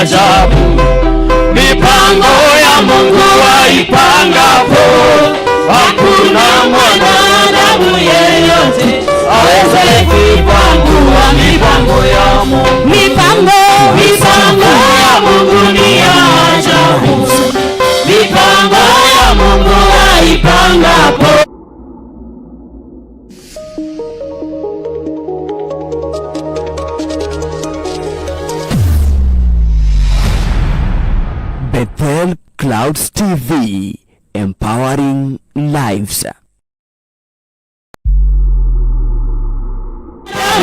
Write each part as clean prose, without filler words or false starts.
Ajabu, mipango ya Mungu aipangapo, hakuna mwanadamu yeyote awezaye kuipangua mipango ya Mungu. Mipango, Mipango ya Mungu ni ya ajabu, mipango ya Mungu aipangapo. Bethel Clouds TV, empowering lives.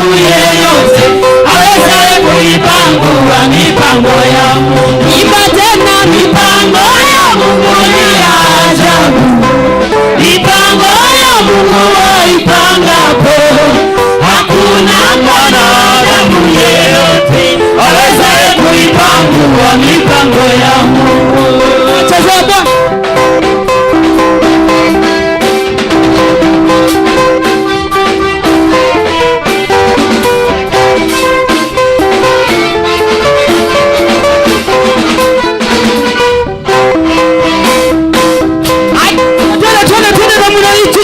Yeyote awezaye kuipangua mipango ya Mungu. Imba tena. Mipango ya Mungu ni ya ajabu, mipango ya Mungu aipangapo, hakuna mwanadamu yeyote awezaye kuipangua mipango ya Mungu. Cheza Bwana. Ai, twende, twende, twende na mwananchi.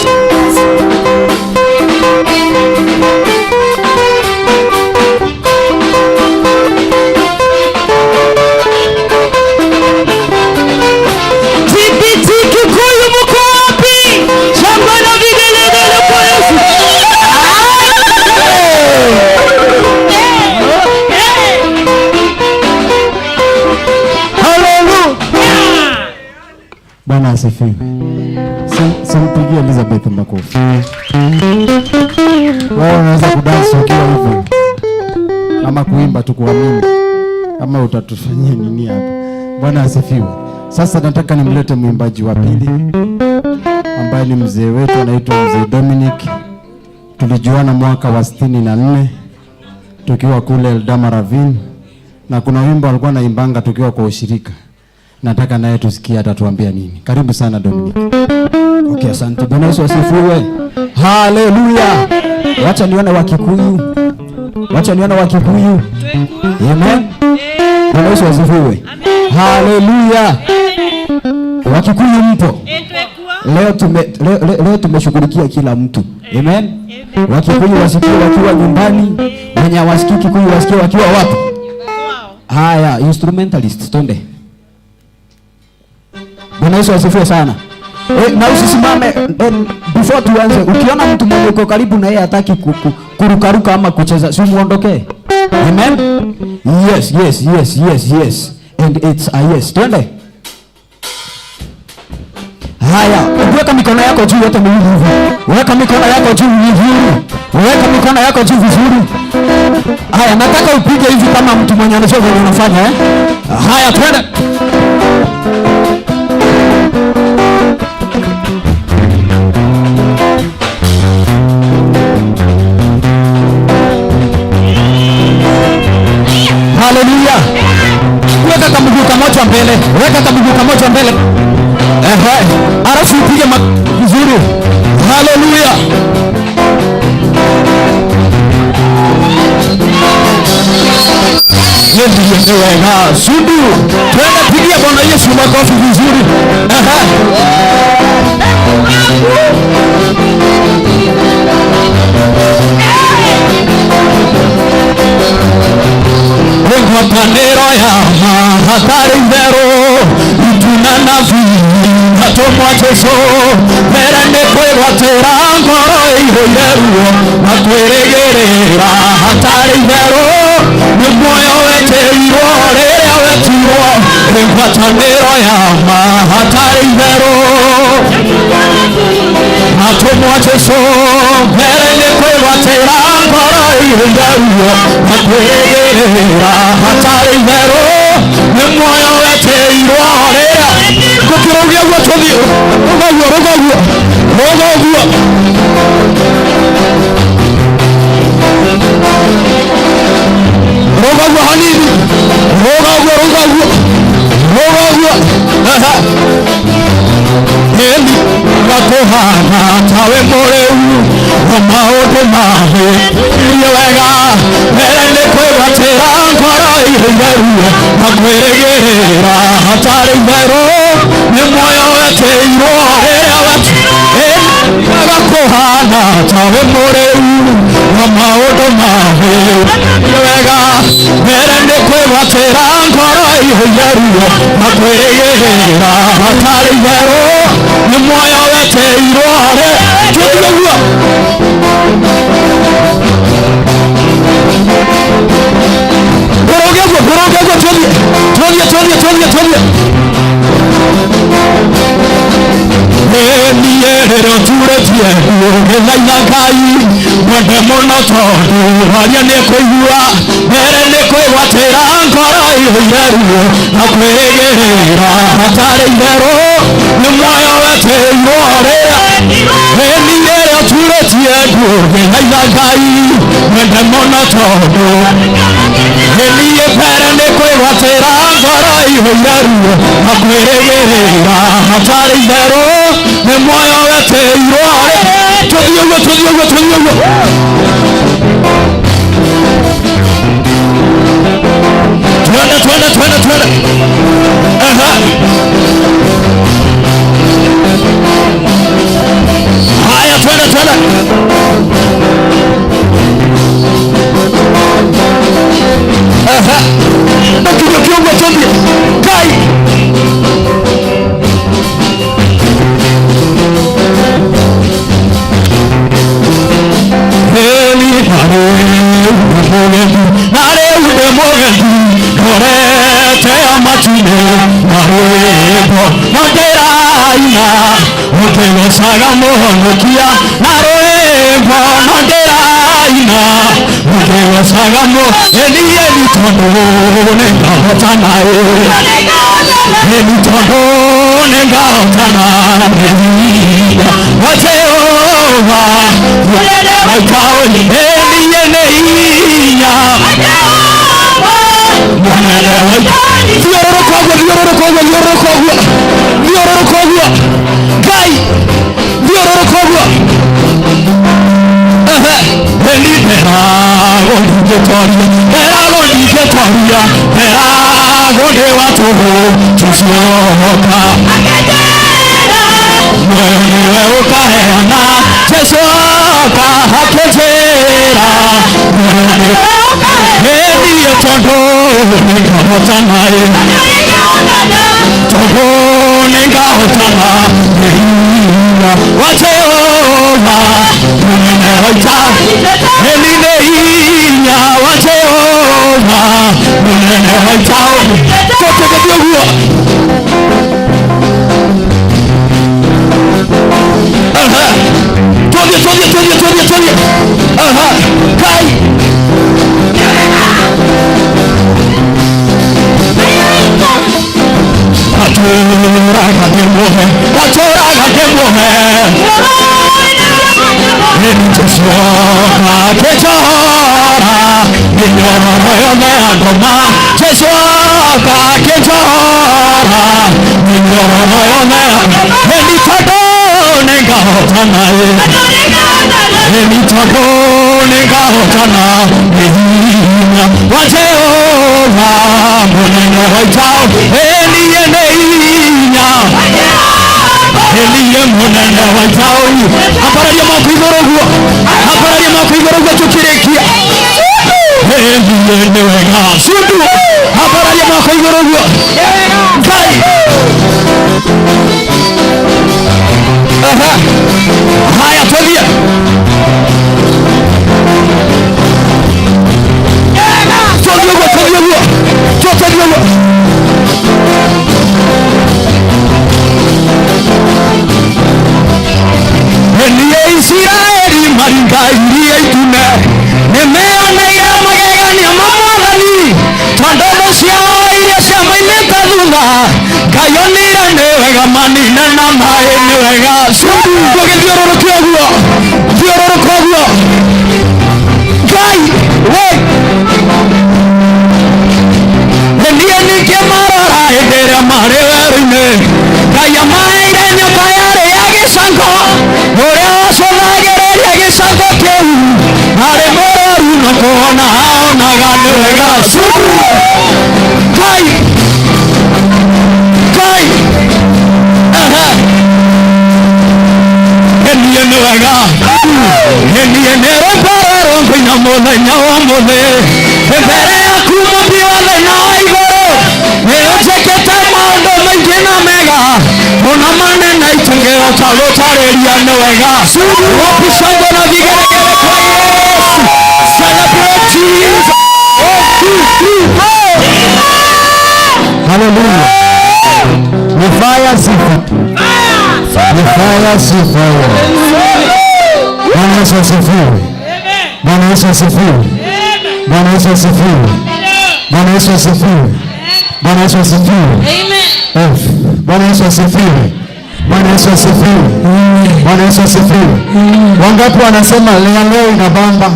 TBT Kikuyu mko wapi? Shangwe na vigelegele kwa Yesu. Haleluya. Bwana asifiwe. Simpigie Elizabeth makofi. Wewe unaweza kudansi ukiwa hivyo ama kuimba tu kuamini, ama utatufanyia nini hapa? Bwana asifiwe. Sasa nataka nimlete mwimbaji wa pili ambaye ni mzee wetu, anaitwa Mzee Dominic. Tulijuana mwaka wa 64 tukiwa kule Eldama Ravine, na kuna wimbo alikuwa anaimbanga tukiwa kwa ushirika. Nataka naye tusikie atatuambia nini. Karibu sana Dominic. Okay, asante. Bwana Yesu asifiwe. Haleluya. Wacha nione Wakikuyu. Wacha nione Wakikuyu. Amen. Bwana Yesu asifiwe. Haleluya. Wakikuyu mpo? Leo tumeshughulikia kila mtu. Amen. Wakikuyu wasikie wakiwa nyumbani, wenye hawasikii Kikuyu wasikie wakiwa wapi? Haya, instrumentalist twende. Bwana Yesu asifiwe sana. Na usisimame, before tuanze, ukiona mtu mwenye uko karibu na yeye hataki kurukaruka ama kucheza, si muondokee. Amen. Yes, yes, yes, yes, yes. And it's a yes. Twende. Haya, weka mikono yako juu yote miwili hivi. Weka mikono yako juu vizuri. Weka mikono yako juu vizuri. Haya, nataka upige hivi kama mtu mwenye anajua vile unafanya, eh? Haya, twende. Haleluya. Weka kamguu kamoja mbele. Weka kamguu kamoja mbele. Ehe. Alafu upige vizuri. Haleluya. Yesu ni wega. Sundu. Twende pigia Bwana Yesu makofi vizuri. Ehe. Ngwatanĩro ya ma hatarĩ itherũ, ituna nabii atũmwa Jesũ, mbere nĩ kwĩgwatĩra ngoro ĩihũire ruo na kwĩrĩgĩrĩra hatarĩ itherũ, nĩ muoyo wetĩirwo rĩrĩa wetirwo, nĩ ngwatanĩro ya ma hatarĩ itherũ, atũmwa Jesũ, mbere nĩ kwĩgwatĩra ngoro ĩihũire ruo na kwĩrĩgĩrĩra hatarĩ itherũ, nĩ muoyo wetĩirwo rĩrĩa gũkĩrũgia guo tũthiĩ rũga guo, rũga guo, rũga guo. Rũga guo hanini, rũga guo, rũga guo, rũga guo. Aha. Eli gakũhana tawe mũrĩu wa maũndũ mahĩtirie wega, mbere nĩ kwĩgwatĩra ngoro ĩihũire ruo na kwĩrĩgĩrĩra hatarĩ itherũ nĩ muoyo wetĩirwo rĩrĩa agakũhana ta wĩ mũrĩu na maũndũ mathĩ wega mbere nĩ kwĩgwatĩra ngoro ĩihũire ruo na kwĩrĩgĩrĩra hatarĩ itherũ nĩ muoyo wetĩirwo tũthiĩ guo Kuruge tũthiĩ tũthiĩ tũthiĩ tũthiĩ niĩ rĩrĩa ũturĩtie ũgĩthaitha Ngai mwende mũno tondũ aria nĩ kũigua mbere nĩ kwĩgwatĩra ngoro ĩihũire ruo na kwĩrĩgĩrĩra hatarĩ itherũ nĩ muoyo wetĩirwo rĩrĩa niĩ rĩrĩa ũturĩtie ũgĩthaitha Ngai mwende mũno tondũ niĩ mbere nĩ kwĩgwatĩra ngoro ĩihũire ruo na kwĩrĩgĩrĩra hatarĩ itherũ nĩ muoyo wetĩirwo tũthiĩ ũguo tũthiĩ ũguo tũthiĩ ũguo twende twende twende twende aha haya twende twende aha na kinywa tũthiĩ Ngai ũkĩgocaga mũhonokia na rwĩmbo no ndĩraina ũkĩgocaga ĩni tondũ nĩngahotana ĩni tondũ nĩngahotana nĩhinya wa Jehova ĩniĩ nĩ hinya thiũrũrũka ũguo thiũrũrũka ũguo thiũrũrũka ũguo thiũrũrũka ũguo Ngai thiũrũrũka ũguo ĩni ndĩragwo ndingĩtoria ndĩragwo ndingĩtoria ndĩragwo ndĩ wa tũhũ tũcioka muoyo nĩwe ũkaheana Jesũ oka akĩnjĩra ĩniĩ tondũ nĩngahotana tondũ nĩngahotana nĩ hinya wa Jehova mũnene wa ita ĩni nĩ hinya wa Jehova mũnene wa ita tũtũgĩthiĩ ũguo tũthiĩ tũthiĩ tũthiĩ tũthiĩ tũthiĩ aha Ngai atũraga ndĩmuohe atũraga ndĩmuohe Jesũ akĩnjohora mĩnyororo yothe ya ngoma Jesũ akĩnjohora mĩnyororo yothe ya ĩni tondũ nĩngahotana ĩni tondũ nĩngahotana nĩ hinya wa Jehova mũnene wa ita ĩniĩ nĩ hinya ĩniĩ mũnene wa ita ambararia moko igũrũ ũguo ambararia moko igũrũ ũguo tũkĩrĩkia ĩniĩ nĩ wega cundu ambararia moko igũrũ ũguo Ngai aha haya tũthiĩ tũthiĩ ũguo tũthiĩ ũguo tũthiĩ ũguo niĩ Isiraeli maringa iria itune nĩmeoneire magegania ma Mwathani tondũ thũ ciao iria ciamoimĩte thutha Ngai onire nĩ wega manine na maĩ nĩ wega cundu tũgĩthiũrũrũke ũguo thiũrũrũka ũguo Ngai we niĩ ningĩ marora hĩndĩ ĩrĩa marĩ werũ-inĩ Ngai amaheire nyoka yarĩ ya gĩcango ũrĩa wacũthagĩrĩria gĩcango kĩu arĩ mũrũaru no kuona onaga nĩ wega cundu Nĩ rwĩmbo rũrũ ngũina mũthenya wa ũmũthĩ mbere yaku mũmbi wa thĩ na wa igũrũ nĩ ũnjĩkĩte maũndũ maingĩ na mega ona manene itũngĩhota gũtarĩria nĩ wega. Wapi shangwe na vigelegele kwa Yesu? Celebrate Jesus. 1, 2, 3, 4. Haleluya. Ni fire si fire. Ni fire si fire. Bwana Yesu asifiwe. Bwana Yesu asifiwe. Bwana Yesu asifiwe. Bwana Yesu asifiwe. Bwana Yesu asifiwe. Amen. F. Bwana Yesu asifiwe. Bwana Yesu asifiwe. Bwana Yesu asifiwe. Wangapi wanasema ya leo inabamba?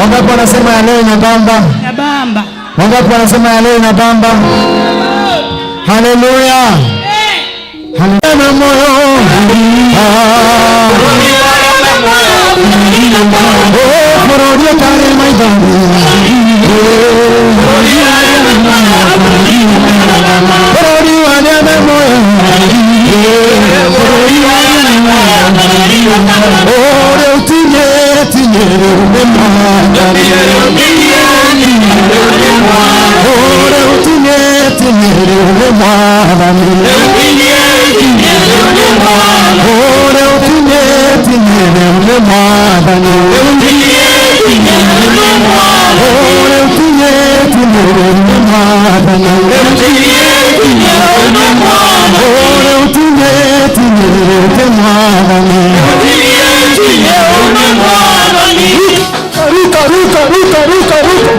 Wangapi wanasema ya leo inabamba? Inabamba. Wangapi wanasema ya leo inabamba? Haleluya. Haleluya moyo. Ah. Oh, bũrũri ũtarĩ maithori. Bũrũri wa arĩa me muoyo. Oh, rĩu tinyĩ rĩu nĩ Mwathani. Oh, rĩu tinyĩ rĩu nĩ Mwathani. Oh, rĩu tinyĩ rĩu nĩ Mwathani. Oh, rĩu tinyĩ rĩu nĩ Mwathani. Oh, rĩu tinyĩ rĩu nĩ Mwathani. Ruka, ruka, ruka, ruka, ruka.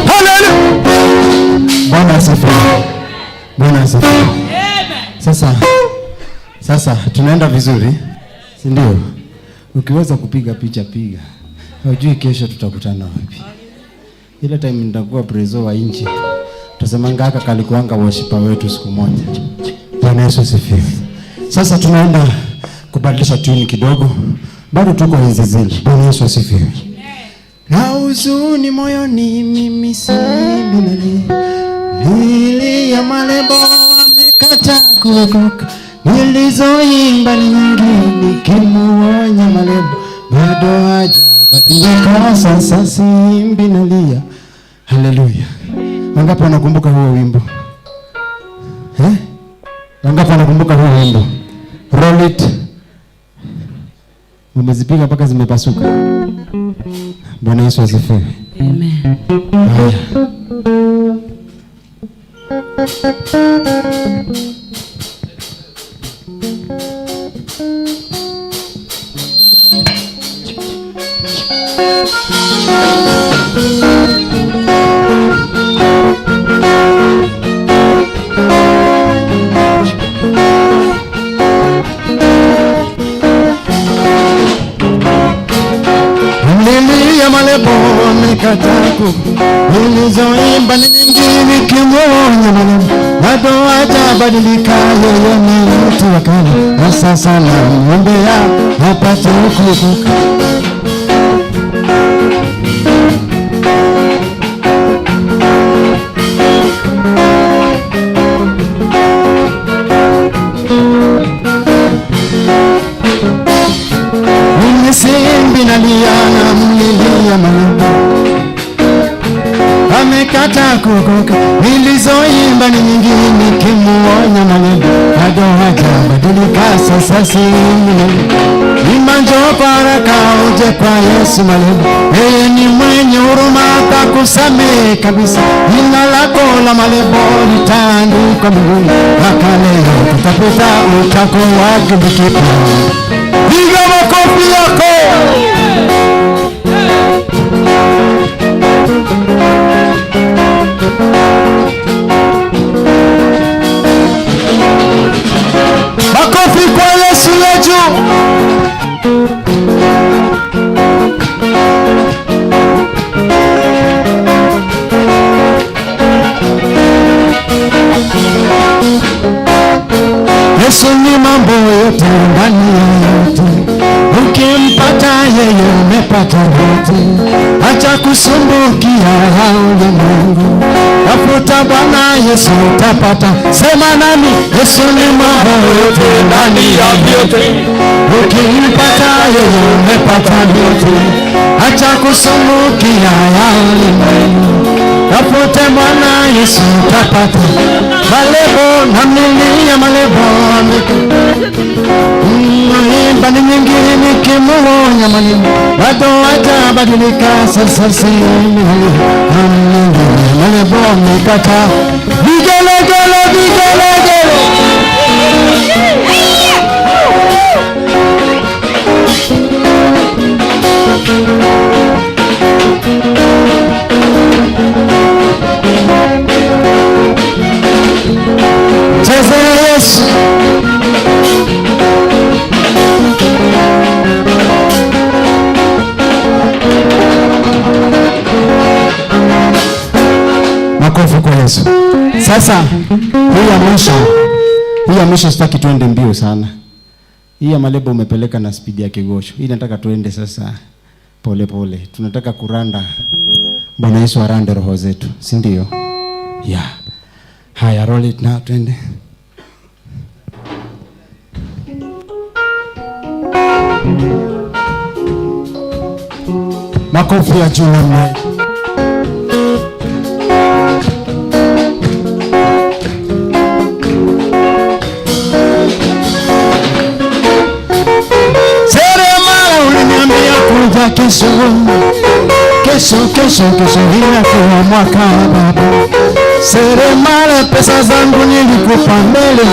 Haleluya. Bwana asifiwe. Bwana asifiwe. Sasa tunaenda vizuri, si ndio? Ukiweza kupiga picha piga. Hujui kesho tutakutana wapi. Ile time nitakuwa prezo wa nchi, tutasemanga haka kalikuanga worshiper wetu siku moja. Bwana Yesu asifiwe. Sasa tunaenda kubadilisha tune kidogo. Bado tuko enzi zile. Bwana Yesu asifiwe. Na huzuni moyoni mimi si binadamu. Nili ya malebo amekata kuokoka. Nilizoimba ni nyingi nikimuonya malebo bado hajabadilika. Sasa simbi nalia. Haleluya. Wangapi wanakumbuka huo wimbo? Eh? Wangapi wanakumbuka huo wimbo? Roll it. Umezipiga mpaka zimepasuka. Bwana Yesu asifiwe. Amen. Haya. Nililia malebo amekataa, nilizoimba ni nyingi nikimuonya malebo bado hajabadilika, yeye ni mtu wa kale, na sasa namwombea apate kuokoka. Mimi simbi nalia namlilia malebo amekata kuokoka, nilizoimba ni nyingi nikimuonya malebo bado hajabadilika, sasa simbi nalia. Imba njoo kwa haraka uje kwa Yesu malebo, yeye ni mwenye huruma atakusamehe kabisa, jina lako la malebo litaandikwa mbinguni, mpaka leo tutapita utakuwa kitu kipya. Piga makofi yako. Makofi kwa Yesu wetu. umepata vyote. Acha kusumbukia ulimwengu, tafuta Bwana Yesu utapata. Sema nami, Yesu ni mambo yote ndani ya vyote, ukimpata yeye umepata vyote. Acha kusumbukia ulimwengu, tafute Bwana Yesu utapata. Malebo na milia malebo imba ni nyingi nikimuonya maneno bado hajabadilika. Sasa si malebo amekata vigelegele vigelegele. Cheze Yesu. Makofi kwa Yesu. Sasa hii ya mwisho sitaki tuende mbio sana. Hii ya malebo umepeleka na speed ya kigosho. Hii nataka tuende sasa pole pole. Tunataka kuranda. Bwana Yesu arande roho zetu, si ndio? Yeah. Haya, roll it now, twende. Makofi ya juu namna. Seremala uliniambia kuja kesho. Kesho, kesho, kesho inakuwa mwaka baba. Seremala pesa zangu nilikupa mbele.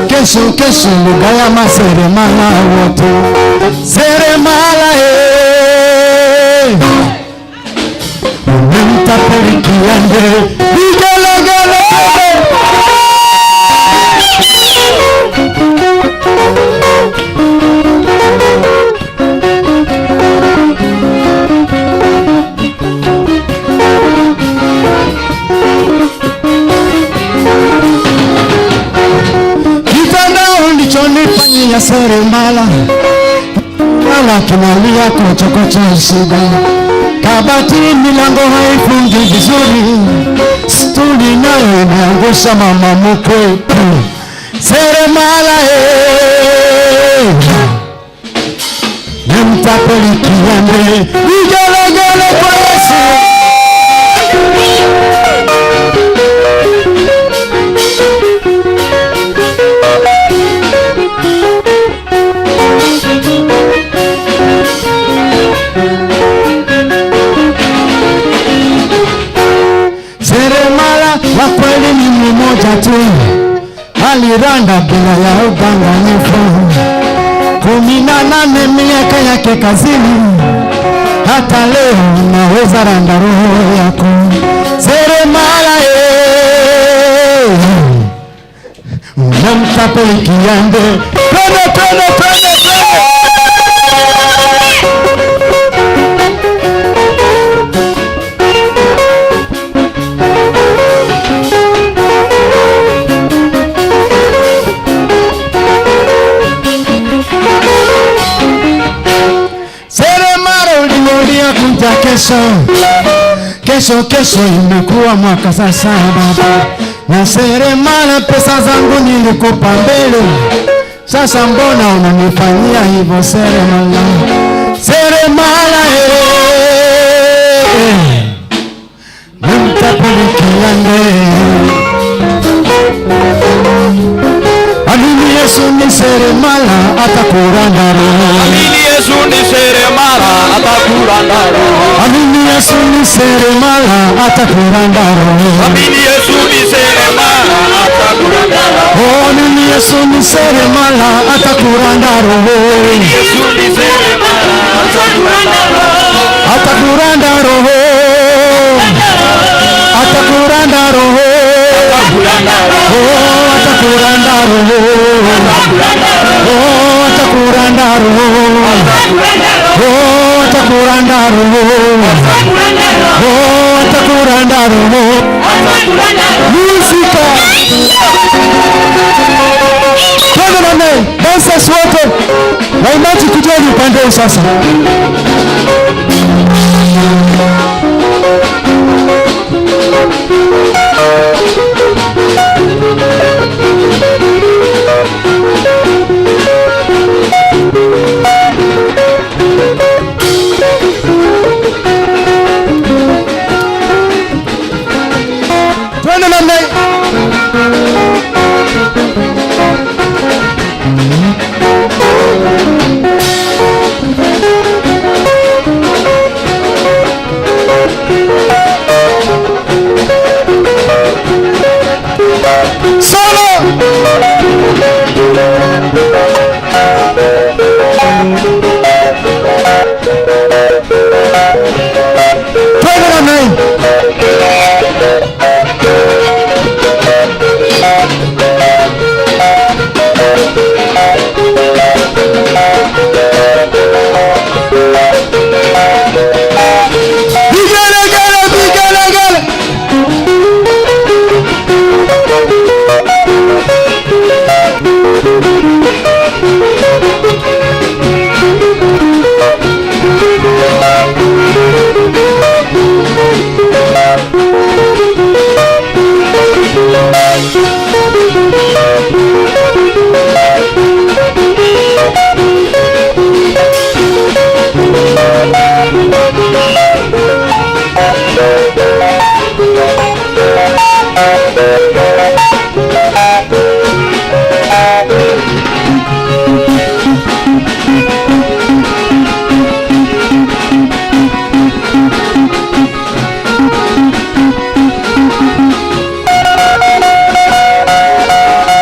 Kesho, kesho lugha ya maseremala wote. Seremala umemtapeli kiande. Vigelegele. Ulichonifanyia seremala, mala kinalia kochokocho shida. Kabati milango haifungi vizuri, stuli nayo imeangusha mama mkwe. Seremala nimtapeli kiande. Vigelegele kwa Yesu. Seremala wa kweli ni mmoja tu, aliranda bila ya udanganyifu. 18 miaka yake kazini, hata leo naweza randa roho yako. Seremala unamtapeli kiande. Twende, twende, twende, twende. Kuja kesho, kesho, kesho imekuwa mwaka sasa baba. Na seremala pesa zangu nilikupa mbele, sasa mbona unanifanyia hivyo seremala? Seremala nimtapeli kiande. Amini Yesu ni seremala atakuranda roho. Amini Yesu ni seremala atakuranda roho. Amini Yesu ni seremala atakuranda roho. Amini Yesu ni seremala atakuranda roho. Amini Yesu ni seremala atakuranda roho. Amini Yesu ni seremala atakuranda roho. Atakuranda roho. Atakuranda roho. Oh, atakuranda roho. Oh, atakuranda roho. Oh, atakuranda roho. Oh, atakuranda roho. Música. Twende na mimi. Dancers wote. Waimbaji kujeni upande huu sasa. Twende namna hii. Solo! Twende namna hii. Vigelegele, vigelegele.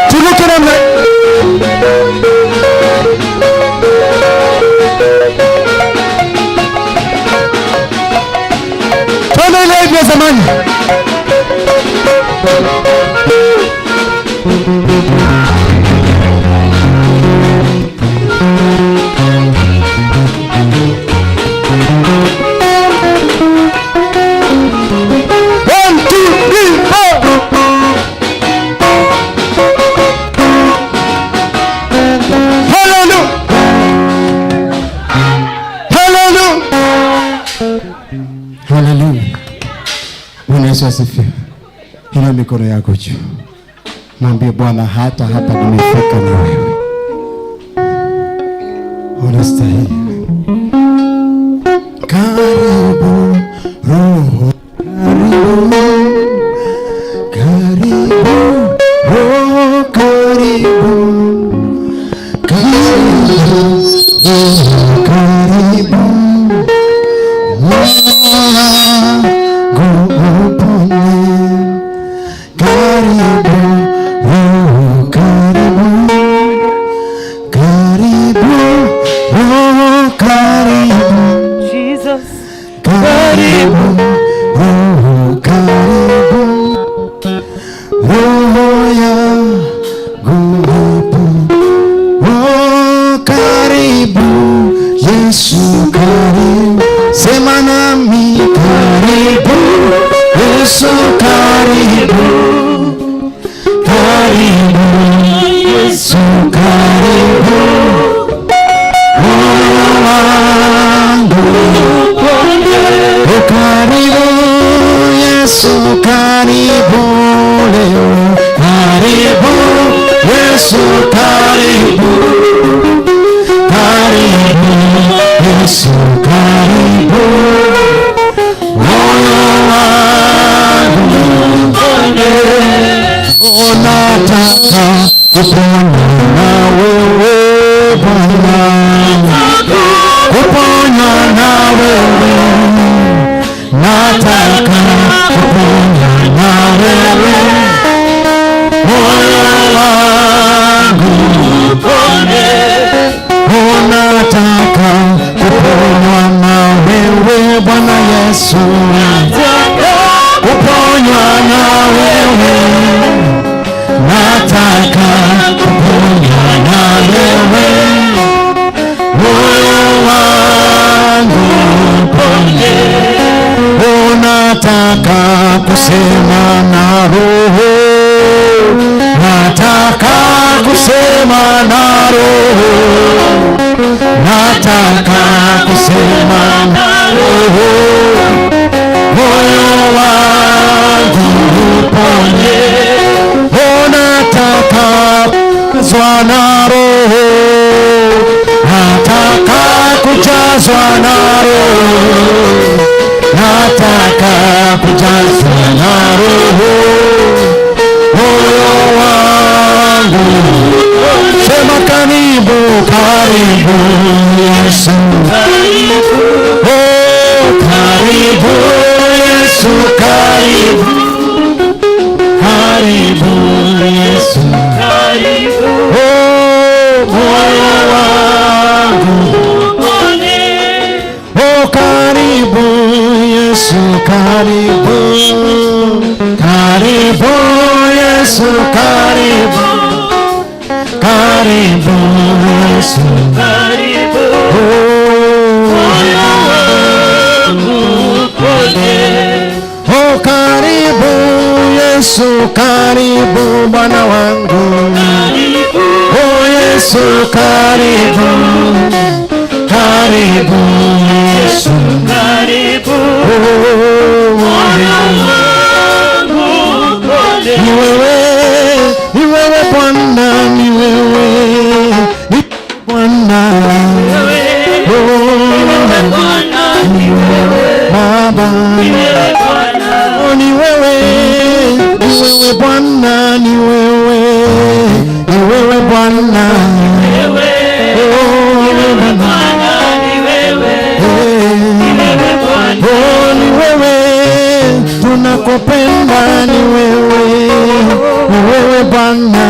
Turuke namna hii. Twende ile hivi ya zamani. One, two, three, four. Hallelujah. Hallelujah. Hallelujah. Bwana Yesu asifiwe. Inua mikono yako juu. Mwambie Bwana, hata hapa nimefika na wewe. Unastahili. Karibu Roho, karibu, karibu Roho, karibu, karibu Roho, karibu wangu upone. Karibu Roho, karibu, karibu Roho, karibu. Jesus. Karibu Roho, karibu Roho yangu hapo. Oh, karibu Yesu, karibu. Sema nami, karibu Yesu, karibu, karibu Yesu, karibu moyo wangu. Oh, karibu Yesu, karibu leo, karibu Yesu, karibu, karibu Yesu, karibu moyo wangu. Oh, nataka kupona na wewe Bwana, kupona na wewe, nataka kupona na wewe, moyo wangu. Oh, nataka kuponywa na wewe Bwana Yesu, kuponywa na wewe, nataka kuponywa na wewe, moyo Nataka kusema na Roho, moyo wangu upone. Oh, nataka kujazwa na Roho, nataka kujazwa na Roho, nataka kujazwa na Roho, moyo wangu. Sema karibu, karibu Yesu. Oh, karibu Yesu, karibu, karibu Yesu. Oh, moyo wangu. Oh, karibu Yesu, karibu, karibu Yesu, karibu, karibu Yesu. Oh, oh, karibu Yesu, karibu Bwana wangu. Oh Yesu, karibu, karibu Yesu. Oh, ni wewe, ni wewe Bwana, ni wewe, ni Bwana. Oh, Baba, oh, ni wewe, ni wewe Bwana, ni wewe, ni wewe Bwana. Oh, Bwana. Oh, ni wewe tunakupenda, ni wewe, ni wewe Bwana.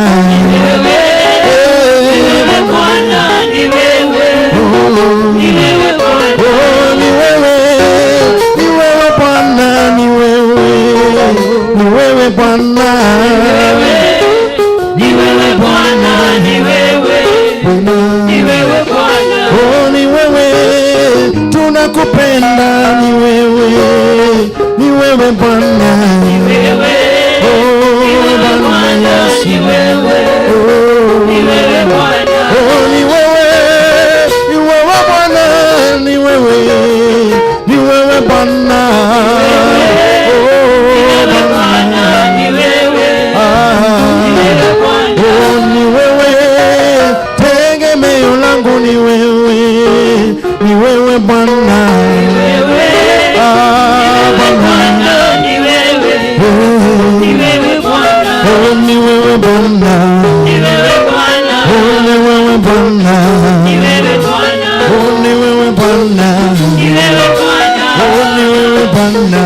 Oh, ni wewe, ni wewe Bwana, ni wewe, ni wewe Bwana. Ni wewe Bwana, ni wewe, ni wewe Bwana. Oh, ni wewe tunakupenda, ni wewe, ni wewe Bwana. Wewe, Oh, Bwana Bwana, Yesu. ni wewe, Oh, ni wewe Bwana. Oh, ni wewe, ni wewe Bwana, ni wewe, ni wewe Bwana. Oh, Bwana. Bwana, ni wewe, Ah. wewe Bwana. Oh, ni wewe tegemeo langu, ni wewe, ni wewe Bwana. Wewe, Ah, Bwana. Bwana, ni wewe, Oh, ni wewe Bwana. oh, ni wewe Bwana. Ni wewe Bwana, Oh, ni wewe Bwana. ni wewe Bwana, Oh, ni wewe Bwana. ni wewe Bwana, Oh, ni wewe Bwana.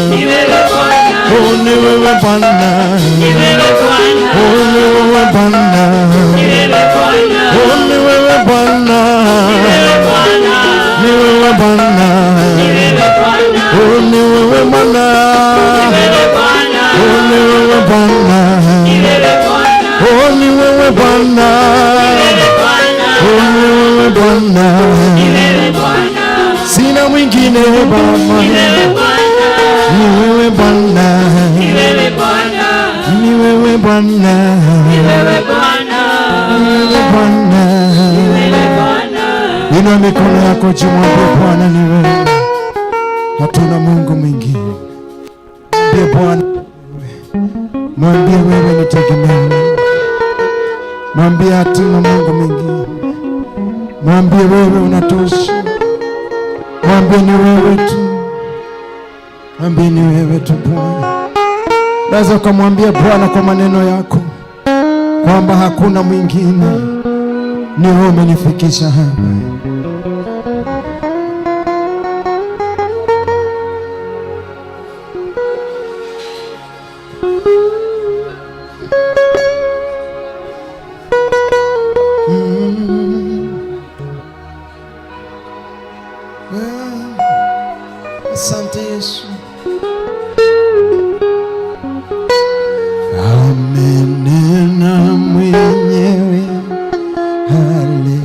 ni wewe Bwana, Oh, ni wewe Bwana. ni wewe Bwana, Oh, ni wewe Bwana. ni wewe Bwana, Oh, ni wewe Bwana. wewe Bwana, Ni wewe Bwana. ni wewe Bwana, Oh, ni wewe Bwana. wewe Bwana, Oh, ni wewe Bwana. ni wewe Bwana, Oh, ni wewe Bwana. wewe Bwana, Oh, ni wewe Bwana. ni wewe Bwana, Sina mwingine Baba. ni wewe Bwana, Ni wewe Bwana. ni wewe Bwana, Ni wewe Bwana. ni wewe Bwana, Ni wewe Bwana. wewe Bwana. Inua mikono yako juu, mwambie Bwana ni wewe, hatuna Mungu mwingine. Mwambie Bwana, mwambie wewe ni tegemeo, mwambie hatuna Mungu mwingine, mwambie wewe unatosha, mwambie ni wewe tu, mwambie ni wewe tu Bwana. Naweza ukamwambia Bwana kwa maneno yako kwamba hakuna mwingine, ni wewe umenifikisha hapa. Asante Yesu. Amenena mwenyewe, haleluya,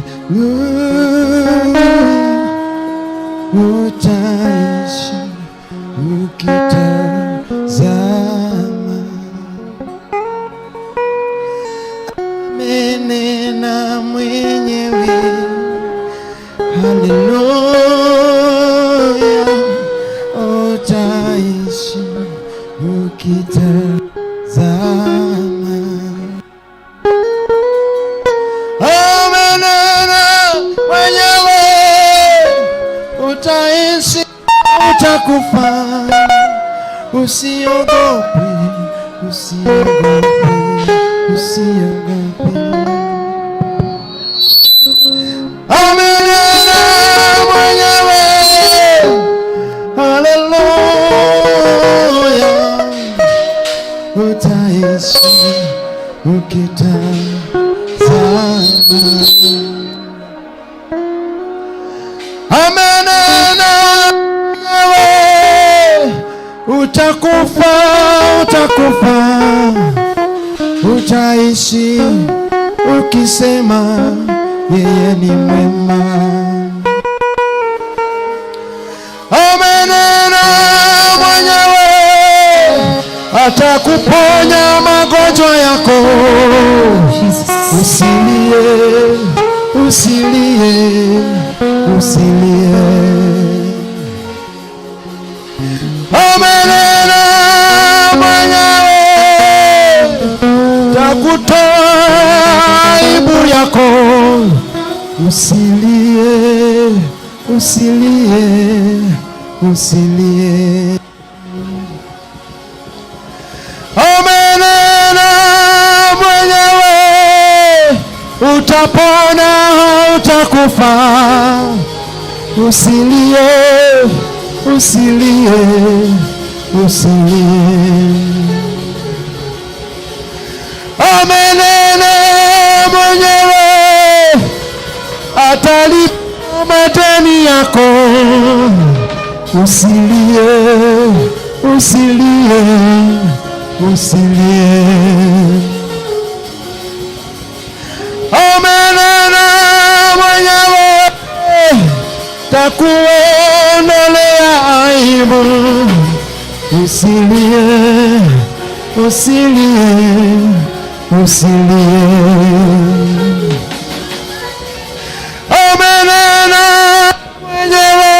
utaishi ukitazama. Amenena mwenyewe, haleluya. Haleluya, utaishi ukitazama. Amenena mwenyewe, utaishi, utakufa. Usiogope, usiogope, usiogope. Amenena mwenyewe, haleluya, utaishi ukitazama. Amenena mwenyewe, utakufa, utakufa, utaishi ukisema yeye ni mwema. Amenena mwenyewe, atakuponya magonjwa yako. Usilie, usilie, usilie. Amenena mwenyewe, takutoa aibu yako. Usilie, usilie, usilie. Amenena mwenyewe, utapona, utakufa. Usilie, usilie, usilie. Amenena mwenyewe, atalipa madeni yako. Usilie, usilie, usilie. Amenena mwenyewe, takuondolea aibu. Usilie, usilie, usilie. Amenena mwenyewe,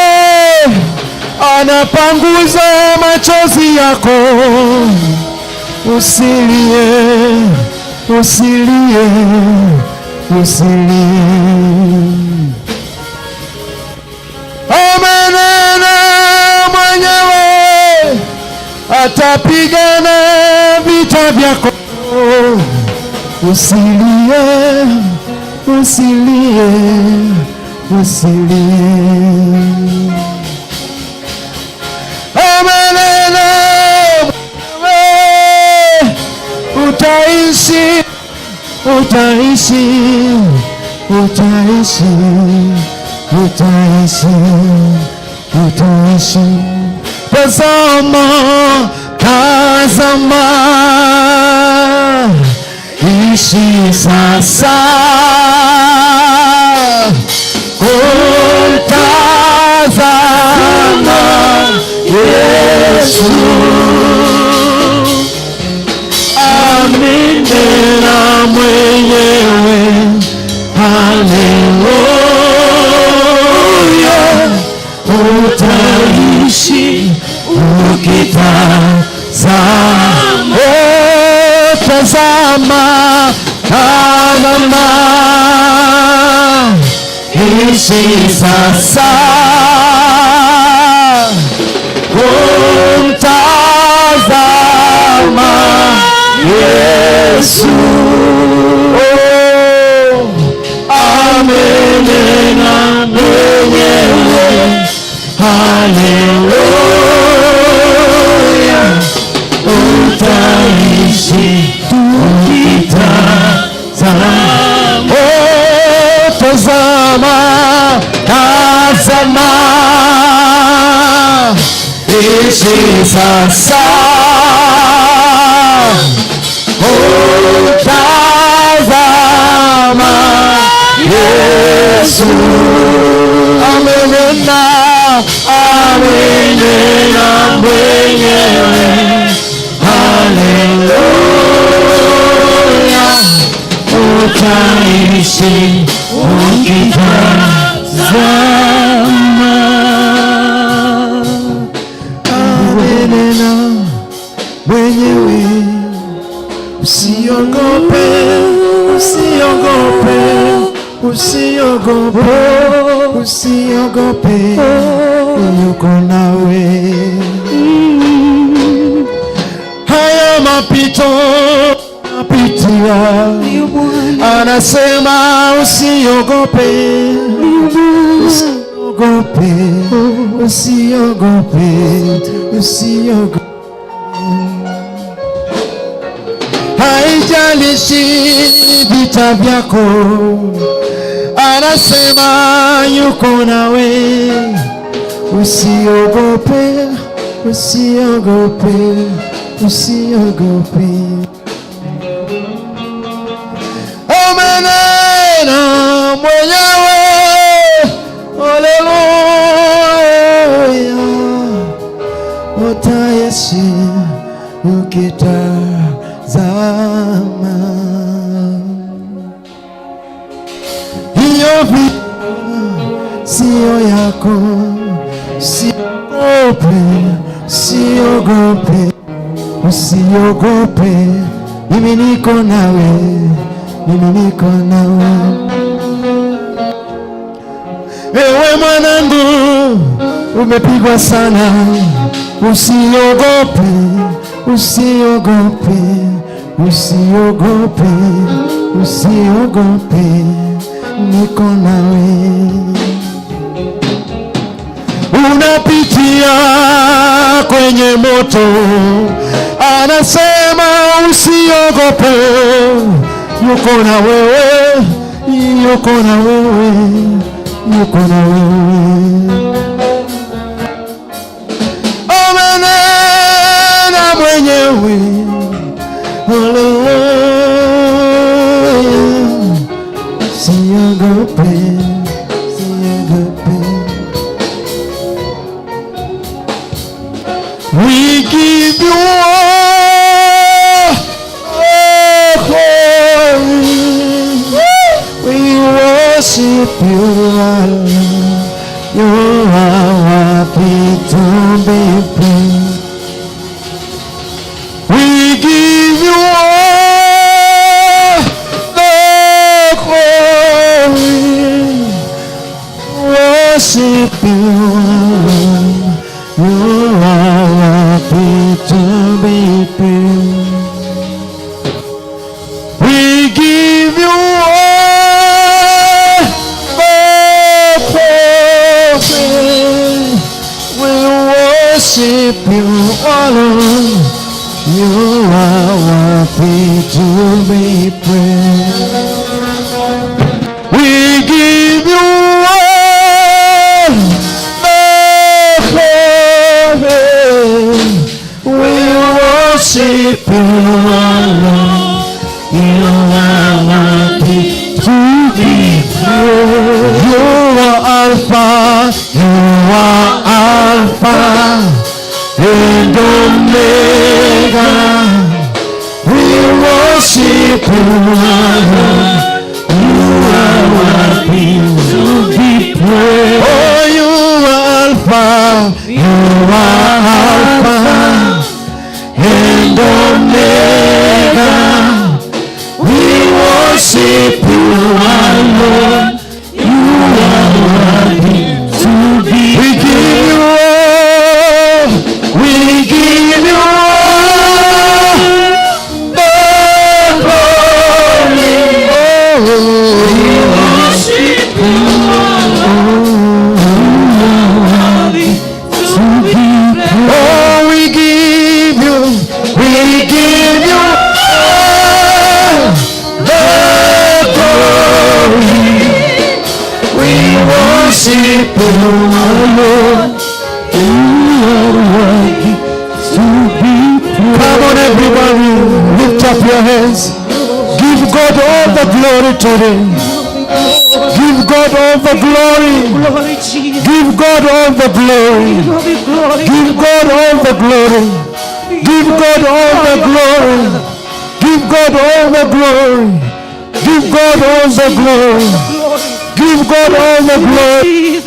anapanguza machozi yako. Usilie, usilie, usilie. Amenena mwenyewe, atapigana vita vyako. Usilie, usilie, usilie. Amenena mwenyewe, utaishi, utaishi, utaishi, utaishi, utaishi. Tazama, tazama, ishi sasa, kumtazama Yesu. Amenena mwenyewe, haleluya, utaishi ukitazama. Oh, tazama, tazama, ishi sasa, kumtazama Yesu. Oh, amenena mwenyewe, haleluya, utaishi ukitazama. Oh, tazama, tazama, ishi sasa, kumtazama Yesu. Amenena, amenena mwenyewe, haleluya, utaishi ukitazama. Usiogope, yuko nawe. Haya mapito napitia, Ndiyo Bwana. Anasema usiogope, Ndiyo Bwana. Usiogope, usiogope, usiogope. Haijalishi vita vyako, anasema yuko nawe. Usiogope, usiogope, usiogope. Amenena mwenyewe, haleluya, utaishi ukitazama hiyo vita siyo yako. Usiogope, usiogope, usiogope, mimi niko nawe, mimi niko nawe. Ewe mwanangu, umepigwa sana, usiogope, usiogope, usiogope, usiogope, niko nawe. Unapitia kwenye moto, anasema usiogope, yuko na wewe, yuko na wewe, yuko na wewe. Amenena mwenyewe, haleluya, siogope, siogope. We give you all the glory. We worship you alone. You are worthy to be praised. We give you all the glory. Worship you alone. You are worthy to be praised. We give you all the glory. We worship you alone. You are worthy to be praised. We give you all the glory. We worship you alone. You are worthy to be praised. You are Alpha, you are Alpha and Omega. We worship you alone. You are worthy to be praised. Oh, you are Alpha, you are Alpha and Omega. We worship you alone. You are worthy to be. We give you all. We give you all the glory. Oh, We worship you alone. Worthy to be praised. Oh, we give you all the glory. We worship you alone. You are worthy to be praised. Come on, everybody, lift up your hands. Give God all the glory today. Give God all the glory. Glory, Jesus. Give God all the glory. Glory, glory. Give God all the glory. Give God all the glory. Give God all the glory. Give God all the glory. Glory. Give God all the glory. Jesus.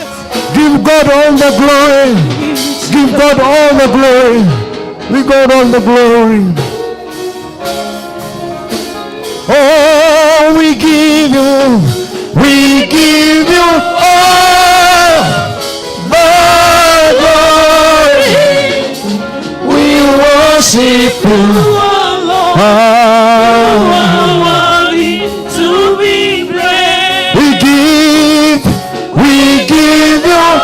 Give God all the glory. Give God all the glory. We God all the glory. Oh, we give you all You alone. You are worthy to be praised. We give you all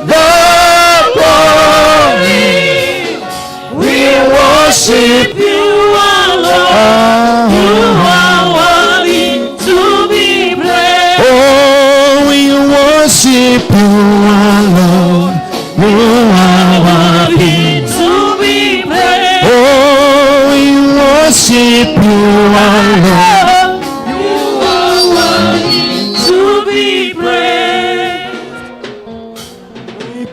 the glory. We worship You alone. You are worthy to be praised. Oh, we worship you alone. You are worthy. To be praised. Oh, we worship you alone. You are worthy to be praised.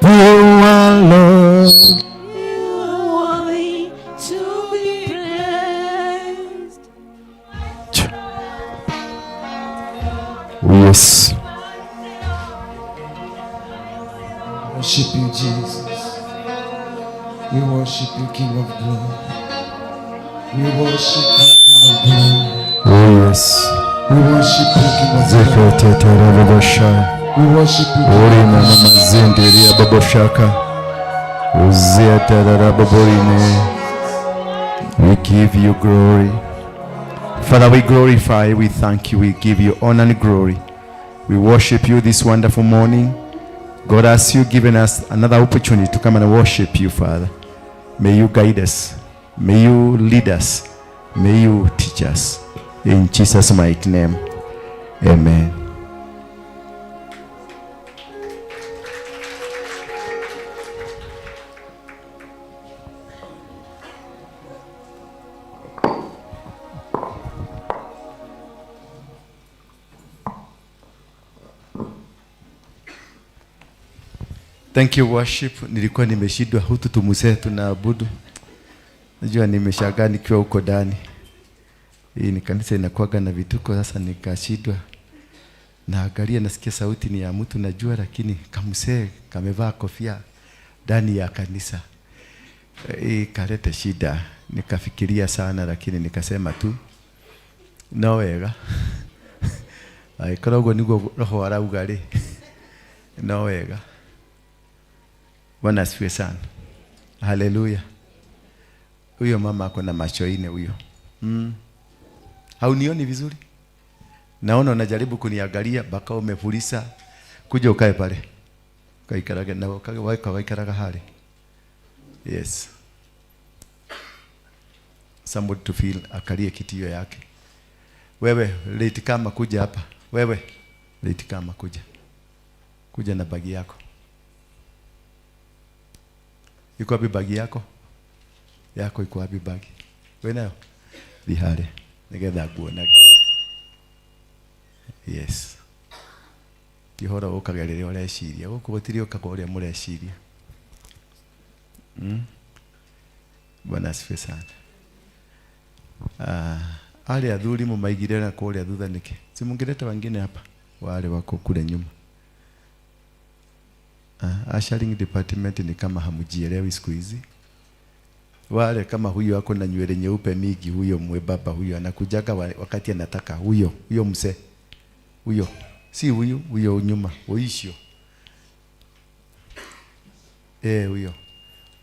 You alone. You are worthy to be praised. Yes. Worship you, Jesus. We worship you, King of glory. We worship you, King of glory. Oh, yes. We worship you, King of glory. Zeketeterababosha. We worship you, King Ori of mama glory. mazenderia baboshaka. Uziatararababorine. We give you glory. Father, we glorify, we thank you, we give you honor and glory. We worship you this wonderful morning. God, as you given us another opportunity to come and worship you, Father, may you guide us, may you lead us, may you teach us. In Jesus' mighty name, amen. Thank you, worship. Nilikuwa nimeshindwa hutu tumusee tunaabudu. Najua nimeshangaa nikiwa huko ndani. Hii ni kanisa inakuwaga na vituko, sasa nikashindwa. Naangalia nasikia sauti ni ya mtu najua, lakini kamsee kamevaa kofia ndani ya kanisa. Hii kalete shida. Nikafikiria sana, lakini nikasema tu no wega. Angĩkorwo ũguo nĩguo roho arauga rĩ, no wega. Bwana asifiwe sana. Haleluya. Huyo mama ako na macho ine huyo. Haunioni vizuri? Naona unajaribu kuniangalia mpaka umefurisa. Kuja ukae pale. Kaikaraga na waikaraga hale. Yes. Somebody to feel akalie kiti hiyo yake. Wewe late kama kuja hapa. Wewe late kama kuja. Kuja na bagi yako. Iko wapi bagi yako? Yako iko wapi bagi? Wewe nayo? Thihare. Nigetha nguonage. Yes. Ti ũhoro ũkaga rĩrĩa ũreciria. Gũkũ gũtirĩ ũkaga ũrĩa mũreciria. Bwana asifiwe sana. Wale athuri mumaigire na kũrĩa thutha nĩkĩ? Si mũngĩleta wengine hapa? Wale wako kule nyuma. Ushering department ni kama hamujielewi siku hizi. Wale kama huyu ako na nywele nyeupe mingi, huyo mwebaba huyo anakujaga wakati anataka, huyo, huyo mzee. Huyo, si huyu, huyo nyuma, huisho. Huyo.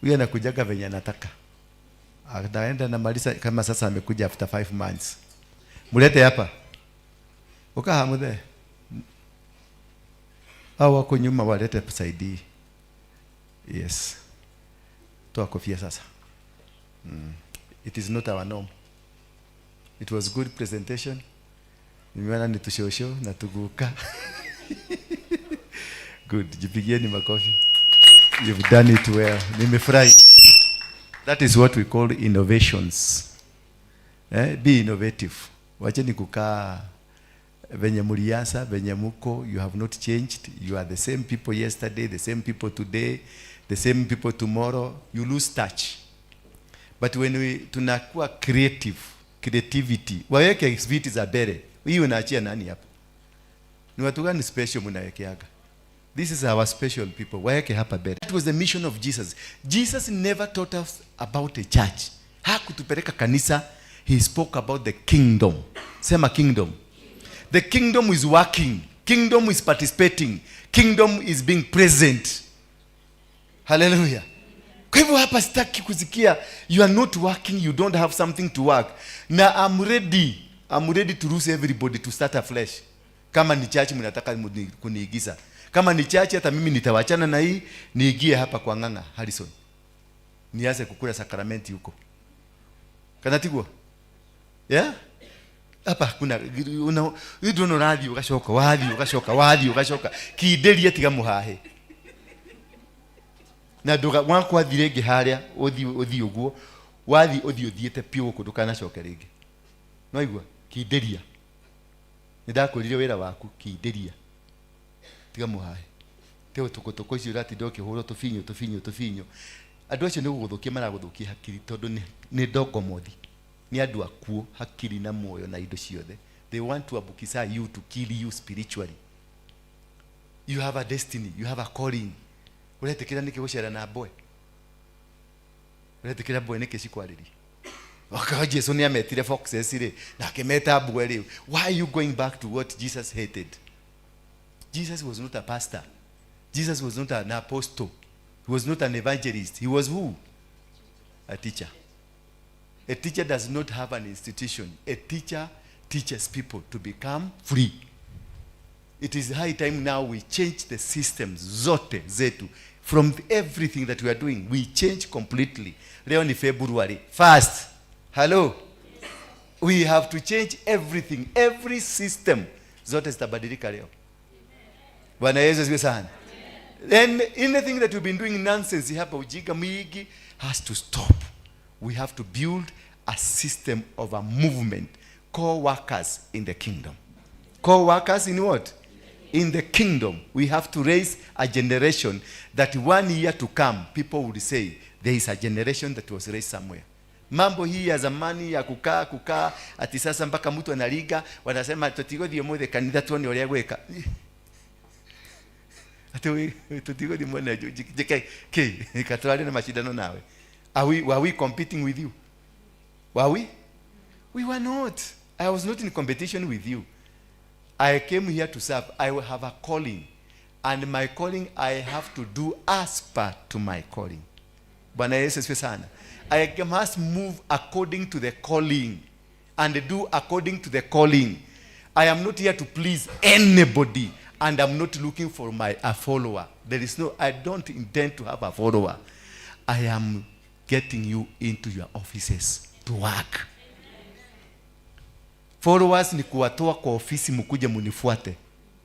Huyo anakujaga venye anataka. Ataenda na malisa kama sasa amekuja after 5 months. Mulete hapa. Ukaha muthe. Hao wako nyuma walete saidii. Yes. Toa kofia sasa. It is not our norm. It was good presentation. Nimeona ni tushosho na tuguka. Good. Jipigieni makofi. You've done it well. Nimefurahi. That is what we call innovations. Be innovative. Wacheni kukaa venye mulianza, venye muko, you have not changed. You are the same people yesterday, the same people today, the same people tomorrow. You lose touch. But when we tunakuwa creative, creativity, waweke viti za mbele. Hii unaachia nani hapa? Ni watu gani special mnawekeaga? This is our special people. Waweke hapa mbele. That was the mission of Jesus. Jesus never taught us about a church. Hakutupeleka kanisa. He spoke about the kingdom. Sema kingdom. The kingdom is working. Kingdom is participating. Kingdom is being present. Hallelujah. Kwa hivyo hapa sitaki kusikia you are not working, you don't have something to work. Na I'm ready to lose everybody to start afresh. Kama ni church mnataka kuniigiza, kama ni church, hata mimi nitawachana na hii, niingie hapa kwa Ng'ang'a Harrison, nianze kukula sakramenti huko. Kana tiguo? Yeah, hapa hakuna una ndona ũrathiĩ ũgacoka, wathiĩ ũgacoka, wathiĩ ũgacoka. Kindĩria, tiga mũhahe na nduga wakwathi rĩngĩ harĩa ũthiĩ, ũthiĩ ũguo wathiĩ, ũthiĩ ũthiĩte piũ gũkũ, ndũkanacoke rĩngĩ. Nwaigua? Kindĩria, nĩ ndakwĩrire wĩra waku. Kindĩria, tiga mũhahe, tiga tũkũtũkũ icio ũratinda ũkĩhũrwo tũbinyũ tũbinyũ tũbinyũ. Andũ acio nĩ gũgũthũkia maragũthũkia hakiri, tondũ nĩ ndongomothi, nĩ andũ akuũ hakiri na muoyo na indo ciothe. They want to abukisa you, to kill you spiritually. You have a destiny, you have a calling. Ũretĩkĩra nĩkĩ gũcera na mbwe? Ũretĩkĩra mbwe nĩkĩ cikwarĩria? Okorwo Jesu nĩ ametire foxes rĩ, na akĩmeta mbwe rĩ, why are you going back to what Jesus hated? Jesus was not a pastor. Jesus was not an apostle. He was not an evangelist. He was who? A teacher. A teacher does not have an institution. A teacher teaches people to become free. It is high time now we change the systems zote zetu. From everything that we are doing, we change completely. Leo ni February 1st. Hello? We have to change everything. Every system zote zitabadilika leo. Bwana Yesu asifiwe sana. Then anything that we've been doing nonsense hapa, ujinga mwingi, has to stop. We have to build a system of a movement. Co-workers in the kingdom. Co-workers in what? In the kingdom. We have to raise a generation that one year to come, people would say, "There is a generation that was raised somewhere." Mambo hii ya zamani ya kukaa kukaa ati sasa mpaka mtu analiga, wanasema tutigothie muthe kanitha tuone uria gwika, ati tutigothie mwene njike ki katwari na mashindano nawe. Are we, were we competing with you? Were we? We were not. I was not in competition with you. I came here to serve. I will have a calling. And my calling, I have to do as per to my calling. Bwana Yesu asifiwe sana. I must move according to the calling and do according to the calling. I am not here to please anybody, and I'm not looking for my a follower. There is no, I don't intend to have a follower. I am getting you into your offices to work. Followers ni kuwatoa kwa ofisi mkuje munifuate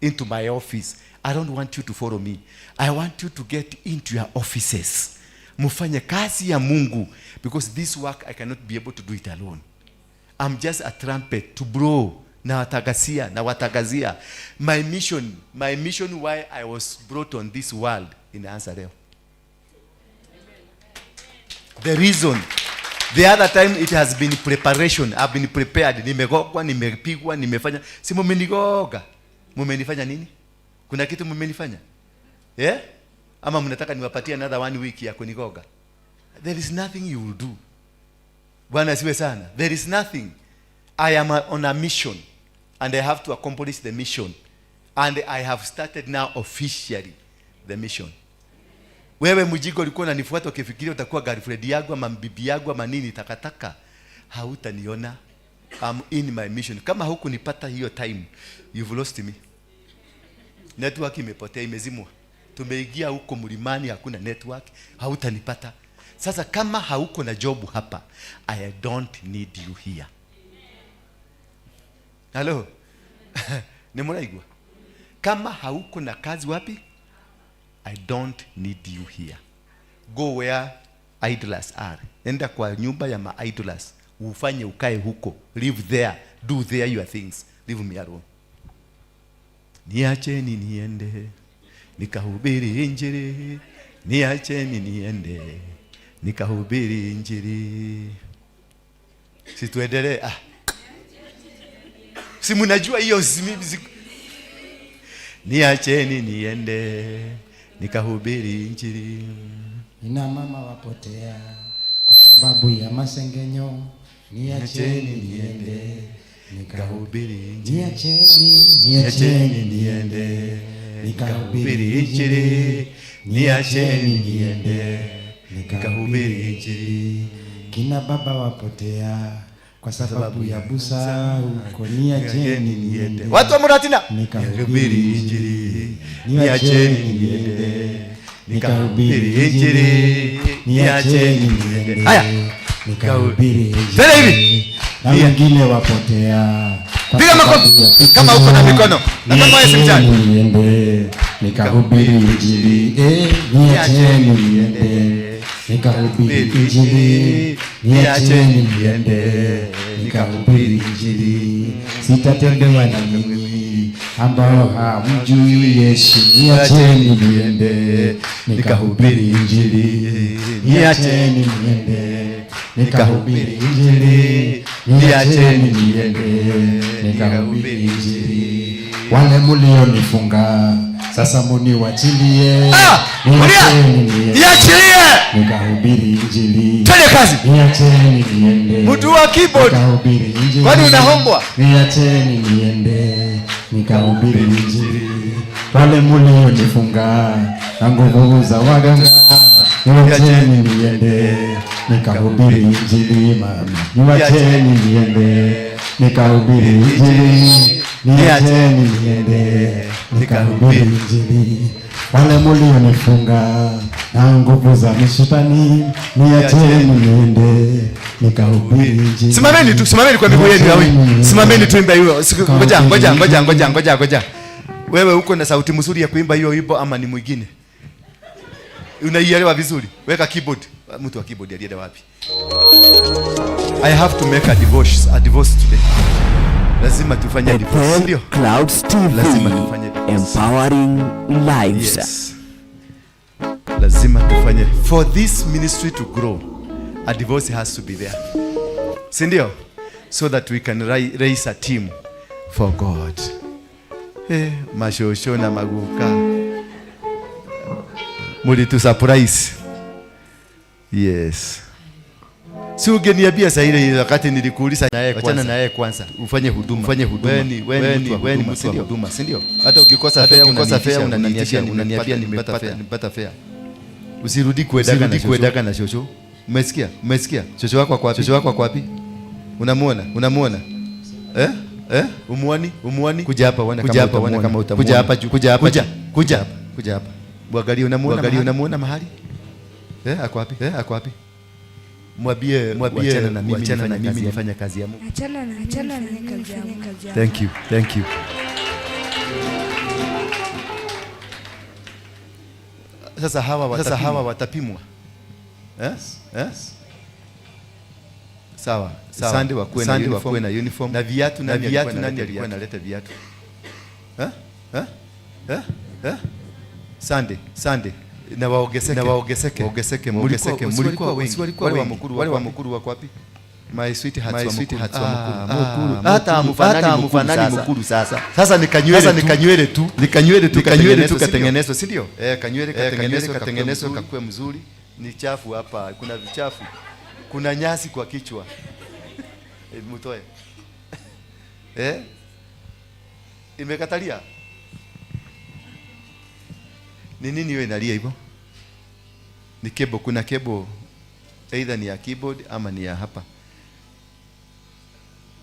into my office. I don't want you to follow me. I want you to get into your offices. Mufanye kazi ya Mungu, because this work I cannot be able to do it alone. I'm just a trumpet to blow. Na watagazia, na watagazia. My mission why I was brought on this world inaanza leo. The reason, the other time it has been preparation. I've been prepared. Nimegogwa, nimepigwa, nimefanya. Si mumenigoga? Mumenifanya nini? Kuna kitu mumenifanya? Yeah? Ama mnataka niwapatie another one week ya kunigoga? There is nothing you will do. Bwana asifiwe sana. There is nothing. I am on a mission and I have to accomplish the mission, and I have started now officially the mission. Wewe mjinga ulikuwa unanifuata ukifikiria utakuwa girlfriend yangu ama bibi yangu ama nini, takataka, hautaniona. I'm in my mission. Kama hukunipata hiyo time, you've lost me. Network imepotea, imezimwa. Tumeingia huko mlimani, hakuna network, hautanipata. Sasa kama hauko na job hapa, I don't need you here. Hello? Ni muraigua? Kama hauko na kazi wapi? I don't need you here. Go where idlers are. Enda kwa nyumba ya ma-idlers. Ufanye ukae huko. Live there. Do there your things. Leave me alone. Niacheni niende nikahubiri Injili. Niacheni niende nikahubiri Injili. Si tuendelee? Ah. Si mnajua hiyo niacheni niende nikahubiri Injili. Ina mama wapotea kwa sababu ya masengenyo. Niacheni niende nikahubiri. Nikahubiri Injili. Niacheni, niacheni niende nikahubiri Injili. Niacheni niende Nikahubiri injili. Kina baba wapotea kwa sababu ya busa huko, niacheni niende. Watu wa Muratina, Nikahubiri injili, niacheni niende. Nikahubiri injili, niacheni niende. Haya. Nikahubiri injili. Tena hivi. Na wengine wapotea kwa Piga sababu makofi ya fitina. kama uko na mikono na kama wewe si mchana. Niacheni niende, nikahubiri injili, niacheni niende. Nikahubiri injili, niacheni niende. Nikahubiri injili, sitatendewa na nyinyi ambao hamjui Yesu. Niacheni niende, nikahubiri injili, niacheni niende. Nikahubiri injili, niacheni niende. Nikahubiri injili. Wale mulionifunga sasa muniwachilie, Ah! niacheni niende. Niachilie. Nikahubiri injili, Twende kazi. niacheni niende. Mtu wa keyboard. Nikahubiri injili. Kwani unahombwa? Niacheni niende, nikahubiri injili. Wale mulionifunga na nguvu za waganga, niacheni niende, nikahubiri injili. Mama, niacheni niende, nikahubiri injili. Niacheni niende, nikahubiri injili. Wale mulionifunga na nguvu za mishitani, niacheni niende, nikahubiri injili. Simameni tu, simameni kwa miguu yenu wawili. Simameni tuimbe hiyo. Ngoja, ngoja, ngoja, ngoja, ngoja, ngoja. Wewe uko na sauti mzuri ya kuimba hiyo wimbo ama ni mwingine? Unaielewa vizuri? Weka keyboard. Mtu wa keyboard alienda wapi? I have to make a divorce today. Lazima tufanye divorce, Bethel ndio? Clouds TV, Lazima tufanye divorce. empowering lives. Yes. Lazima tufanye, for this ministry to grow, a divorce has to be there. Si ndio? So that we can raise a team for God. Mashosho na maguka. Mulitu surprise. Yes. Si ungeniambia saa ile wakati nilikuuliza Na yeye wachana kwanza. na yeye kwanza. Ufanye huduma. Ufanye huduma. Wewe ni mtu wa huduma, si ndio? Hata ukikosa Hata fare, ukikosa fare, unaniitisha, unaniambia unaniambia nimepata nimepata fare. Usirudi kuedaga Usirudi na shosho. kuedaga na shosho. Umesikia? Umesikia? Shosho wako ako wapi? Shosho wako ako wapi? Unamuona? Unamuona? Eh? Eh? Umuoni? Umuoni? Kuja hapa uone Kuja kama hapa uone utamuona. kama utamuona. Kuja hapa juu. Kuja hapa. Kuja. Kuja hapa. Kuja hapa. Mwangalie, unamuona? Mwangalie, Mahali? Unamuona mahali? Ako wapi? Ako wapi? Mwambie, Mwambie, wachana na mimi, wachana na nifanye mimi kazi ya nifanye kazi ya Mungu. Achana na kazi yangu. Thank you. Thank you. Sasa hawa watapimwa. Eh? Eh? Sawa. Sawa. Sunday wakuwe na Sunday uniform. wakuwe na uniform. Na viatu, Na nani viatu alikuwa nani analeta alikuwa viatu? analeta viatu? Eh? Eh? Eh? Eh? Sunday, Sunday. Na waongezeke, Na waongezeke. waongezeke, Mulikuwa- waongezeke. walikuwa wengi. Walikuwa Wale wa wengi. Mukuru Wale wa wako wapi? Mukuru wako wapi? My sweethearts My wa Mukuru. sweethearts wa Mukuru. Mukuru. Hata Mukuru. hamfanani Hata Mukuru hamfanani sasa. Mukuru sasa. Sasa ni kanywele Sasa ni tu. kanywele tu. Ni kanywele tu Ni kanywele tu katengenezwa, katengenezwa, si ndio? Kanywele Kanywele katengenezwa, katengenezwa kakue mzuri. Ni chafu hapa, kuna vichafu. Kuna nyasi kwa kichwa. Mtoe. Imekatalia. Ni nini hiyo inalia hivyo? Ni cable, kuna cable either ni ya keyboard ama ni ya hapa.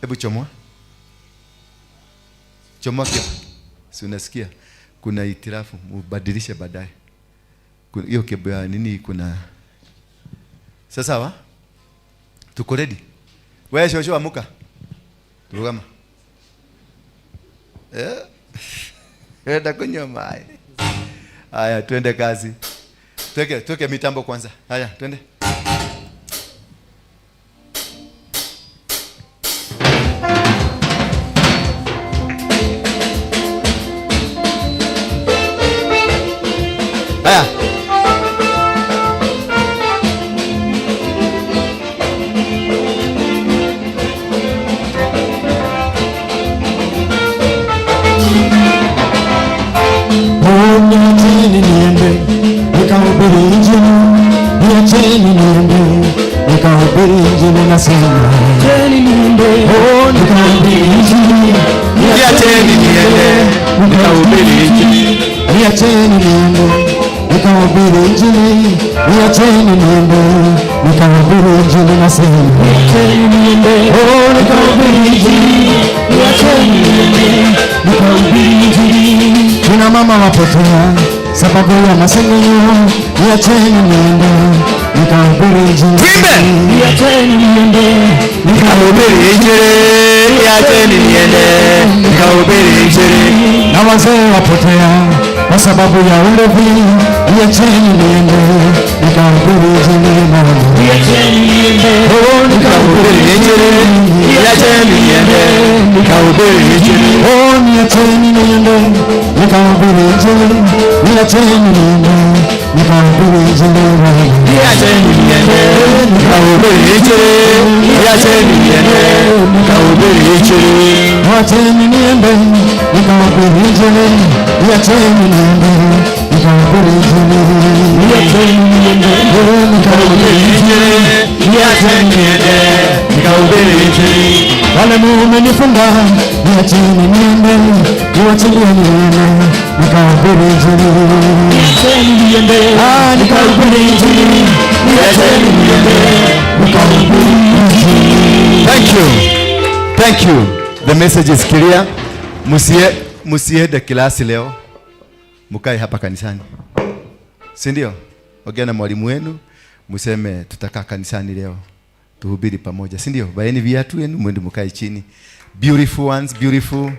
Hebu chomoa. Chomoa cable. Si unasikia? Kuna itirafu, mubadilishe baadaye. Hiyo cable ya nini kuna. Sasa sawa? Tuko ready? Wewe shosho amuka. Rugama. Enda kunywa maji. Haya, twende kazi. Tuweke mitambo kwanza. Haya, twende. Haya. Niacheni niende nikahubiri injili, niacheni niende nikahubiri injili, nasema niacheni niende nikahubiri injili, Niacheni niende nikahubiri injili. niacheni niende nikahubiri Nikahubiri Injili, niacheni niende. Nikahubiri Injili, nasema niacheni niende. Oh, nikahubiri Injili, niacheni niende. Nikahubiri Injili. Kina mama wapotea sababu ya masengenyo, niacheni niende. Nikahubiri Injili. Tuimbe. Niacheni niende. Nikahubiri Injili, niacheni niende. Nikahubiri Injili. Na wazee wapotea kwa sababu ya ulevi, niacheni niende. Nikahubiri Injili mama. Niacheni niende. Oh, Nikahubiri Injili, niacheni niende. Nikahubiri Injili. Oh, niacheni niende, nikahubiri Injili, niacheni niende, nikahubiri Injili mama. Niacheni niende. Nikahubiri Injili, niacheni niende. Nikahubiri Injili. Niacheni niende, nikahubiri Injili, niacheni niende, nikahubiri Injili. Niacheni niende. Oh, nikahubiri Injili, niacheni niende. Nikahubiri Injili. Wale mumenifunga, niacheni niende, niwachilie niende, nikahubiri Injili. Niacheni niende. Ah, nikahubiri Injili, Niacheni niende. Nikahubiri Injili. Thank you. Thank you. The message is clear. Musiende klasi leo. Mukae hapa kanisani. Si ndio? Ongea na mwalimu wenu, mseme tutakaa kanisani leo. Tuhubiri pamoja. Si ndio? Vaeni viatu yenu mwende mukae chini. Beautiful ones, beautiful.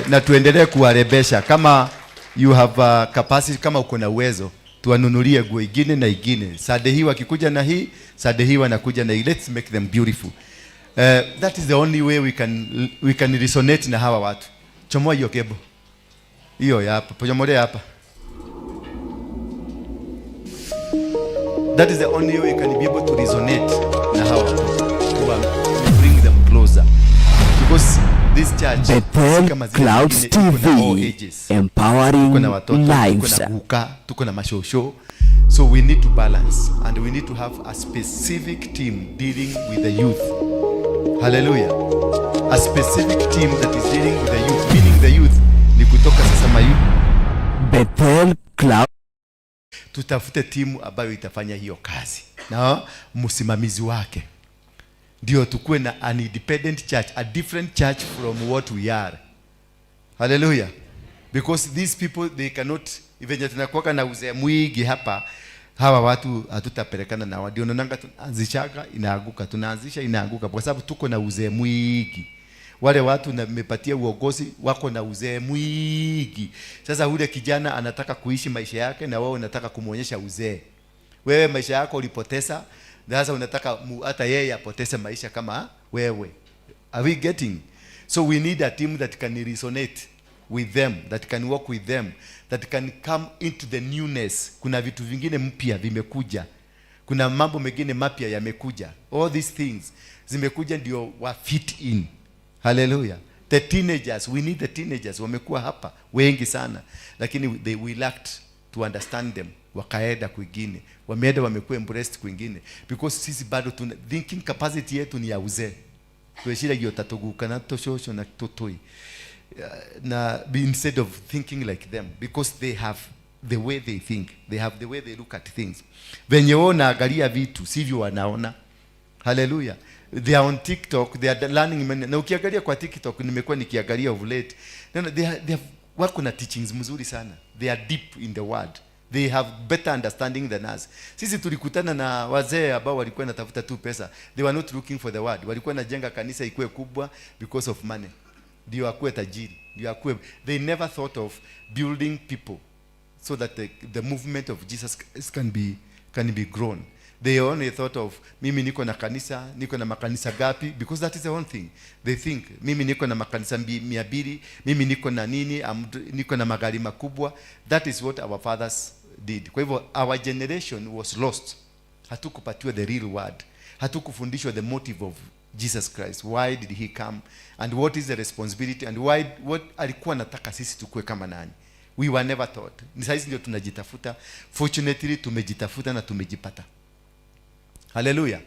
Na tuendelee kuwarebesha kama you have a capacity, kama uko na uwezo tuwanunulie nguo ingine na ingine. Sunday hii wakikuja na hii, Sunday hii wanakuja na hii. Let's make them beautiful. That is the only way we can resonate na hawa watu. Chomoa hiyo kebo. Hiyo ya hapa. Chomolea hapa. That is the only way you can be able to resonate na hawa watoto. To bring them closer. Because this church si Bethel kama zile Clouds zingine, iko na all TV, ages. Empowering Tuko na watoto, tuko lives. na guka, tuko na mashosho. So we need to balance and we need to have a specific team dealing with the youth. Hallelujah. A specific team that is dealing with the youth, meaning the youth ni kutoka sasa mayu Bethel Cloud tutafute timu ambayo itafanya hiyo kazi na msimamizi wake, ndio tukuwe na an independent church, a different church from what we are. Hallelujah. Because these people, they cannot, venye tunakuwaka na uzee mwingi hapa, hawa watu hatutapelekana nao. Ndio naonanga tunaanzishaga inaanguka, tunaanzisha inaanguka, kwa sababu tuko na uzee mwingi. Wale watu namepatia uongozi wako na uzee mwingi. Sasa ule kijana anataka kuishi maisha yake na wewe unataka kumwonyesha uzee. Wewe maisha yako ulipoteza, sasa unataka hata yeye apoteze maisha kama wewe. Are we getting? So we need a team that can resonate with them, that can work with them, that can come into the newness. Kuna vitu vingine mpya vimekuja, kuna mambo mengine mapya yamekuja. All these things zimekuja ndio wa fit in. Hallelujah. The teenagers, we need the teenagers. Wamekuwa hapa wengi sana, lakini we lacked to understand them. Wakaenda kwingine, wameenda wamekuwa embraced kwingine, because sisi bado tuna thinking capacity yetu ni ya uzee. Tweciragia ta tuguka na tucucu na tutui na instead of thinking like them, because they have the way they think, they have the way they look at things. Venye wao naangalia vitu sivyo wanaona. Hallelujah. They are on TikTok, they are learning many. Na ukiangalia kwa TikTok, nimekuwa nikiangalia of late, no, they have, wako na teachings mzuri sana. They are deep in the word, they have better understanding than us. Sisi tulikutana na wazee ambao walikuwa natafuta tu pesa. They were not looking for the word. Walikuwa najenga kanisa ikuwe kubwa because of money, ndio akuwe tajiri, ndio akuwe. They never thought of building people so that the movement of Jesus Christ can be grown. They only thought of, mimi niko na kanisa, niko na makanisa gapi? Because that is the one thing they think. Mimi niko na makanisa 200, mimi niko na nini, niko na magari makubwa. That is what our fathers did. Kwa hivyo our generation was lost. Hatukupatiwa the real word, hatukufundishwa the motive of Jesus Christ, why did he come and what is the responsibility and why, what alikuwa nataka sisi tukue kama nani. We were never taught. Ni saizi ndio tunajitafuta. Fortunately, tumejitafuta na tumejipata. Haleluya.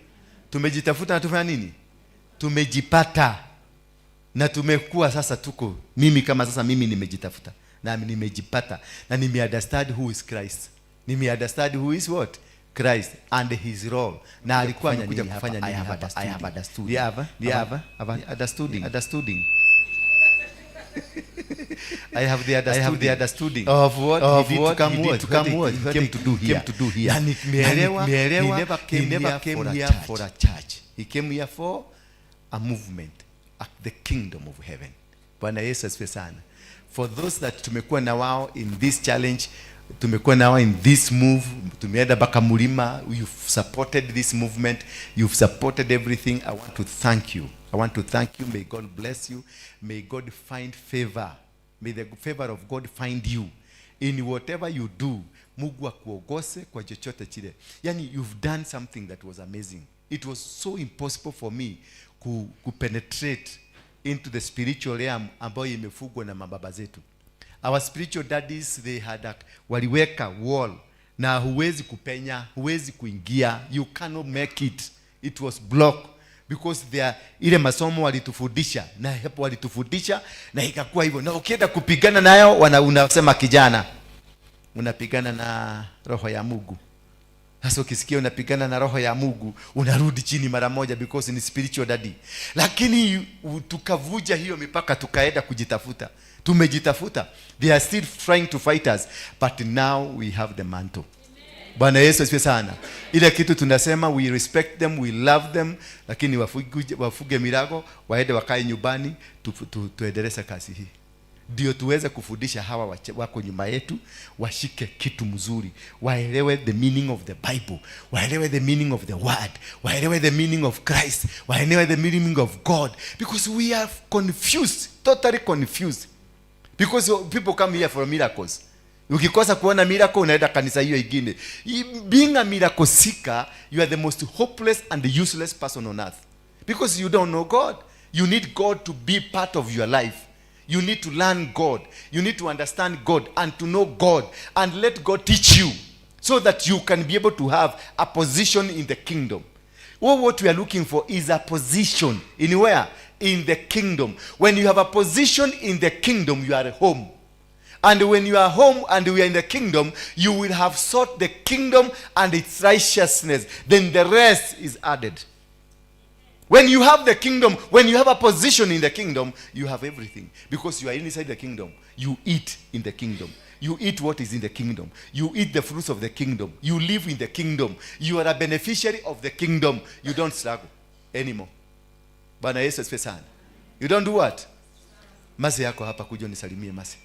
Tumejitafuta na tufanya nini? Tumejipata na tumekuwa sasa tuko, mimi kama sasa mimi nimejitafuta na nimejipata na nimeunderstand who is Christ. Nime understand who is what Christ and his role, na alikuwa amekuja kufanya nini hapa. I have understood. I have understood. I have the understanding, I have the understanding of what of he did what to come he did what, to come what what, he came to do he here. came to do here. Na nimeelewa, Na nimeelewa, he never came he never here came for a here church. for a church. He came here for a movement, the kingdom of heaven. Bwana Yesu asifiwe sana. For those that tumekuwa na wao in this challenge, tumekuwa na wao in this move, tumeenda mpaka mlima, you've supported this movement, you've supported everything. I want to thank you. I want to thank you. May God bless you. May God find favor. May the favor of God find you in whatever you do. Mungu akuongoze kwa chochote chile. Yani, you've done something that was amazing. It was so impossible for me ku penetrate into the spiritual realm ambayo imefugwa na mababa zetu. Our spiritual daddies, they had waliweka wall na huwezi kupenya, huwezi kuingia. You cannot make it. It was blocked because they are, ile masomo walitufundisha na hapo walitufundisha na ikakuwa hivyo, na ukienda kupigana nayo unasema, "Kijana, unapigana na roho ya Mungu." Sasa ukisikia unapigana na roho ya Mungu, unarudi chini mara moja because ni spiritual daddy. Lakini tukavuja hiyo mipaka, tukaenda kujitafuta. Tumejitafuta. They are still trying to fight us, but now we have the mantle. Bwana Yesu asifiwe sana. Ile kitu tunasema, we respect them, we love them, lakini wafuge mirago, waende wakae nyumbani, tuendeleze kazi hii ndio tuweze kufundisha hawa wako nyuma yetu washike kitu mzuri, waelewe the meaning of the Bible, waelewe the meaning of the word, waelewe the meaning of Christ, waelewe the meaning of God, because we are confused, totally confused, because people come here for miracles. Ukikosa kuona miracle, unaenda kanisa hiyo ingine. Being a miracle seeker, you are the most hopeless and useless person on earth because you don't know God. You need God to be part of your life. You need to learn God. You need to understand God and to know God and let God teach you so that you can be able to have a position in the kingdom. Well, what we are looking for is a position in where? In the kingdom. When you have a position in the kingdom, you are home. And when you are home and we are in the kingdom, you will have sought the kingdom and its righteousness. Then the rest is added. When you have the kingdom, when you have a position in the kingdom, you have everything. Because you are inside the kingdom. You eat in the kingdom. You eat what is in the kingdom. You eat the fruits of the kingdom. You live in the kingdom. You are a beneficiary of the kingdom. You don't struggle anymore. Bwana Yesu asifiwe sana. You don't do what? Mase yako hapa, kuja unisalimie, Mase.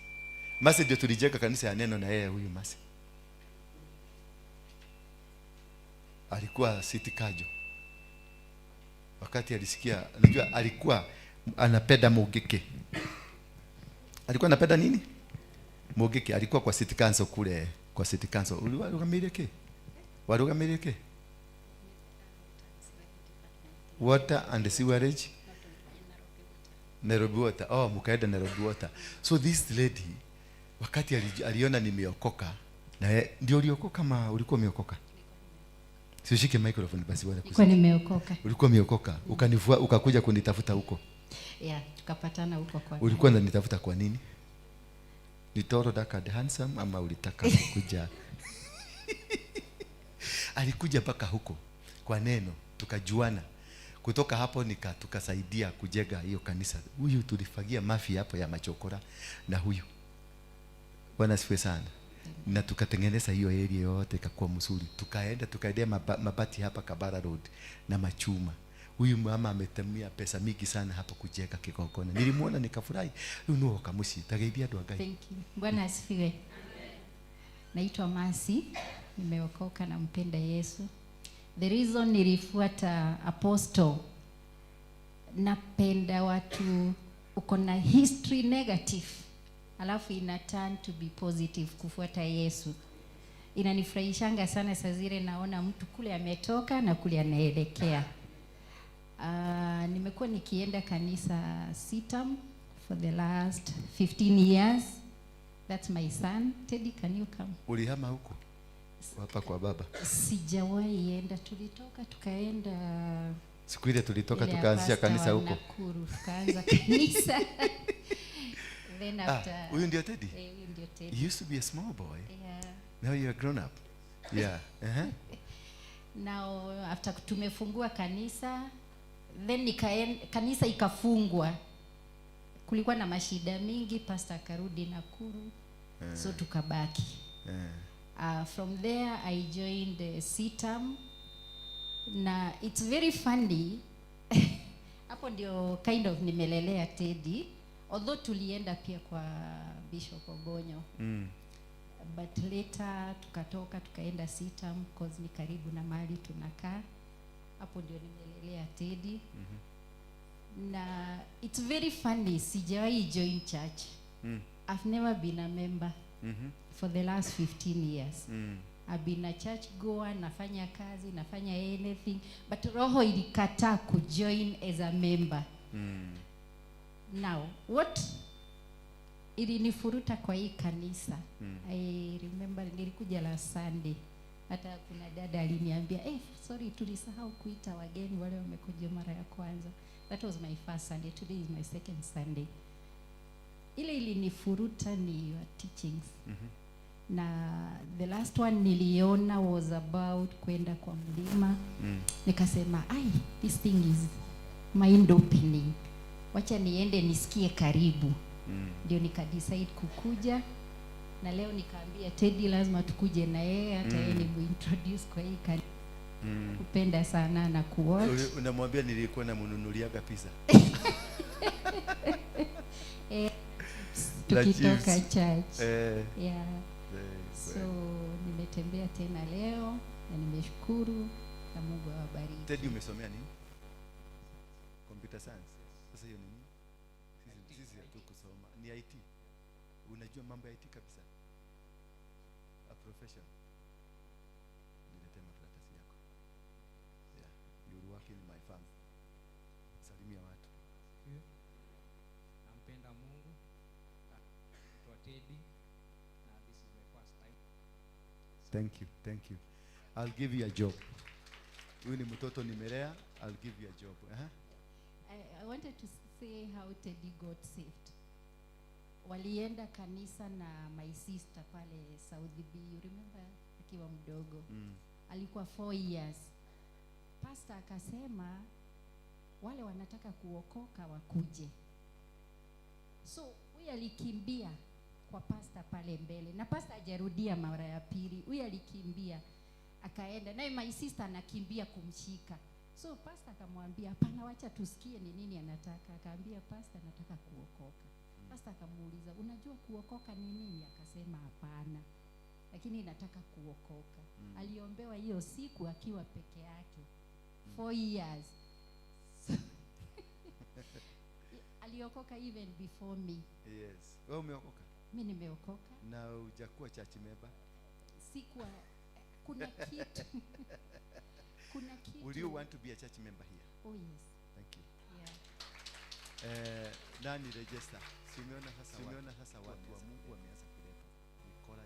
Mase ndio tulijenga kanisa ya neno na yeye huyu Mase. Alikuwa City Kajo. Wakati alisikia, unajua alikuwa anapenda Mugike. Alikuwa anapenda nini? Mugike. Alikuwa kwa City Council kule, kwa City Council. Uliwarugamire ke? Warugamire ke? Water and sewerage. Nairobi Water. Oh, mkaenda Nairobi Water. So this lady, wakati aliona nimeokoka, na ndio uliokoka kama ulikuwa umeokoka? Sishike microphone basi wala Nilikuwa nimeokoka. Ulikuwa umeokoka, ukanivua, ukakuja kunitafuta huko. Yeah, tukapatana huko kwa Ulikuwa unanitafuta kwa nini? Ni tall, dark and handsome, ama ulitaka kuja? Alikuja mpaka huko kwa neno, tukajuana. Kutoka hapo tukasaidia kujenga hiyo kanisa. Huyu tulifagia mafi hapo ya machokora na huyu. Bwana asifiwe sana. Na tukatengeneza hiyo area yote ikakuwa mzuri. Tukaenda tukaendea mabati hapa Kabara Road na machuma. Huyu mama ametumia pesa mingi sana hapa kujenga kigongona. Nilimuona nikafurahi. Huyu ni wakamushi tageithia andũ a Ngai. Thank you. Bwana asifiwe. Naitwa Masi, nimeokoka na mpenda Yesu. The reason nilifuata apostle, napenda watu uko na history negative alafu ina turn to be positive kufuata Yesu. Inanifurahishanga sana saa zile naona mtu kule ametoka na kule anaelekea. Nimekuwa nikienda kanisa CITAM for the last 15 years. That's my son. Teddy, can you come? Ulihama huku hapa kwa baba? Sijawahi enda, tulitoka tukaenda Siku ile tulitoka ile ya tukaanzisha pastor kanisa wa huko. Nakuru, tukaanza kanisa. Then Ah, after huyu ndio Teddy? Eh, huyu ndio Teddy. He used to be a small boy. Yeah. Now you're a grown up. Yeah. Uh-huh. Now after tumefungua kanisa, then kanisa ikafungwa. Kulikuwa na mashida mingi, pastor akarudi Nakuru. So tukabaki. From there I joined CITAM. Na it's very funny. Hapo ndio kind of nimelelea Teddy, although tulienda pia kwa Bishop Ogonyo. But later tukatoka tukaenda CITAM cause ni karibu na mahali tunakaa. Hapo ndio nimelelea Teddy. Na it's very funny, sijawahi join church. I've never been a member for the last 15 years. I've been a church goer, nafanya kazi, nafanya anything, but roho ilikataa kujoin as a member. Now, what ilinifuruta kwa hii kanisa, I remember nilikuja last Sunday, hata kuna dada aliniambia, sorry, tulisahau kuita wageni wale wamekuja mara ya kwanza. That was my first Sunday. Today is my second Sunday. Ile ilinifuruta ni your teachings. Na the last one niliona was about kwenda kwa mlima. Nikasema, ai, this thing is mind opening. Wacha niende nisikie karibu. Ndio nikadecide kukuja. Na leo nikaambia Teddy lazima tukuje na yeye, hata yeye nimuintroduce kwa hii kanisa. Kupenda sana na kuwatch. Unamwambia nilikuwa namnunuliaga pizza. Tukitoka church. Yeah. So nimetembea tena leo na nimeshukuru na Mungu awabariki. Teddy, umesomea nini? Computer science. Sasa hiyo ni nini? Sisi hatukusoma. Ni IT. Unajua mambo ya IT kabisa? A profession. Niletee makaratasi yako. Yeah, you will work in my farm. Salimia watu. Nampenda Mungu. Naitwa Teddy. Na this is my first time. Thank you, thank you. I'll give you a job. Huyu ni mtoto nimelea, I'll give you a job. Uh-huh. I wanted to say how Teddy got saved. Walienda kanisa na my sister pale South B, you remember akiwa mdogo. Alikuwa 4 years. Pastor akasema wale wanataka kuokoka wakuje. So huyu alikimbia kwa pastor pale mbele, na pastor hajarudia mara ya pili. Huyu alikimbia akaenda, naye my sister anakimbia kumshika. So pastor akamwambia hapana, wacha tusikie ni nini anataka. Akaambia pastor nataka kuokoka. Pastor akamuuliza unajua kuokoka ni nini? Akasema hapana, lakini nataka kuokoka. Aliombewa hiyo siku akiwa peke yake 4 years. So, aliokoka even before me. Yes. Wewe umeokoka? Mimi nimeokoka. Na hujakuwa church member? Sikuwa. Kuna kitu. Kuna kitu. Will you want to be a church member here? Oh yes. Thank you. Yeah. Nani register? Si umeona sasa watu wa Mungu wameanza kuletwa. Nikora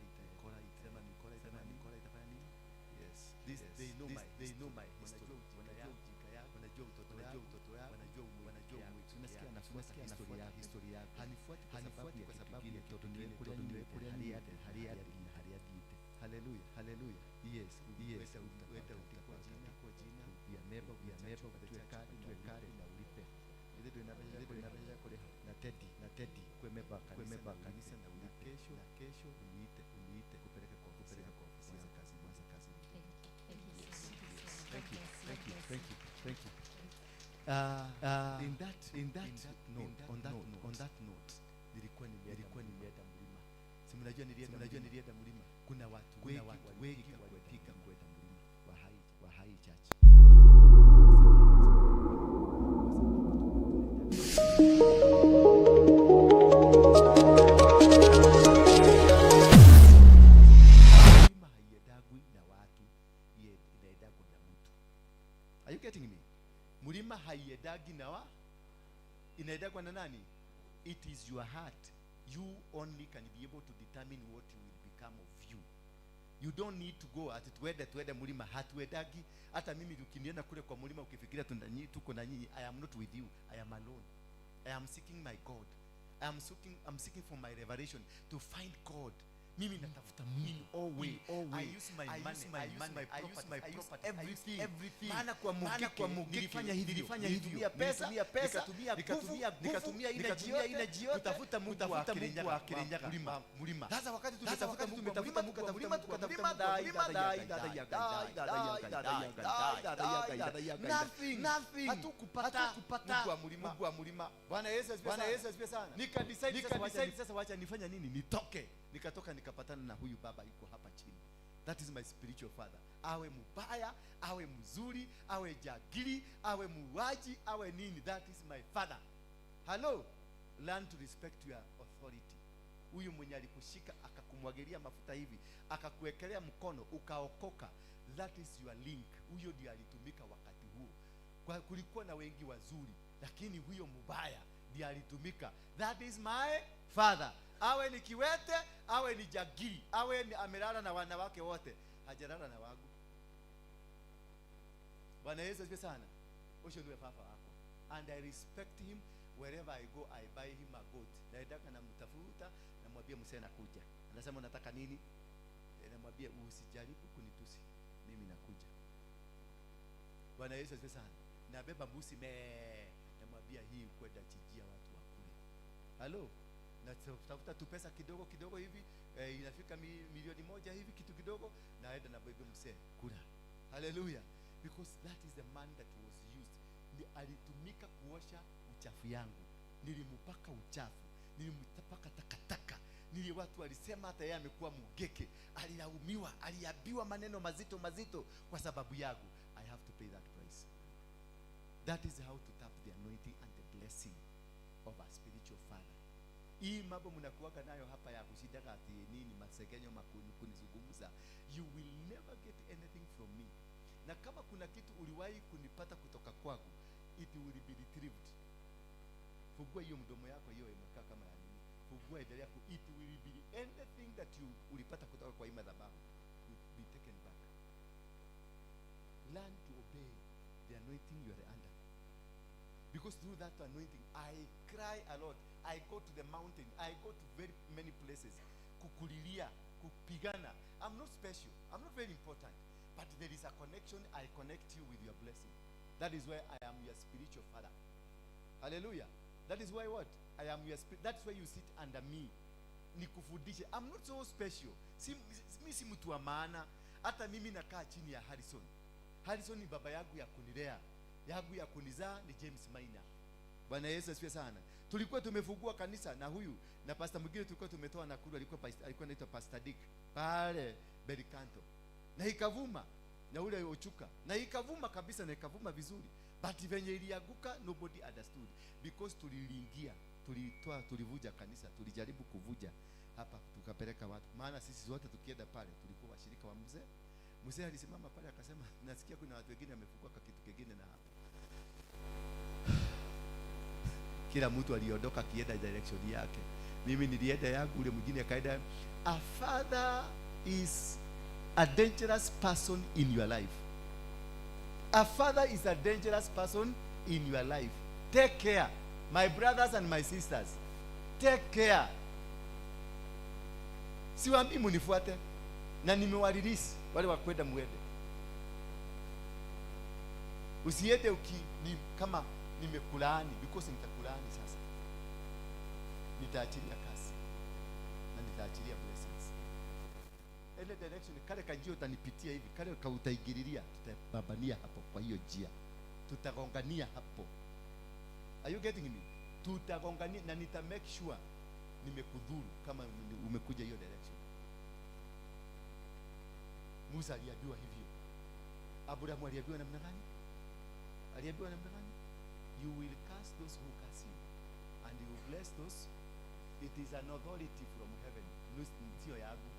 itasema nikora itafanya nini? Yes. This yes. They know my history. Wanajua ujika yako, wanajua utoto yako, wanajua umwiki. Unasikia anafuata historia yako. Hanifuati kwa sababu ya kitu kingine, hali yake. Hallelujah, hallelujah. Yes, yes. Weta utakuwa jina ya member tuwe kadi na ulipe. Ile ndio inabasha kule na Teddy kwe member kanisa na ulipe. Kesho uniite kupeleka kwa ofisi ya kazi. Thank you. On that note, nilikuwa nimeenda mlima. Si mnajua nilienda mlima. Kuna watu wengi walipiga kwenda mlima wa Hai Church. Mlima haiendagwi na watu, inaendagwa na mtu. Are you getting me? Mlima haiendagi na wa, inaendagwa na nani? It is your heart. You only can be able to determine what you will become of you. You don't need to go at tuende mlima. Hatuendagi. Hata mimi ukiniona kule kwa mlima ukifikiria tuko na nyinyi, I am not with you. I am alone. I am seeking my God. I'm seeking for my revelation to find God. Mimi natafuta Mungu In all way, all way. I use my I money, use my I use money, my I use property, my I use property, everything. I use everything. Maana kwa Maana Mugeke kwa Mugeke nilifanya hivyo, nilifanya hivyo, nilitumia pesa, nilitumia pesa, nikatumia nikatumia nguvu, nguvu, nikatumia energy nikatumia yote, energy yote, kutafuta Mungu wa kutafuta Mungu Kirinyaga, wa Kirinyaga, mlima, wa mlima. Sasa wakati Sasa tumetafuta wakati Mungu wa tumetafuta mlima, Mungu wa tukatafuta mlima, Mungu wa tukatafuta mlima, Mungu wa dai, mlima, dai, dai, dai, dai, dai, dai, dai, dai, dai, dai, dai, dai, dai, dai, dai, dai, nothing, nothing. Hatukupata Hatukupata Mungu wa mlima. Mungu wa mlima. Bwana Yesu asifiwe Bwana sana. Yesu asifiwe sana. Nika decide Nika sasa wacha decide sasa wacha nifanya nini? Nitoke. Nikatoka nikapatana na huyu baba yuko hapa chini. That is my spiritual father. Awe mubaya, awe mzuri, awe jagiri, awe muuaji, awe nini. That is my father. Hello. Learn to respect your authority. Huyu mwenye alikushika akakumwagilia mafuta hivi, akakuwekelea mkono ukaokoka, that is your link. Huyo ndiye alitumika wakati huo. Kwa kulikuwa na wengi wazuri, lakini huyo mubaya ndiye alitumika. That is my father. Awe ni kiwete, awe ni jagiri, awe ni amelala na wanawake wote, hajalala na wangu. Bwana Yesu asifiwe sana. Ucio ndiwe baba wako. And I respect him wherever I go, I buy him a goat. Naendaka namtafuta, namwambia mzee nakuja. Anasema unataka nini? Namwambia usijaribu kunitusi, mimi nakuja. Bwana Yesu asifiwe sana. Nabeba mbuzi mee, namwambia hii kwenda chijia watu wakule. Halo, natafuta tu pesa kidogo kidogo hivi inafika 1,000,000 hivi kitu kidogo, naenda na bebe mzee kula. Hallelujah. Because that is the man that was used. Ni alitumika kuosha uchafu yangu. Nilimpaka uchafu, nilimpaka takataka. Nili watu walisema hata yeye amekuwa mugeke, alilaumiwa, aliambiwa maneno mazito mazito kwa sababu yangu. I have to pay that price. That is how to tap the anointing and the blessing of a spiritual father. Hii mambo mnakuwaga nayo hapa ya kushindaga ati nini masegenyo makuni kunizungumza, you will never get anything from me. Na kama kuna kitu uliwahi kunipata kutoka kwangu, it will be retrieved. Fungua hiyo mdomo yako hiyo imekaa kama ya nini, fungua, endelea ku, it will be anything that you ulipata kutoka kwa hii madhabahu will be taken back. Learn to obey the anointing you are under. Because through that anointing, I cry a lot. I go to the mountain. I go to very many places. Kukulilia, kupigana. I'm not special. I'm not very important. But there is a connection. I connect you with your blessing. That is why I am your spiritual father. Hallelujah. That is why what? I am your spirit. That's why you sit under me. Nikufundishe. I'm not so special. Si, mi si mtu wa maana. Hata mimi nakaa chini ya Harrison. Harrison ni baba yangu ya kunilea, yangu ya kunizaa ni James Maina. Bwana Yesu asifiwe sana. Tulikuwa tumefungua kanisa na huyu na pastor mwingine tulikuwa tumetoa Nakuru, alikuwa anaitwa Pastor Dick pale Berikanto, na ikavuma na ule Ochuka, na ikavuma kabisa, na ikavuma vizuri, but venye ilianguka nobody understood because tuliingia, tulitoa, tulivuja kanisa, tulijaribu kuvuja hapa, tukapeleka watu, maana sisi wote tukienda pale tulikuwa washirika wa mzee. Mzee alisimama pale akasema, nasikia kuna watu wengine wamefungua kitu kingine na hapa. Kila mtu aliondoka akienda direction yake. Mimi nilienda yangu, ule mwingine akaenda. A father is a dangerous person in your life. A father is a dangerous person in your life. Take care, my brothers and my sisters. Take care. Siwaambii munifuate, na nimewarelease wale wa kwenda muende. Usiende uki ni, kama nimekulaani, because nitakulaani sasa. Nitaachilia kasi na nitaachilia blessings. Ile direction kale kanjia utanipitia hivi, kale kautaingililia, tutababania hapo kwa hiyo njia. Tutagongania hapo. Are you getting me? Tutagongania na nita make sure nimekudhuru kama umekuja hiyo direction. Musa aliambiwa hivyo. Abrahamu aliambiwa namna gani? Aliambiwa namna gani? You will curse those who curse you and you will bless those. It is an authority from heaven. Sio yangu,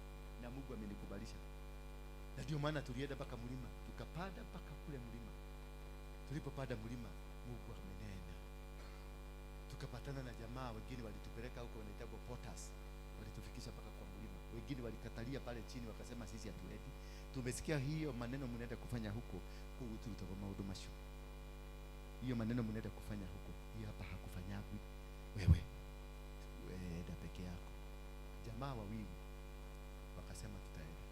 na Mungu amenikubalisha. Na ndio maana tulienda mpaka mlima, tukapanda mpaka kule mlima. Tulipopanda mlima, Mungu amenena. Tukapatana na jamaa wengine walitupeleka huko, wanaitwa porters. Walitufikisha mpaka kwa mlima. Wengine walikatalia pale chini wakasema sisi hatuendi. Tumesikia hiyo maneno mnaenda kufanya huko, kututoka maundu macio. Hiyo maneno mnaenda kufanya huko, hiyo hapa hakufanyagwi. Wewe enda peke yako. Jamaa wawili Wakasema tutaenda.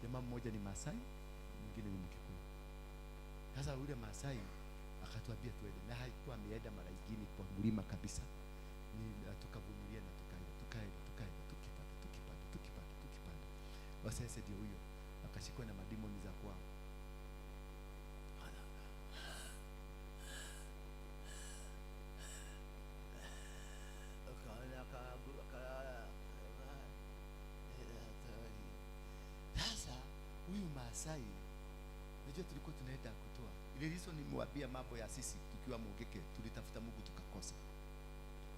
Jamaa mmoja ni Masai, mwingine ni Mkikuyu. Sasa yule Masai akatuambia tuende, na haikuwa ameenda mara ingine kwa mlima kabisa. Ni tukavumilia na tukaenda, tukaenda, tukaenda, tukipanda, tukipanda, tukipanda, tukipanda. Wasese ndio huyo akashikwa na madimoni za kwao. Sasa huyu Maasai, unajua tulikuwa tunaenda kutoa ile hizo, nimewambia mambo ya sisi tukiwa Mugeke, tulitafuta Mungu tukakosa.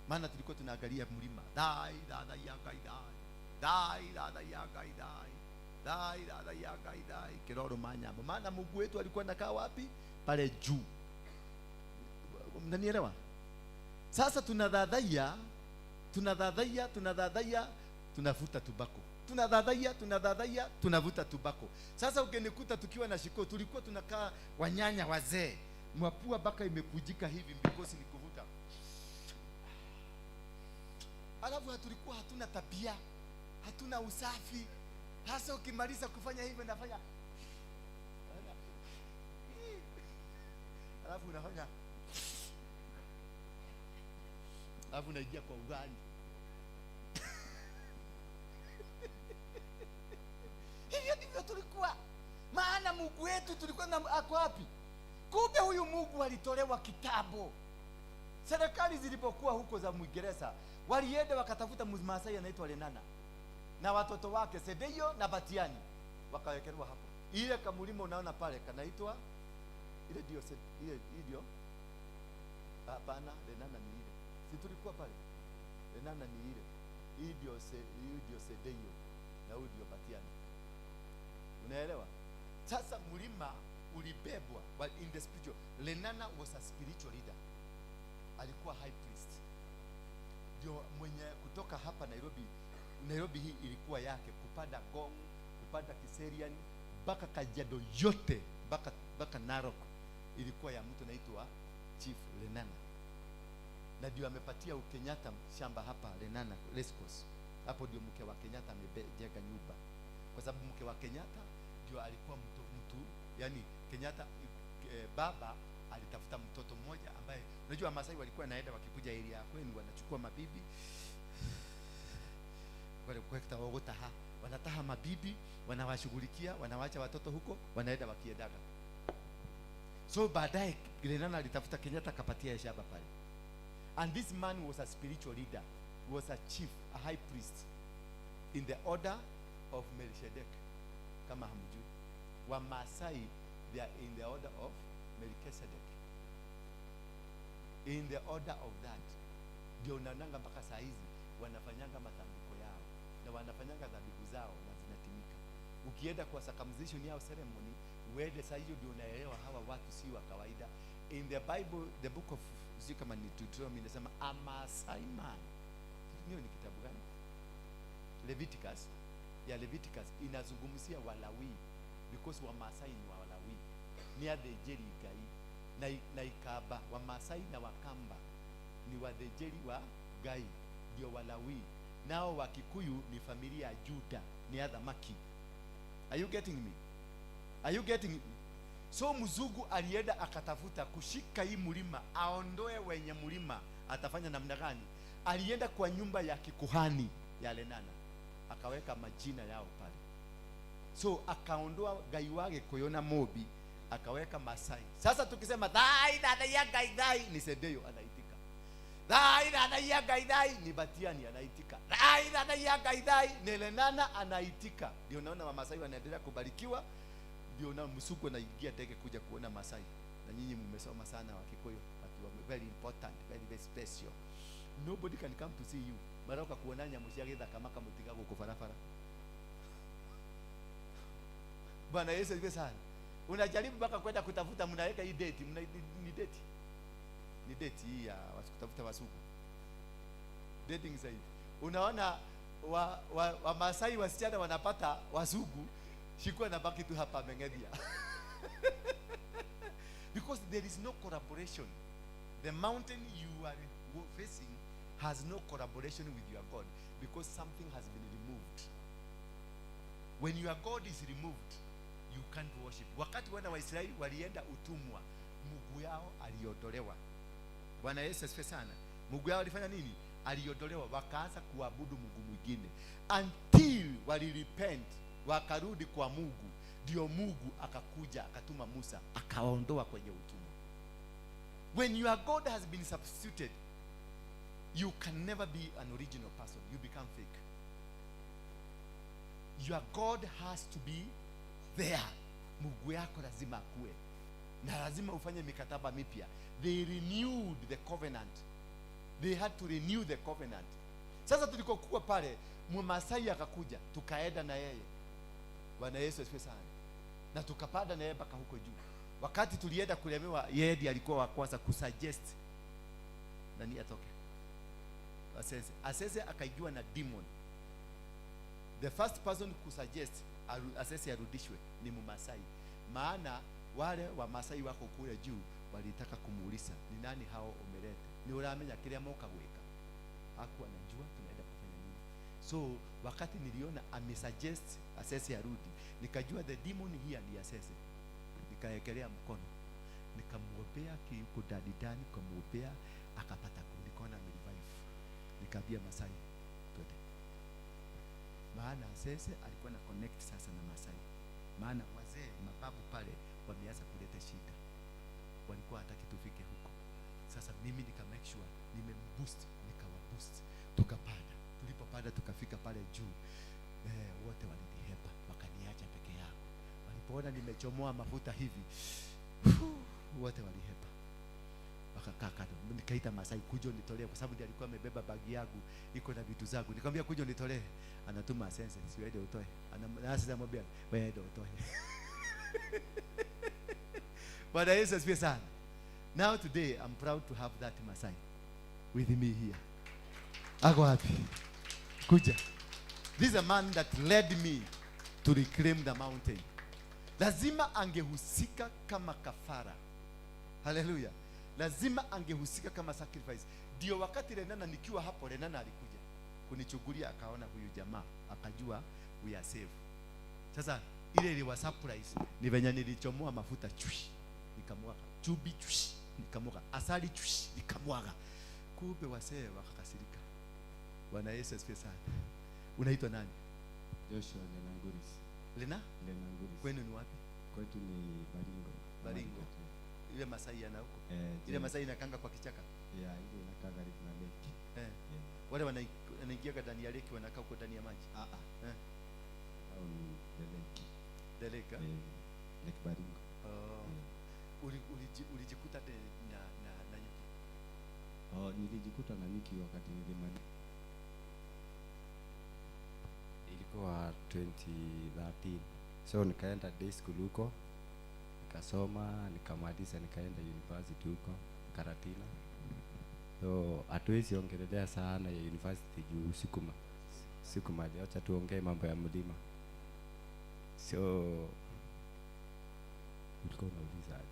Maana tulikuwa tunaangalia mlima, dai dada ya ngai dai dai dada ya ngai dai dai dada ya ngai dai kiroro manyamba. Maana Mungu wetu alikuwa anakaa wapi? Pale juu. Mnanielewa? Sasa tunadhadhaia, tunadhadhaia, tunadhadhaia, tunavuta tubako, tunadhadhaia, tunadhadhaia, tunavuta tubako. Sasa ukinikuta tukiwa na shiko, tulikuwa tunakaa wanyanya wazee, mwapua baka imekujika hivi, because ni kuvuta. Alafu tulikuwa hatuna tabia, hatuna usafi. Hasa ukimaliza kufanya hivyo nafanya, alafu unafanya, alafu unaingia kwa ugali. Hivyo ndivyo tulikuwa. Maana Mungu wetu tulikuwa na ako wapi? Kumbe huyu Mungu alitolewa kitambo. Serikali zilipokuwa huko za Mwingereza, walienda wakatafuta Mmasai anaitwa Lenana na watoto wake Sedeyo na Batiani, wakawekelewa hapo. Ile kamulima unaona pale kanaitwa ile ndio ile ndio. Hapana, Lenana ni ile. Si tulikuwa pale. Lenana ni ile. Hii ndio hii ndio Sedeyo na huyu ndio Batiani. Unaelewa? Sasa mlima ulibebwa, but in the spiritual, Lenana was a spiritual leader. Alikuwa high priest. Ndio mwenye kutoka hapa Nairobi. Nairobi hii ilikuwa yake, kupanda Ngong, kupanda Kiserian, mpaka Kajiado yote, mpaka Narok ilikuwa ya mtu anaitwa Chief Lenana. Na ndio amepatia Kenyatta shamba hapa Lenana Racecourse. Hapo ndio mke wa Kenyatta amejenga nyumba. Kwa sababu mke wa Kenyatta ndio alikuwa mtu yani Kenyatta baba alitafuta mtoto mmoja ambaye, unajua Masai walikuwa naenda wakikuja area ya kwenu wanachukua mabibi wale kwa wanataha mabibi, wanawashughulikia, wanawacha watoto huko, wanaenda wakiendaga. So baadaye Lenana alitafuta Kenyatta akapatia shamba pale. And this man was a spiritual leader, was a chief, a high priest in the order of Melchizedek. Kama hamjui, wa Masai, they are in the order of Melchizedek. In the order of that. Ndio unaonanga mpaka saa hizi wanafanyanga matambiko yao na wanafanyanga dhabihu zao na zinatimika. Ukienda kwa circumcision yao ceremony, uende saa hiyo ndio unaelewa hawa watu si wa kawaida. In the Bible, the book of, sio kama ni Deuteronomy, inasema a Masai man. Hiyo ni kitabu gani? Leviticus. Ya Leviticus inazungumzia Walawi, because wa Masai ni Walawi. Ni athejeri Ngai na Ikaba, wa Masai na Wakamba ni wathejeri wa Ngai, ndio Walawi. Nao wa Kikuyu ni familia ya Juda, ni athamaki. Are you getting me? Are you getting me? So mzungu alienda akatafuta kushika hii mlima, aondoe wenye mlima. Atafanya namna gani? Alienda kwa nyumba ya kikuhani ya Lenana, akaweka majina yao pale. So akaondoa Ngai wa Gikuyu na Mobi, akaweka Masai. Sasa tukisema thai dada ya Ngai thai, ni Sedeyo anaitika. Thai dada ya Ngai thai, ni Batiani anaitika. Thai dada ya Ngai thai, ni Lenana anaitika. Ndio naona wa Masai wanaendelea kubarikiwa. Ndio na msuko anaingia ndege kuja kuona Masai. Na nyinyi mmesoma sana wa Kikuyu, watu very important, very very special. Nobody can come to see you. Baroka kuona nyamu cia githaka makamutiga guku barabara. Bwana Yesu asifiwe sana. Unajaribu mpaka kwenda kutafuta, mnaweka hii date, ni date. Ni date hii ya kutafuta wasuku. Dating site. Unaona wa Masai wasichana wanapata wasuku, shikuwa na baki tu hapa Meng'ethia. Because there is no collaboration. The mountain you are facing has no collaboration with your God, because something has been removed. When your God is removed, you can't worship. Wakati wana wa Israeli walienda utumwa, Mungu yao aliondolewa. Bwana Yesu asifiwe sana. Mungu yao alifanya nini? Aliondolewa, wakaanza kuabudu Mungu mwingine until walirepent, wakarudi kwa Mungu. Ndio Mungu akakuja akatuma Musa akawaondoa kwenye utumwa. When your God has been substituted, you can never be an original person. You become fake. Your God has to be there. Mungu yako lazima akue, na lazima ufanye mikataba mipya. They renewed the covenant. They had to renew the covenant. Sasa tulikokuwa pale, Mmasai akakuja, tukaenda na yeye. Bwana Yesu asifiwe sana. Na tukapanda na yeye mpaka huko juu. Wakati tulienda kulemewa, yeye ndiye alikuwa wa kwanza kusuggest nani atoke. Asese. Asese akaijua na demon. The first person kusuggest Asese arudishwe ni Mmasai. Maana wale wa Masai wako kule juu walitaka kumuuliza ni nani hao umeleta, ni uramenya kiria moka gwika. Hakuwa anajua tunaenda kufanya nini. So wakati niliona amesuggest Asese arudi, nikajua the demon here ni Asese. Nikaekelea mkono, nikamwombea kiuko ndani ndani, nikamwombea akapata, nikaona amerevive. Nikaambia Masai twende, maana Asese alikuwa na connect sasa na Masai, maana wazee mababu pale wameanza kuleta shida, walikuwa hataki tufike huko. Sasa mimi nika make sure nimemboost, nikawaboost, tukapanda. Tulipopanda tukafika pale juu, wote walinihepa wakaniacha peke yangu. Walipoona nimechomoa mafuta hivi, wote walihepa wakakaa kando. Nikaita Masai, kuja unitolee, kwa sababu ndiye alikuwa amebeba bagi yangu iko na vitu zangu. Nikamwambia kuja unitolee, anatuma Asese, siwende utoe. Ana anamwambia wewe ndio utoe. Bwana Yesu asifiwe sana. Now today I'm proud to have that Masai with me here. Ako wapi? Kuja. This is a man that led me to reclaim the mountain. Lazima angehusika kama kafara. Hallelujah. Lazima angehusika kama sacrifice. Ndio wakati Lenana nikiwa hapo, Lenana alikuja kunichukulia, akaona huyu jamaa, akajua we are safe. Sasa ile iliwa surprise ni venye nilichomoa mafuta chui, nikamwaga chubi chui, nikamwaga asali chui, nikamwaga. Kumbe wasee wakakasirika. Bwana Yesu asifiwe sana. Unaitwa nani? Joshua Lenanguris. Lena? Lenanguris. Kwenu ni wapi? Kwetu ni Baringo. Baringo. Ile Masai yana huko. Ile Masai inakanga kwa kichaka. Yeah, ile inakaa karibu na lake. Yeah. Wale wanaingia ndani ya lake wanakaa huko ndani ya maji. Au ni the lake. The lake. Lake Baringo. Oh. Ulijikuta na nyuki? Oh, nilijikuta na nyuki wakati nilimaliza. Ilikuwa 2013. So nikaenda day school huko, nikasoma, nikamaliza, nikaenda university huko Karatina. So hatuwezi ongelelea sana ya university juu sikumali, acha tuongee mambo ya mlima. So ulikuwa unauliza aje?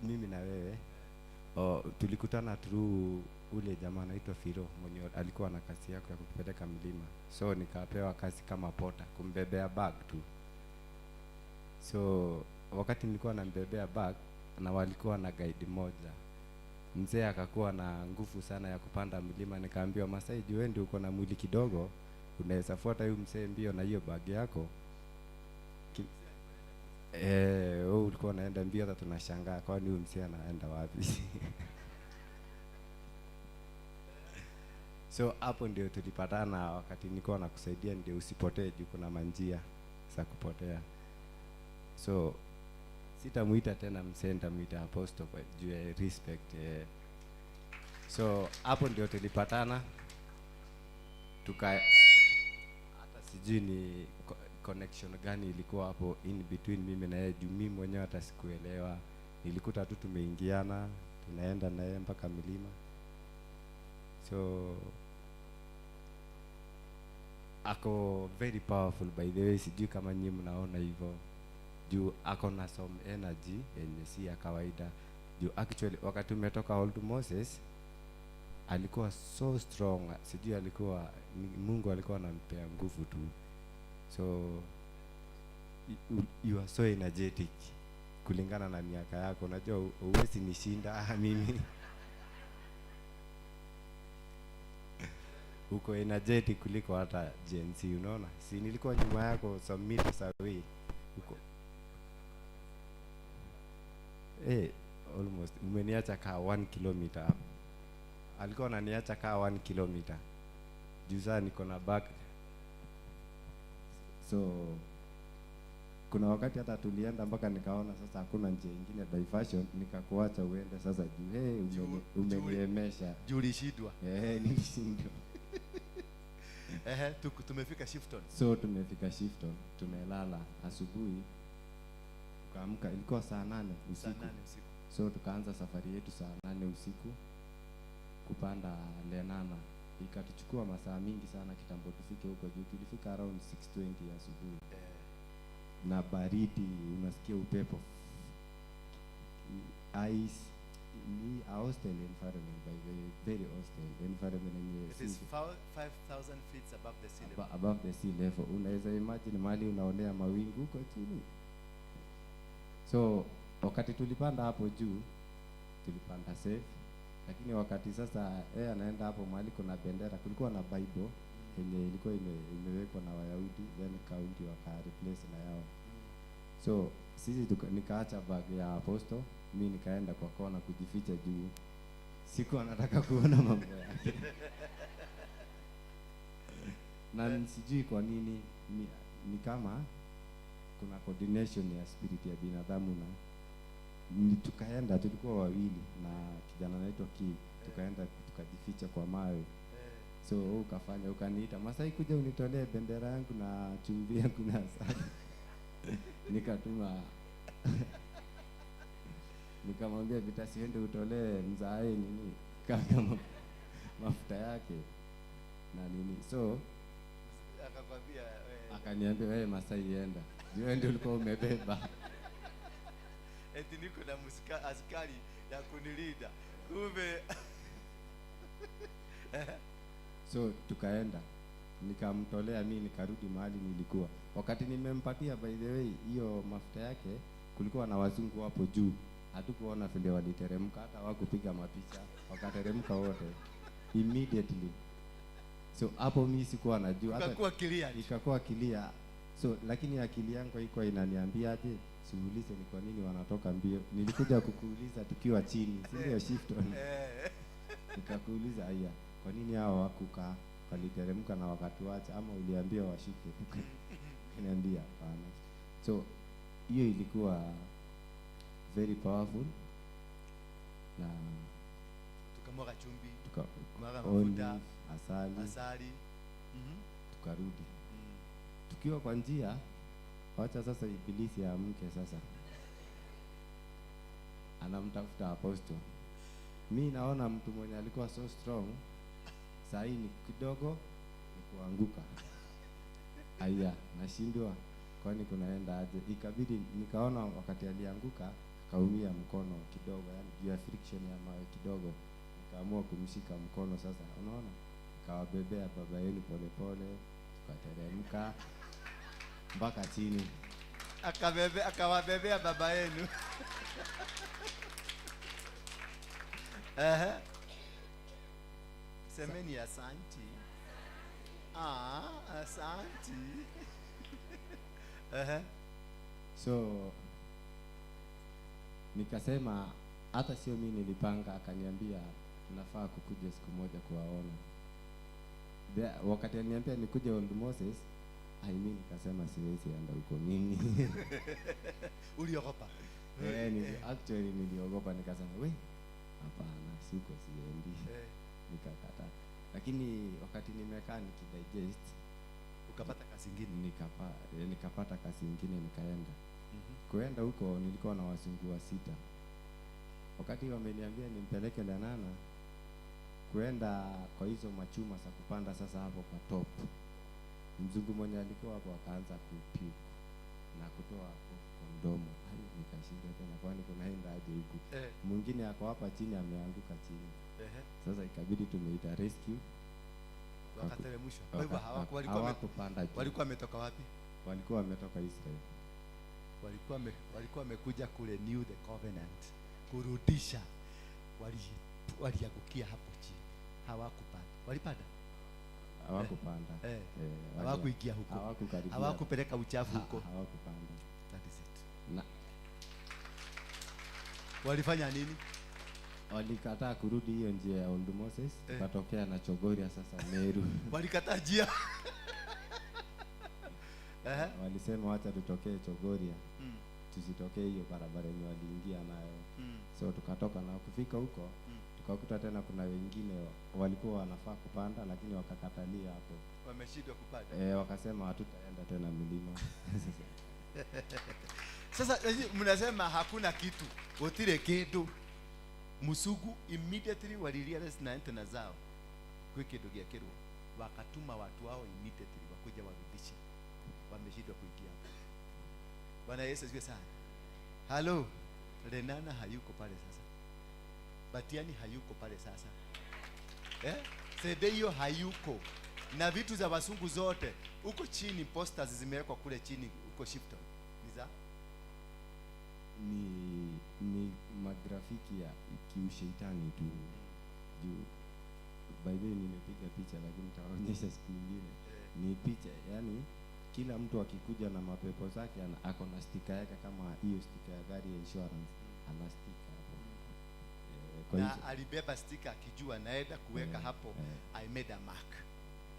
Mimi na wewe tulikutana through ule jamaa anaitwa Firo mwenye alikuwa na kazi yako ya kutupeleka mlima. So nikapewa kazi kama pota, kumbebea bag tu. So wakati nilikuwa nambebea bag na walikuwa na guide moja, mzee akakuwa na nguvu sana ya kupanda mlima. Nikaambiwa, Masai, juu wewe ndio uko na mwili kidogo, unaweza fuata huyu mzee mbio na hiyo bag yako. Wewe ulikuwa unaenda mbio, hata tunashangaa kwani huyu mzee anaenda wapi? So hapo ndio tulipatana, wakati nilikuwa nakusaidia ndio usipotee juu kuna manjia za kupotea. So sitamuita tena mzee, nitamuita apostle kwa juu ya respect. So hapo ndio tulipatana, tuka hata sijui ni connection gani ilikuwa hapo in between mimi na yeye, juu mimi mwenyewe hata sikuelewa. Nilikuta tu tumeingiana, tunaenda na yeye mpaka milima. So ako very powerful by the way, sijui kama nyinyi mnaona hivyo, juu ako na some energy yenye si ya kawaida. Juu actually wakati umetoka Old Moses Alikuwa so strong, sijui alikuwa Mungu alikuwa anampea nguvu tu. So you are so energetic kulingana na miaka yako. Unajua huwezi nishinda mimi. Uko energetic kuliko hata Gen Z, unaona? Si nilikuwa nyuma yako some meters away. Uko almost umeniacha kaa 1 kilometer. Alikuwa ananiacha kaa 1 kilometer. Juu sasa niko na back. So kuna wakati hata tulienda mpaka nikaona sasa hakuna njia ingine diversion, nikakuacha uende sasa juu. Hey, umeniemesha. Juu ulishindwa. Nilishindwa. Tumefika Shifton. So tumefika Shifton, tumelala asubuhi. Tukaamka ilikuwa saa 8 usiku. Saa 8 usiku. So tukaanza safari yetu saa 8 usiku kupanda Lenana. Ikatuchukua masaa mingi sana kitambo tufike huko juu. Tulifika around 6:20 asubuhi. Na baridi, unasikia upepo. Ice, ni a hostile environment, by the way, very hostile environment yenye It is 5,000 feet above the sea level. Above the sea level. Unaweza imagine mahali unaonea mawingu huko chini. So wakati tulipanda hapo juu, tulipanda safe. Lakini wakati sasa yeye anaenda hapo mahali kuna bendera, kulikuwa na Bible yenye ilikuwa imewekwa na Wayahudi, then county waka replace na yao. So sisi nikaacha bag ya apostle, mimi nikaenda kwa kona kujificha juu. Sikuwa nataka kuona mambo yake. Na sijui kwa nini ni kama kuna coordination ya spirit ya binadamu na tukaenda, tulikuwa wawili na kijana anaitwa Ki, tukaenda tukajificha kwa mawe. So ukafanya ukaniita, Masai kuja unitolee bendera yangu na chumvi yangu na asali. Nikatuma nikamwambia Vita siende utolee mzae nini kaka mafuta yake na nini. So akakwambia akaniambia wewe Masai enda, wewe ndio ulikuwa umebeba. Eti niko na askari ya kunilinda. Kumbe so tukaenda, nikamtolea mimi, nikarudi mahali nilikuwa. Wakati nimempatia by the way hiyo mafuta yake, kulikuwa na wazungu hapo juu. Hatukuona vile waliteremka, hata hawakupiga mapicha, wakateremka wote immediately. So hapo mimi sikuwa najua hata ikakuwa clear. Ikakuwa clear. So lakini akili yangu haikuwa inaniambia aje, siulize ni kwa nini wanatoka mbio. Nilikuja kukuuliza tukiwa chini, si ndio Shifton? Nikakuuliza haya, kwa nini hao hawakukaa waliteremka na wakatuacha, ama uliambia washuke? Niambia hapana. So hiyo ilikuwa very powerful. Na tukamwaga chumvi, tukamwaga mafuta, asali. Tukarudi. Tukiwa kwa njia, wacha sasa ibilisi amke sasa. Anamtafuta apostle. Mi naona mtu mwenye alikuwa so strong, saa hii ni kidogo ni kuanguka. Aya, nashindwa kwani kunaenda aje? Ikabidi nikaona wakati alianguka akaumia mkono kidogo, yani juu ya friction ya mawe kidogo. Nikaamua kumshika mkono sasa, unaona? Nikawabebea baba yenu polepole, tukateremka mpaka chini. Akawabebea baba yenu. Semeni asanti. Asanti. So nikasema hata sio mimi nilipanga, akaniambia tunafaa kukuja siku moja kuwaona. Wakati aliniambia nikuje Old Moses, I mean nikasema siwezi enda huko mimi. Uliogopa? Actually niliogopa, nikasema we hapana, siko siendi. Nikakataa. Lakini wakati nimekaa nikidigest, ukapata kazi nyingine. Nikapata kazi nyingine nikaenda. Kuenda huko nilikuwa na wazungu wa 6. Wakati wameniambia nimpeleke Lenana, kuenda kwa hizo machuma za kupanda sasa hapo kwa top. Mzungu mwenye alikuwa hapo akaanza kupuke Na kutoa kwa mdomo. Hayo nikashinda tena, kwani kunaenda aje huku? Mwingine ako hapa chini ameanguka chini. Sasa ikabidi tumeita rescue. Wakateremshwa. Kwa hivyo hawakupanda juu. Walikuwa wametoka wapi? Walikuwa wametoka Israel. Walikuwa wamekuja kule New the Covenant kurudisha. Waliangukia hapo chini. Hawakupanda. Walipanda? Hawakupanda. Hawakuingia huko. Hawakukaribia. Hawakupeleka uchafu huko. Hawakupanda. That is it. Na walifanya nini? Walikataa kurudi hiyo njia ya Old Moses, tukatokea na Chogoria sasa Meru. Walikataa njia. Walisema wacha tutokee Chogoria. Tusitokee hiyo barabara yenye waliingia nayo. So tukatoka na kufika huko, tukakuta tena kuna wengine walikuwa wanafaa kupanda lakini wakakatalia hapo. Wameshindwa kupanda. Wakasema hatutaenda tena milima. Sasa mnasema hakuna kitu. Gutire kindu. Musugu immediately walirealize na antena zao kwi kindu giakirwo, wakatuma watu wao immediately wakuja warudishe. Wameshindwa kuingia. Bwana Yesu asifiwe sana. Hello, Renana hayuko pale sasa. Batiani hayuko pale sasa. Sedeyo hayuko. Na vitu za wasungu zote huko chini, posters zimewekwa kule chini huko Shifton. Ni za ni magrafiki ya kiushaitani tu. Juu by the way nimepiga picha lakini nitaonyesha siku nyingine. Ni picha, yani kila mtu akikuja na mapepo zake ako na stika yake, kama hiyo stika ya gari ya insurance, ana stika hapo. Kwa na hizo alibeba stika akijua naenda kuweka hapo. I made a mark.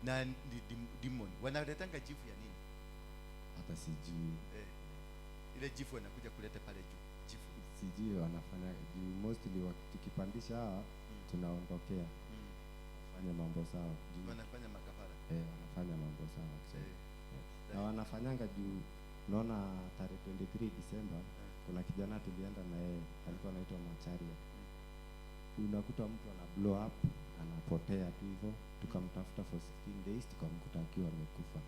Na ni demon. Wanaletanga jifu ya nini? Hata sijui. Ile jifu wanakuja kuleta pale juu. Jifu. Sijui wanafanya juu mostly tukipandisha hawa tunaondokea. Fanya mambo sawa. Juu wanafanya makafara. Wanafanya mambo sawa. Na wanafanyanga juu naona tarehe 23 December kuna kijana tulienda na yeye alikuwa anaitwa Macharia. Unakuta mtu ana blow up, anapotea tu hivyo. Tukamtafuta for 16 days tukamkuta akiwa amekufa.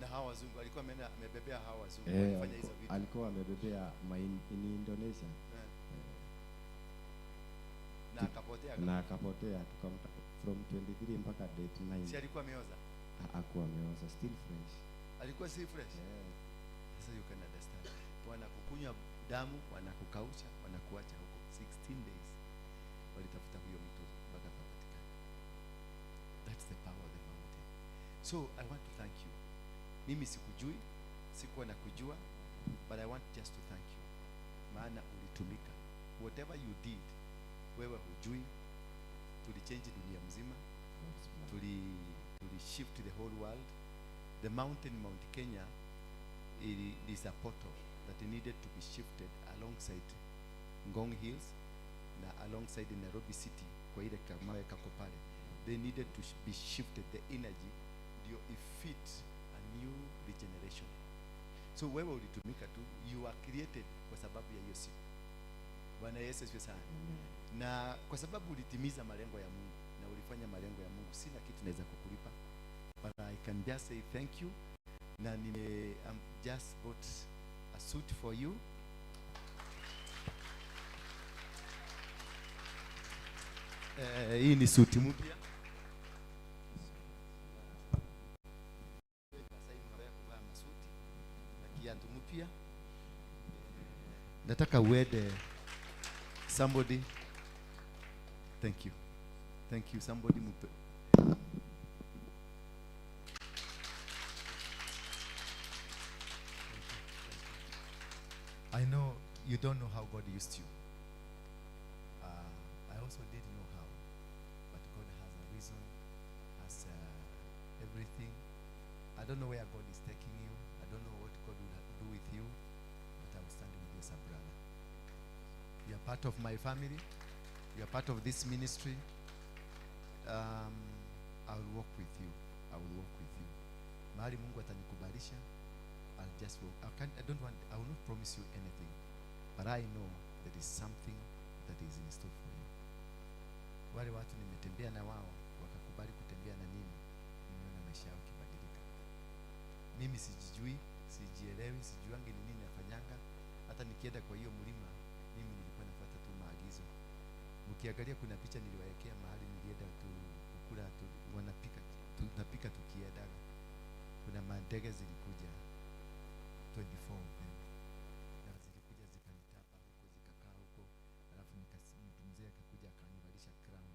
Na hawa wazungu alikuwa amebebea hawa wazungu walifanya hizo vitu. Alikuwa amebebea in Indonesia. Na akapotea. Na akapotea, tukamtafuta from 23 mpaka date 9. Si alikuwa ameoza? Hakuwa ameoza, still fresh. Alikuwa still fresh. Sasa you can understand. Wanakukunywa damu, wanakukausha, wanakuacha huko 16 days. Walitafuta huyo mtu mpaka akapatikana. That's the power of the mountain. So I want to thank you. Mimi sikujui, sikuwa nakujua, but I want just to thank you. Maana ulitumika. Whatever you did, wewe hujui. Tulichange dunia mzima. Tuli shift the whole world. The mountain, Mount Kenya, it is a portal that needed to be shifted alongside Ngong Hills na alongside Nairobi City kwa ile kamawe kako pale. They needed to be shifted, the energy ndio ifit a new regeneration. So wewe ulitumika tu, you are created kwa sababu ya hiyo siku. Bwana Yesu asifiwe sana. Na kwa sababu ulitimiza malengo ya Mungu na ulifanya malengo ya Mungu, sina kitu naweza kukulipa. But I can just say thank you. Na I'm just bought a suit for you. Hii ni suti mpya. Sasa hivi mnaweza kuvaa masuti na kiatu mpya. Nataka uende somebody. Thank you. Thank you somebody mpe. I know you don't know how God used you. I also didn't know how, but God has a reason, has everything. I don't know where God is taking you. I don't know what God will do with you, but I will stand with you as a brother. You are part of my family. You are part of this ministry. I will walk with you. I will walk with you. Mahali Mungu atanikubalisha, I'll just walk. I will not promise you anything, but I know there is something that is in store for you. Wale watu nimetembea na wao wakakubali kutembea na mimi, nimeona maisha yao kibadilika. Mimi sijijui, Sijielewi, sijuangi ni nini nafanyanga. Hata nikienda kwa hiyo mlima, mimi nilikuwa nafuata tu maagizo. Mkiangalia kuna picha niliwaekea mahali nilienda tu kukula tu, wanapika tunapika tukiendaga. Kuna mandege zilikuja 24 of them, na zilikuja zikanitapa huko zikakaa huko, alafu mtu mzee akakuja akanivalisha crown,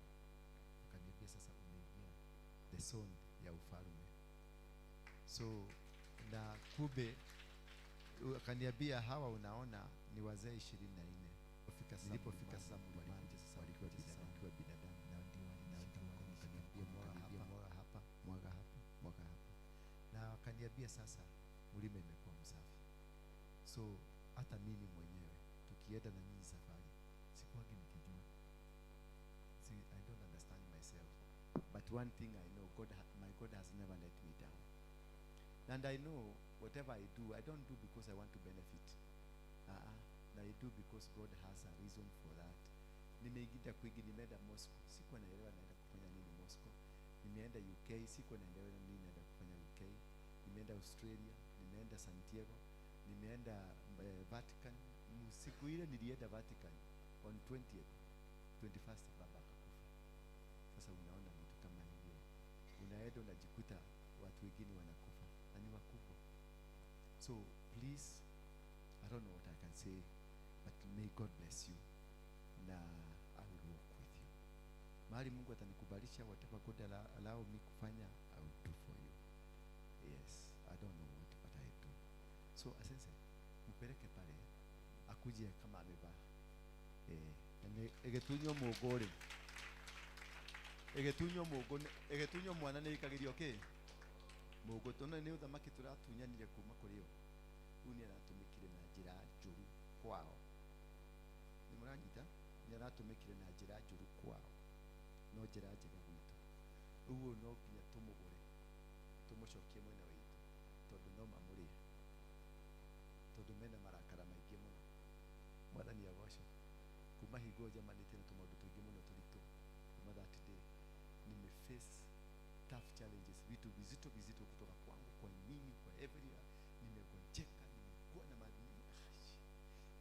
akaniambia sasa umeingia the zone ya ufalme. So na kube akaniambia hawa unaona ni wazee 24. Nilipofika sasa walikuja sasa walikuwa binadamu na ndio wakaniambia mwaga hapa, mwaga hapa, mwaga hapa, mwaga hapa, na wakaniambia sasa mlima imekuwa msafi. So hata mimi mwenyewe tukienda na nyinyi safari sikuwangi nikijua. See, I don't understand myself, but one thing I know, my God has never let me down. And I know whatever I do, I don't do because I want to benefit. I do because God has a reason for that. Nimeingia kwingi, nimeenda Moscow, sikuwa naelewa naenda kufanya nini Moscow. Nimeenda UK, sikuwa naelewa nini naenda kufanya UK. Nimeenda Australia, nimeenda Santiago, nimeenda Vatican. Siku ile nilienda Vatican on 20th, 21st baba akakufa. Sasa unaona vitu kama hivyo, unaenda unajikuta watu wengine wanakufa na ni wakubwa. So please, I don't know what I can say, but may God bless you, na I will walk with you. Mahali Mungu atanikubalisha, whatever God allow me kufanya, I will do for you. Yes, I don't know what, but I do. So asense, mpeleke pale, akuje kama amevaa. Egetunyo mugore. Egetunyo mugo, egetunyo mwana nĩ ikagirio kĩ? Mugo tono nĩ uthamaki tũratunyanire kuma kũrĩ o. Rĩu nĩ aratũmĩkire na njĩra njũru kwao. Nĩ mũranyita? Nĩ aratũmĩkire na njĩra njũru kwao, no njĩra njega gwitũ. Ũguo no nginya tũmũgũre, tũmũcokie mwena witũ, tondũ no mamũrĩe, tondũ mena marakara maingĩ mũno. Mwathani agocwo. Kuma hingo njemanĩtie na tũmaũndũ tũingĩ mũno tũritũ. Kuma that day nimeface tough challenges, vitu vizito vizito kutoka kwangu, kwa mimi, kwa everywhere. Nimegonjeka, nimekuwa na madhini.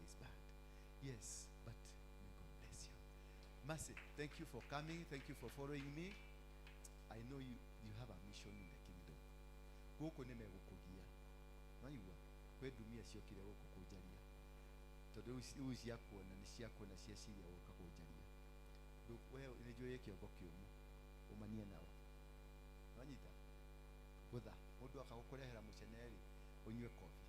It's bad. Yes, but may God bless you. Mercy, thank you for coming. Thank you for following me. I know you have a mission in the kingdom. Gũkũ nĩ megũkũgia. Waigua? Kwĩ ndumia ciokire gũkũ kũnjaria. Tondũ rĩu ciakuona nĩ ciakuona cieciria gũka kũnjaria. We nĩ njũĩ kĩongo kĩũmũ. Ũmanie nao. Wanyita? Gũtha. Mũndũ akagũkũrehera mũcene-rĩ, ũnyue kobi.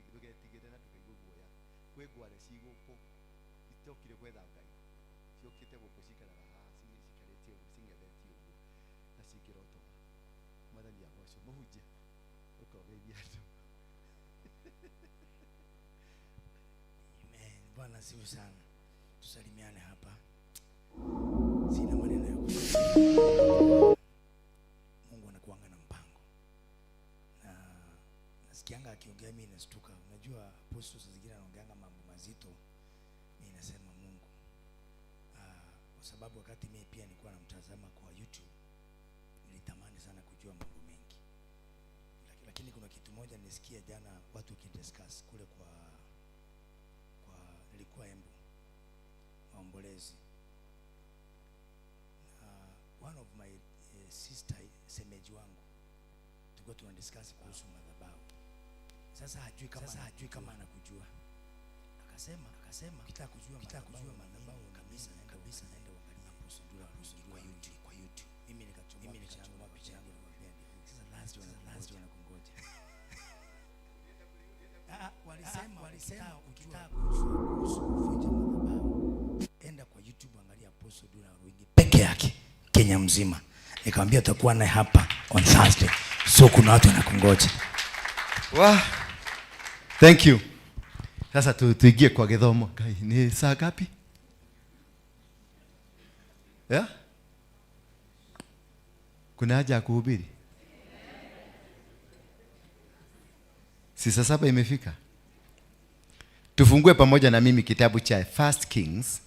Ndũgetigĩre na ndũkaigue guoya. Kwĩ ngware ci gũkũ itokire gwetha Ngai. Ciũkĩte gũkũ cikaraga haha, cikarĩtie ũguo, cing'ethetie ũguo, na cikĩrotoga. Mwathani agocwo. Mũhunjia, ũka ũgeithie andũ. Amen. Bwana asifiwe sana. Tusalimiane hapa. Sina maneno ya kusema. Mungu anakuanga na mpango. Na nasikianga akiongea mimi nastuka. Unajua apostle saa zingine anaongeanga mambo mazito. Mimi nasema Mungu. Kwa sababu wakati mimi pia nilikuwa namtazama kwa YouTube, nilitamani sana kujua mambo mengi. Lakini kuna kitu moja nilisikia jana watu wakidiscuss kule kwa nilikuwa Embu maombolezi. One of my sister semeji wangu tulikuwa tunadiscuss kuhusu madhabahu. Sasa hajui kama anakujua. Akasema ukitaka kujua madhabahu kabisa kabisa naenda uangalie Apostle Dula kwa YouTube. Mimi nikachomoa picha yangu nikamwambia sasa last wanakungoja. Walisema ukitaka kuhusu kuvunja madhabahu enda kwa YouTube angalia Apostle Dula Waruinge peke yake Kenya mzima. Nikamwambia utakuwa naye hapa on Thursday. So kuna watu wanakungoja. Wow. Thank you. Sasa tuingie kwa githomo. Ngai, ni saa ngapi? Yeah? Kuna haja ya kuhubiri? Si saa 7 imefika? Tufungue pamoja na mimi kitabu cha 1 Kings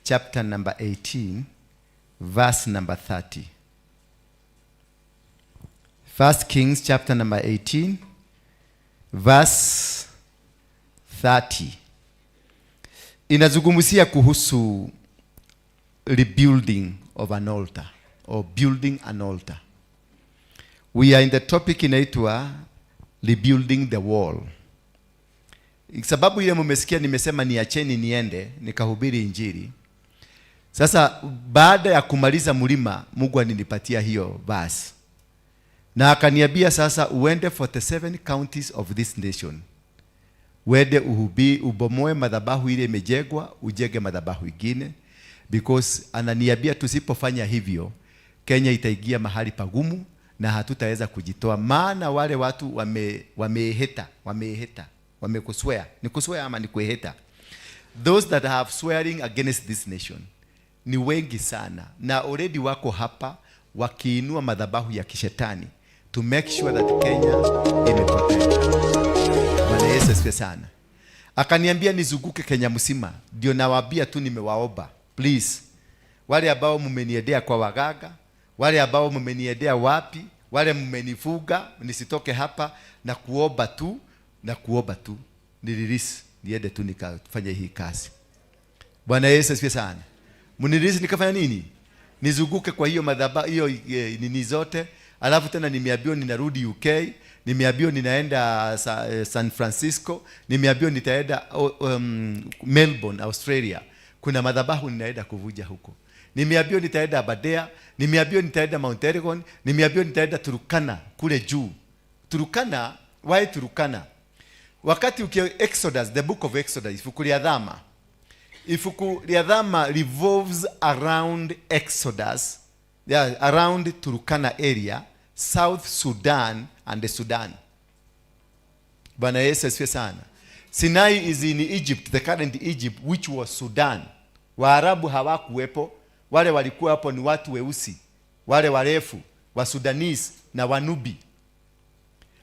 chapter number 18 verse number 30. 1 Kings chapter number 18 verse 30 inazungumzia kuhusu rebuilding of an altar or building an altar. We are in the topic inaitwa rebuilding the wall. Sababu ile mumesikia nimesema niacheni niende nikahubiri Injili. Sasa baada ya kumaliza mlima, Mungu alinipatia hiyo verse na akaniambia sasa uende 47 counties of this nation, uende uhubiri, ubomoe madhabahu ile imejengwa, ujenge madhabahu ingine, because ananiambia tusipofanya hivyo Kenya itaingia mahali pagumu na hatutaweza kujitoa, maana wale watu wameheta wameheta wamekuswear. Ni kuswear ama ni kueheta? Those that have swearing against this nation ni wengi sana, na already wako hapa wakiinua madhabahu ya kishetani to make sure that Kenya imepotea. Bwana Yesu asifiwe sana. Akaniambia nizunguke Kenya mzima, ndio nawaambia tu, nimewaomba please, wale ambao mmeniendea kwa waganga, wale ambao mmeniendea wapi, wale mmenifuga nisitoke hapa, na kuomba tu na kuomba tu nirelease niende tu nikafanye hii kazi. Bwana Yesu asifiwe sana. Mnirelease nikafanya nini? Nizunguke kwa hiyo madhabahu hiyo nini zote, alafu tena nimeambiwa ninarudi UK, nimeambiwa ninaenda San Francisco, nimeambiwa nitaenda Melbourne, Australia. Kuna madhabahu ninaenda kuvuja huko. Nimeambiwa nitaenda Aberdare, nimeambiwa nitaenda Mount Elgon, nimeambiwa nitaenda Turkana kule juu. Turkana, why Turkana? Wakati uki Exodus, the book of Exodus, ibuku rĩa Thama. Ibuku rĩa Thama revolves around Exodus, yeah, around Turkana area, South Sudan and the Sudan. Bwana Yesu asifiwe sana. Sinai is in Egypt, the current Egypt, which was Sudan. Waarabu hawakuwepo, wale walikuwa hapo ni watu weusi, wale warefu, wa Sudanese na Wanubi.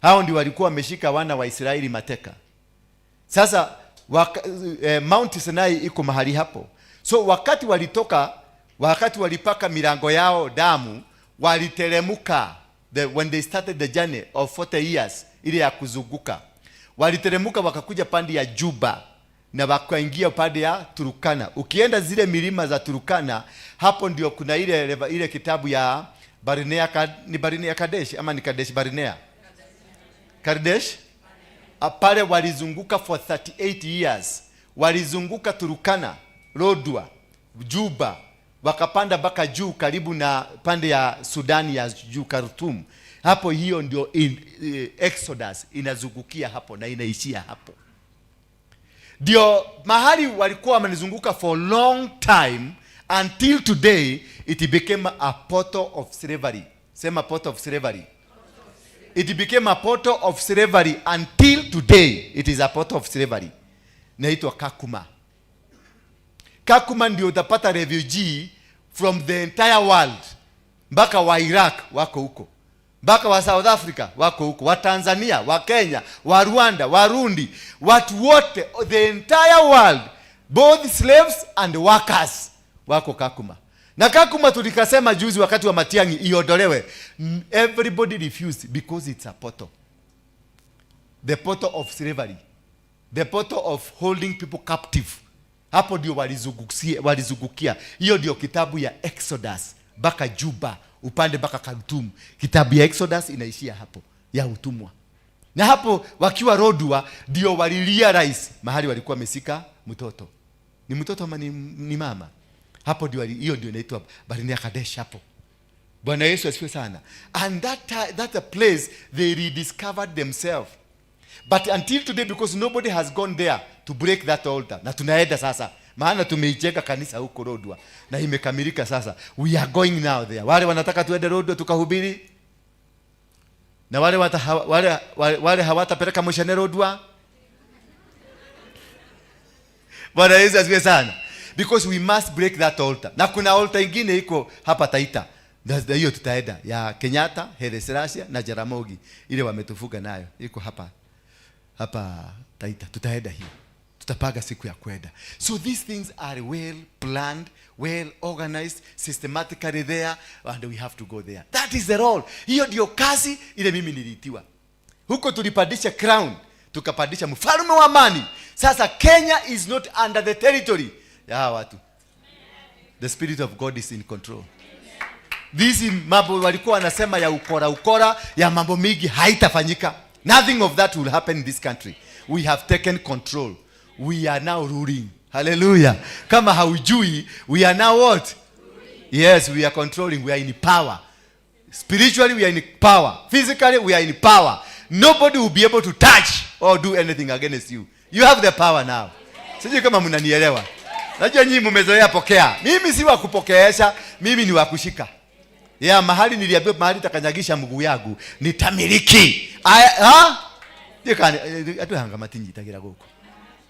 Hao ndio walikuwa wameshika wana wa Israeli mateka. Sasa Mount Sinai iko mahali hapo. So wakati walitoka, wakati walipaka milango yao damu, waliteremuka when they started the journey of 40 years ile ya kuzunguka, waliteremuka wakakuja pande ya Juba na wakaingia pande ya Turkana. Ukienda zile milima za Turkana, hapo ndio kuna ile kitabu ya Barinea, ni Barinea Kadesh ama ni Kadesh Barinea? Kadesh? Pale walizunguka for 38 years, walizunguka Turkana, Lodwar, Juba, wakapanda mpaka juu karibu na pande ya Sudani ya juu, Khartoum. Hapo hiyo ndio Exodus inazungukia hapo na inaishia hapo. Ndio mahali walikuwa wamenizunguka for long time until today it became a portal of slavery. Sema portal of slavery. It became a portal of slavery until today it is a portal of slavery. Naitwa Kakuma. Kakuma ndio utapata refugee from the entire world, mpaka wa Iraq wako huko, mpaka wa South Africa wako huko, wa Tanzania, wa Kenya, wa Rwanda, Warundi, watu wote, the entire world, both slaves and workers wako Kakuma. Na Kakuma tulikasema juzi wakati wa Matiang'i iondolewe. Everybody refused because it's a portal. The portal of slavery. The portal of holding people captive. Hapo ndio walizungukia. Hiyo ndio kitabu ya Exodus mpaka Juba, upande mpaka Khartoum. Kitabu ya Exodus inaishia hapo ya utumwa. Na hapo wakiwa Lodwar ndio walirealize mahali walikuwa wamesika mtoto. Ni mtoto ama ni mama? Hapo ndio hiyo ndio inaitwa Barinea Kadesh hapo. Bwana Yesu asifiwe sana. And that a place they rediscovered themselves. But until today, because nobody has gone there to break that altar. Na tunaenda sasa. Maana tumeijenga kanisa huko Lodwar na imekamilika sasa. We are going now there. Wale wanataka tuende Lodwar tukahubiri. Na wale hawatapeleka mshene Lodwar. Bwana Yesu asifiwe sana. Because we must break that altar. Na kuna altar ingine iko hapa Taita. Na hiyo tutaenda ya Kenyatta, Haile Selassie na Jaramogi, ile wametufuga nayo iko hapa Taita. Tutaenda hiyo, tutapanga siku ya kwenda. So these things are well planned, well organized, systematically there, and we have to go there. That is the role. Hiyo ndio kazi ile mimi niliitiwa. Huko tulipandisha crown, Tukapandisha mfalme wa amani. Sasa Kenya is not under the territory ya hawa watu. The spirit of God is in control. This mambo walikuwa wanasema ya ukora ukora ya mambo mingi haitafanyika. Nothing of that will happen in this country. We have taken control. We are now ruling. Hallelujah. Kama haujui, we are now what? Yes, we are controlling. We are in power. Spiritually, we are in power. Physically, we are in power. Nobody will be able to touch or do anything against you. You have the power now. Sijui kama mnanielewa. Najua nyinyi mmezoea pokea. Mimi si wa kupokeesha, mimi ni wa kushika. Ya mahali niliambiwa mahali takanyagisha mguu yangu nitamiliki. Aya, ha? Ndikani atu hanga matinjitagira guku.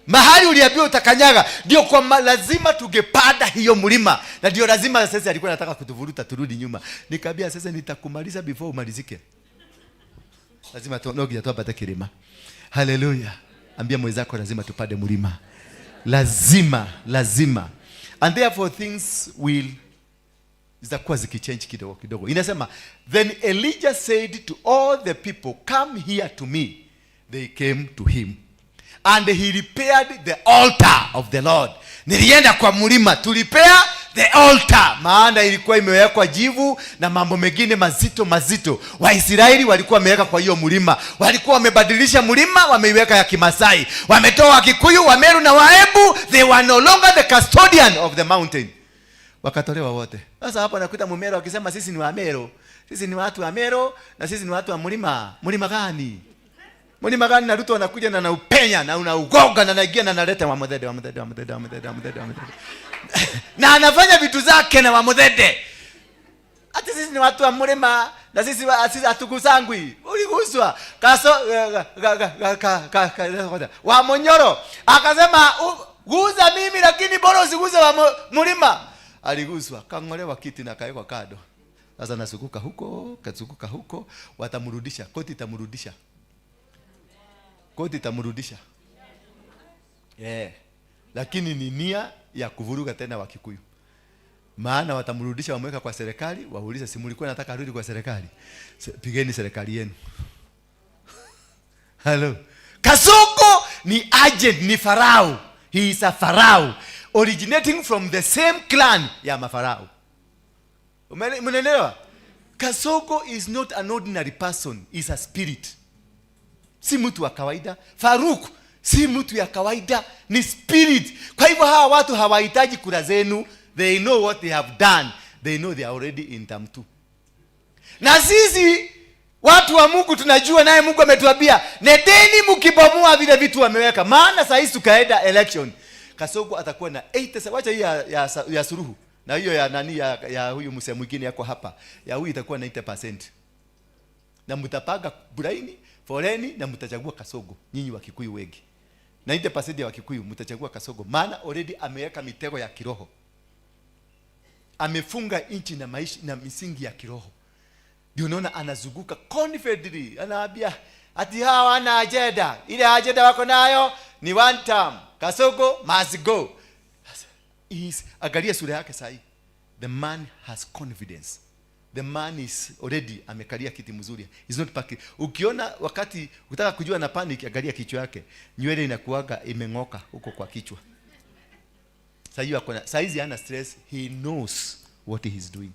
Mahali uliambiwa utakanyaga ndio kwa lazima tungepanda hiyo mlima, na ndio lazima sasa alikuwa anataka kutuvuruta turudi nyuma. Nikamwambia sasa nitakumaliza before umalizike. Lazima tuondoke tupate kilima. Haleluya. Ambia mwenzako lazima tupande mlima. Lazima, lazima. And therefore things will zitakuwa zikichange kidogo kidogo. Inasema then Elijah said to all the people, come here to me. They came to him. And he repaired the altar of the Lord. Nilienda kwa mlima to repair the altar, maana ilikuwa imewekwa jivu na mambo mengine mazito mazito. Waisraeli walikuwa wameweka kwa hiyo mlima, walikuwa wamebadilisha mlima, wameiweka ya Kimasai, wametoa Wakikuyu, Wameru na Waembu. They were no longer the custodian of the mountain, wakatolewa wote. Sasa hapa nakuta Mumero akisema sisi ni Wameru, sisi ni watu wa Meru na sisi ni watu wa mlima. Mlima gani? Mlima gani? Na Ruto anakuja na anaupenya na unaugonga na anaingia na analeta wa Muthende, wa Muthende, wa Muthende, wa Muthende, wa Muthende, wa Muthende. Na anafanya vitu zake na wa Muthende. Ati sisi ni watu wa mlima na sisi hatugusangwi. Uliguswa. Kaso ga, ga, ga, ka, ka, ka, wa Munyoro akasema guza mimi lakini bora usiguze wa mlima. Aliguswa, kang'olewa kiti na kawekwa kando. Sasa nasukuka huko, kasukuka huko, watamrudisha, koti itamrudisha. Koti itamrudisha. Yeah. Lakini ni nia ya kuvuruga tena Wakikuyu. Maana watamrudisha, wamweka kwa serikali, waulize si mlikuwa nataka arudi kwa serikali. Pigeni serikali yenu. Hello. Kasongo ni agent, ni farao. He is a farao originating from the same clan ya mafarao. Mnaelewa? Kasongo is not an ordinary person, is a spirit. Si mtu wa kawaida. Faruk si mtu ya kawaida, ni spirit. Kwa hivyo hawa watu hawahitaji kura zenu. They know what they have done. They know they are already in term 2. Na sisi watu wa Mungu tunajua, naye Mungu ametuambia nendeni mkibomoa vile vitu wameweka. Maana saa hizi tukaenda election, Kasongo atakuwa na 80. Wacha hii ya Suluhu na hiyo ya nani ya huyu msee mwingine yako hapa, ya huyu itakuwa 90%. Na mtapanga buraini foleni na mtachagua Kasongo. Nyinyi Wakikuyu wengi, 90% ya Wakikuyu mtachagua Kasongo, maana already ameweka mitego ya kiroho. Amefunga nchi na maisha na misingi ya kiroho. Ndio unaona anazunguka confidently, anaambia ati hawa wana agenda. Ile agenda wako nayo ni one term. Kasongo must go. Angalia sura yake sahi. The man has confidence. The man is already amekalia kiti mzuri. He's not packing. Ukiona wakati ukitaka kujua na panic, angalia kichwa yake. Nywele inakuaga imeng'oka huko kwa kichwa. Sasa hiyo saizi hana stress, he knows what he is doing.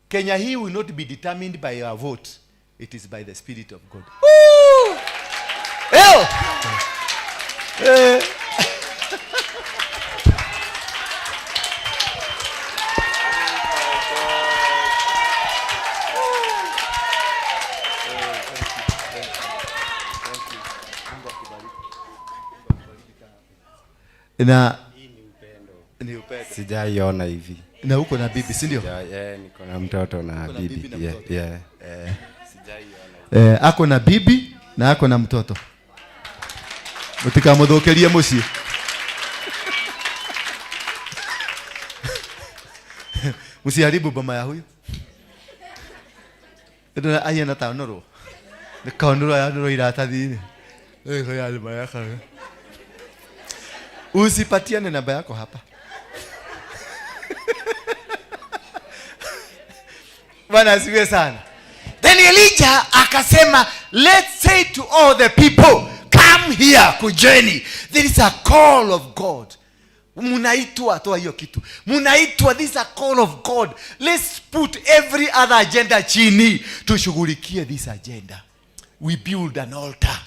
Kenya hii will not be determined by your vote. It is by the Spirit of God. Woo! Ew! Na ni upendo. Sijaiona hivi. Na uko na bibi, si ndio? Yeah, niko na mtoto na Uko na bibi. bibi na Yeah, mtoto. yeah. Sijaiona. Ako na bibi na ako na mtoto. Mutikamuthukirie mucii. Msiharibu boma ya huyu. Ndio aya na taonoro. Ni kaonoro ya noro iratathi-inĩ. Ya nyumba yako. Usipatiane namba yako hapa. Bwana asifiwe sana. Then Then Elijah akasema, "Let's say to all the people, come here, kujeni. There is a call of God. Munaitwa, toa hiyo kitu. Munaitwa, this is a call of God. Let's put every other agenda chini. Tushughulikie this agenda. We build an altar.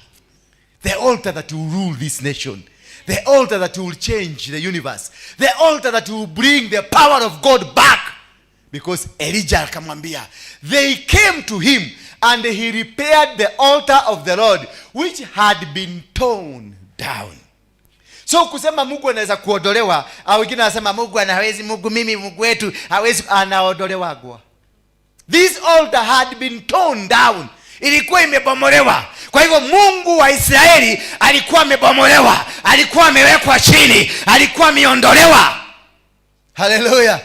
The altar that will rule this nation. The altar that will change the universe. The altar that will bring the power of God back." Because Elijah akamwambia, they came to him and he repaired the altar of the Lord which had been torn down. So kusema Mungu anaweza kuondolewa, au wengine wanasema Mungu anawezi, Mungu mimi, Mungu wetu hawezi, anaondolewa. This altar had been torn down. Ilikuwa imebomolewa. Kwa hivyo Mungu wa Israeli alikuwa amebomolewa, alikuwa amewekwa chini, alikuwa ameondolewa. Haleluya.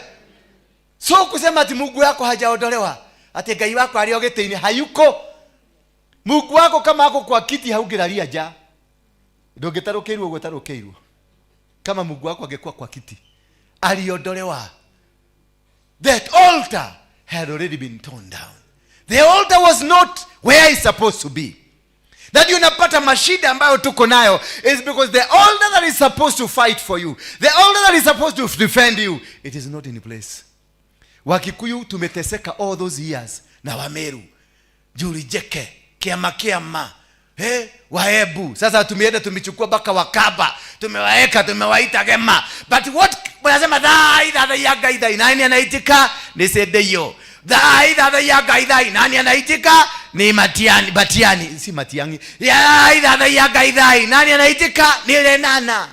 So kusema ati Mungu wako hajaondolewa, ati Ngai wako alio gĩtĩ-inĩ hayuko. Mungu wako kama ako kwa kiti haungĩraria nja. Ndũngĩtarũkĩirwo ũguo tarũkĩirwo. Kama Mungu wako angekuwa kwa kiti. Aliondolewa. That altar had already been torn down. The altar was not where it's supposed to be. That unapata mashida ambayo tuko nayo is because the altar that is supposed to fight for you, the altar that is supposed to defend you, it is not in place. Wakikuyu tumeteseka all those years na Wameru, Julijeke, Kiama Kiama, Waebu. Sasa tumeenda tumechukua mpaka Wakaba, tumewaeka, tumewaita Gema. But what wanasema, thai thai ya Ngai thai, nani anaitika? Ni Sedeyo. Thai thai ya Ngai thai, nani anaitika? Ni Matiani, Batiani, si Matiangi. Ya thai ya Ngai thai, nani anaitika? Ni Lenana.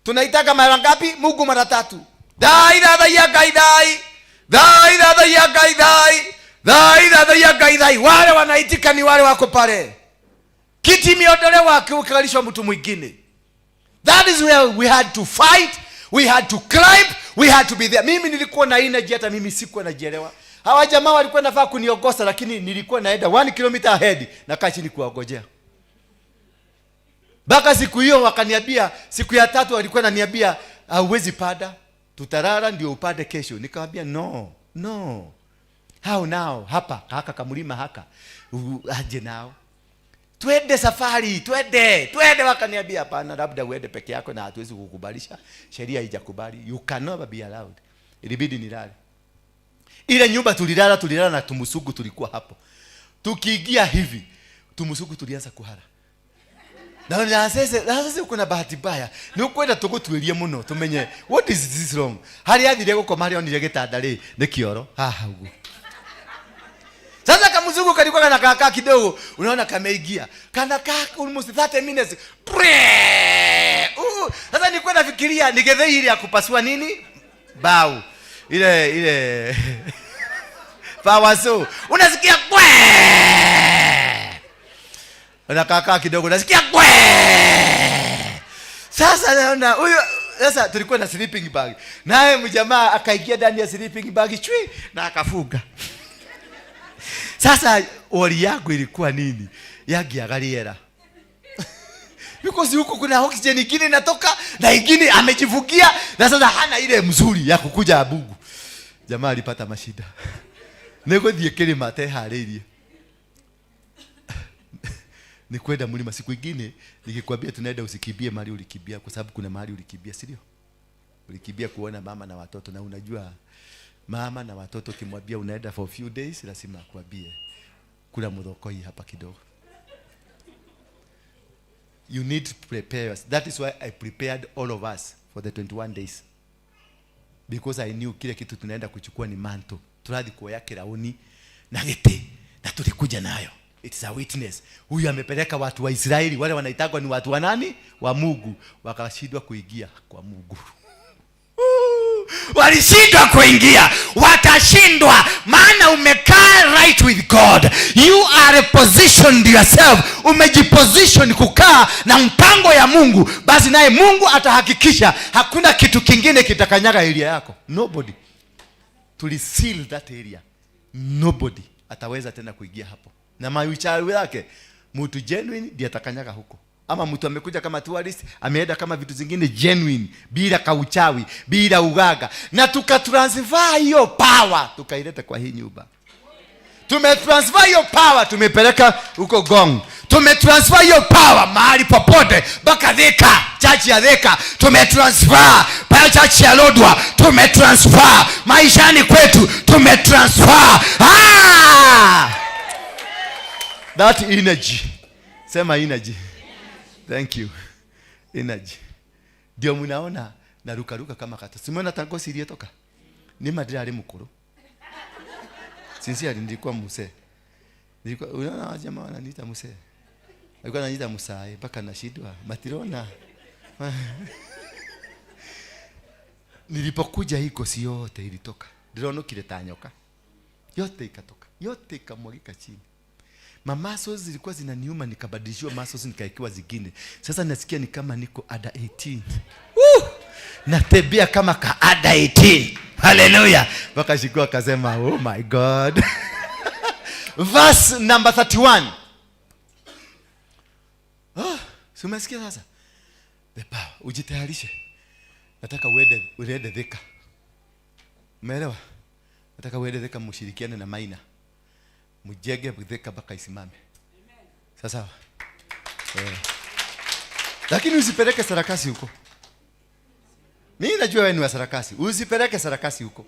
Tunaitaka mara ngapi? Mungu mara tatu. Thai thai ya Ngai thai. Thai thai ya Ngai thai. Thai thai ya Ngai thai. Wale wanaitika ni wale wako pale. Kiti imeondolewa akikalishwa mtu mwingine. That is where we had to fight, we had to climb, we had to be there. Mimi nilikuwa na energy, hata mimi sikuwa najielewa. Hawa jamaa walikuwa nafaa kuniongoza, lakini nilikuwa naenda 1 kilometer ahead na kaa chini kuwangojea. Mpaka siku hiyo wakaniambia, siku ya tatu walikuwa naniambia, "Hauwezi pada, tutalala ndio upande kesho." Nikamwambia, "No, no. How now? Hapa haka kamlima haka aje nao twende safari, twende, twende." Wakaniambia, "Hapana, labda uende peke yako na hatuwezi kukubalisha, sheria haijakubali, you can never be allowed." Ilibidi nilale ile nyumba. Tulilala, tulilala na tumusugu tulikuwa hapo. Tukiingia hivi, tumusugu tulianza kuhara na sasa uko na bahati mbaya ni ukwenda tugutuĩrie mũno tumenye what is this wrong. Harĩa athire gũkoma, harĩa onire gĩtanda rĩ, nĩ kĩoro haha ũguo. Sasa kamzungu kalikuwa kana kaka kidogo, unaona kameingia kana kaa almost 30 minutes. Pre! Sasa nilikuwa nafikiria ni githei ile ya kupasua nini bau ile ile power saw, unasikia kwe, unakaa kidogo, unasikia kwe. Sasa naona huyu, sasa tulikuwa na sleeping bag, naye mjamaa akaingia ndani ya sleeping bag chui na akafunga. Sasa worry yangu ilikuwa nini? Yangiaga rĩera, because huku kuna oxygen ingine inatoka na ingine amejifungia, na sasa hana ile mzuri ya kukuja Mungu. Jamaa alipata mashida nĩ gũthiĩ kĩrĩma ateharĩirie, ni kwenda mlima. Siku ingine nikikwambia tunaenda, usikimbie mahali ulikimbia, kwa sababu kuna mahali ulikimbia, si ndio? Ulikimbia kuona mama na watoto, na unajua mama na watoto ukimwambia unaenda for few days, lazima akwambie kula muthokoi hapa kidogo. You need to prepare us. That is why I prepared all of us for the 21 days, because I knew kile kitu tunaenda kuchukua ni mantle. Turathi kuoya kirauni na gĩtĩ na tulikuja nayo. It's a witness. Huyu amepeleka watu wa Israeli, wale wanaitagwa ni watu wa nani? Wa Mungu, wakashindwa kuingia kwa Mungu. Walishindwa kuingia, watashindwa, maana umekaa right with God. You are positioned yourself, umejiposition kukaa na mpango ya Mungu, basi naye Mungu atahakikisha hakuna kitu kingine kitakanyaga area yako. Nobody. Tuliseal that area, nobody ataweza tena kuingia hapo na mauchawi yake. Mtu genuine ndiye atakanyaga huko, ama mtu amekuja kama tourist, ameenda kama vitu zingine genuine, bila kauchawi, bila ugaga, na tukatransfer hiyo power tukaileta kwa hii nyumba. Tumetransfer hiyo power, tumepeleka huko Gong. Tumetransfer hiyo power mahali popote, mpaka Thika, church ya Thika tumetransfer, pale church ya Lodwar tumetransfer, maishani kwetu tumetransfer. That energy. Sema energy. Thank you. Energy. Ndio mnaona narukaruka kama kata. Simuona tangosi iliyotoka? Ni madira ali mkuru. Sincerely nilikuwa mzee. Nilikuwa, unaona jamaa wananiita mzee. Alikuwa ananiita msae mpaka nashindwa. Matirona. Nilipokuja hii kosi yote ilitoka. Ndironokire ta nyoka. Yote ikatoka. Yote ikamwagika chini. Mamasos zilikuwa zinaniuma, nikabadilishiwa masos nikaekewa zingine. Sasa nasikia ni kama niko ada 18. Woo! Natembea kama ka ada 18. Hallelujah. Mpaka shikua akasema, oh my God. Verse number 31. Oh, si umesikia sasa? The power. Ujitayarishe. Nataka uende Thika. Umeelewa? Nataka uende Thika mshirikiane na Maina. Mjenge Thika mpaka isimame. Sawa sawa. Lakini usipeleke sarakasi huko. Mimi najua wewe ni wa sarakasi. Usipeleke sarakasi huko.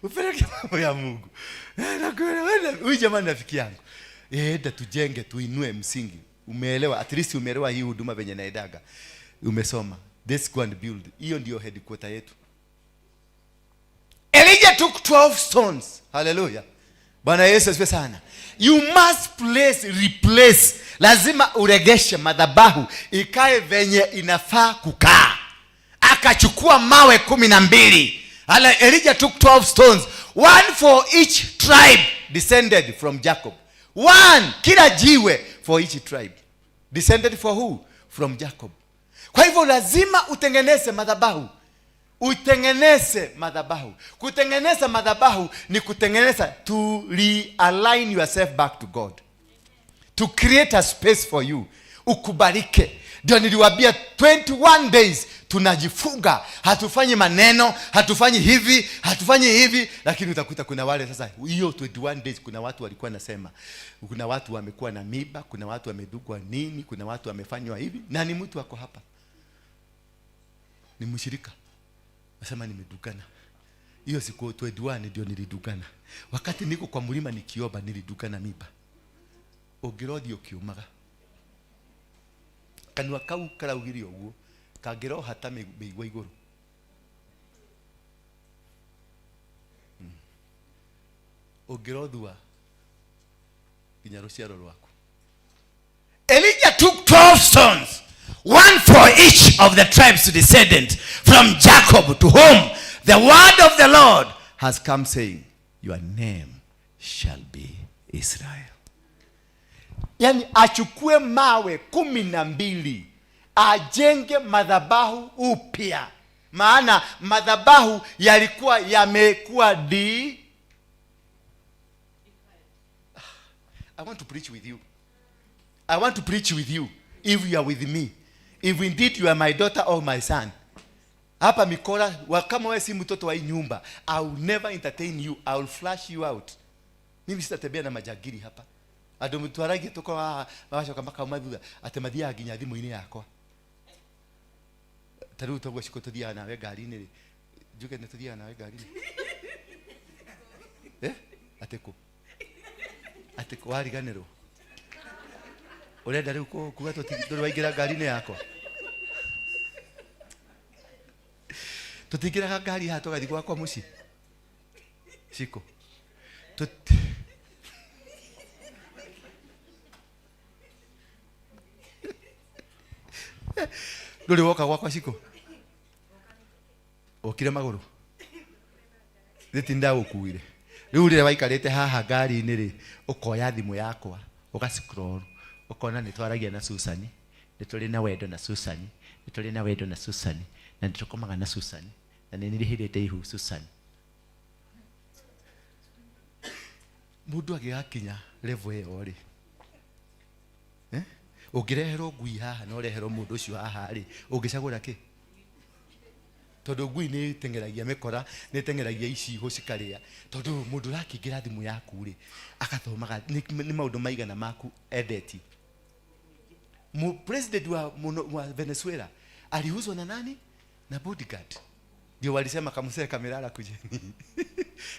Upeleke mambo ya Mungu. Nakuelewa. Huyu jamaa ni rafiki yangu. Enda tujenge, tuinue msingi. Umeelewa? At least umeelewa hii huduma venye naendaga. Umesoma. Let's go and build. Hiyo ndio headquarter yetu. Elijah took 12 stones. Hallelujah. Bwana Yesu asifiwe sana. You must replace. Lazima uregeshe madhabahu ikae venye inafaa kukaa. Akachukua mawe 12. Elijah took 12 stones, one for each tribe descended from Jacob. One, kila jiwe for each tribe. Descended for who? From Jacob. Kwa hivyo lazima utengeneze madhabahu. Utengeneze madhabahu. Kutengeneza madhabahu ni kutengeneza, to realign yourself back to God. To create a space for you. Ukubalike. Ndio niliwaambia 21 days tunajifunga, hatufanyi maneno, hatufanyi hivi, hatufanyi hivi, lakini utakuta kuna wale sasa hiyo 21 days kuna watu walikuwa nasema, kuna watu wamekuwa na miba, kuna watu wamedugwa nini, kuna watu wamefanywa hivi, na ni mtu wako hapa. Ni mshirika. Nasema nimedugana. Hiyo siku 21 ndio nilidugana. Wakati niko kwa mlima nikiomba nilidugana miba. Ũngĩrothi ũkiumaga. Kanua kau karaugire ũguo, kangĩroha ta mĩigua igũrũ. Ũngĩrothua nginya rũciaro rwaku. Elijah took 12 stones, one for each of the tribes descended from Jacob, to whom the word of the Lord has come, saying, your name shall be Israel. Yani achukue mawe 12 ajenge madhabahu upya. Maana madhabahu yalikuwa yamekuwa di. I want to preach with you. I want to preach with you if you are with me. If indeed you are my daughter or my son. Hapa mikora, kama wewe si mtoto wa hii nyumba, I will never entertain you. I will flush you out. Mimi sitatembea na majagiri hapa. Andũ mũtwaragie tũkorwo haha, magacoka makauma thutha, atĩ mathiaga nginya thimũ-inĩ yakwa. Ta rĩu toguo cikũ tũthiaga nawe ngari-inĩ rĩ, njuge nĩ tũthiaga nawe ngari-inĩ. Atĩ kũ? Atĩ kũ wariganĩrwo? Ũrenda rĩu kuga ndũrĩ waingĩra ngari-inĩ yakwa? Tũtingĩraga ngari haha tũgathiĩ gwakwa mũciĩ? Cikũ. Ndũrĩ woka gwakwa Cikũ? Wokire magũrũ? Thĩ ndagũkuire. Rĩu rĩrĩa waikarĩte haha ngari-inĩ rĩ, ũkoya thimũ yakwa, ũga-scroll, ũkona nĩ twaragia na Susan, nĩ tũrĩ na wendo na Susan, nĩ tũrĩ na wendo na Susan, na nĩ tũkomaga na Susan, na nĩ nĩrĩhĩrĩte ihu Susan. Mũndũ agĩgakinya level ĩyo rĩ, Ũngĩreherwo ngui haha na ũreherwo mũndũ ũcio haha rĩ, ũngĩcagũra kĩ? Tondu ngui nĩ ĩteng'eragia mĩkora, nĩ ĩteng'eragia icihũ cikarĩa. Tondu mũndũ ũrakĩingĩra thimũ yaku rĩ, agathomaga nĩ maũndũ maigana maku endetie. President wa Venezuela aliuzwa na nani? Na bodyguard. Ndio walisema kamsee kamelala kujeni.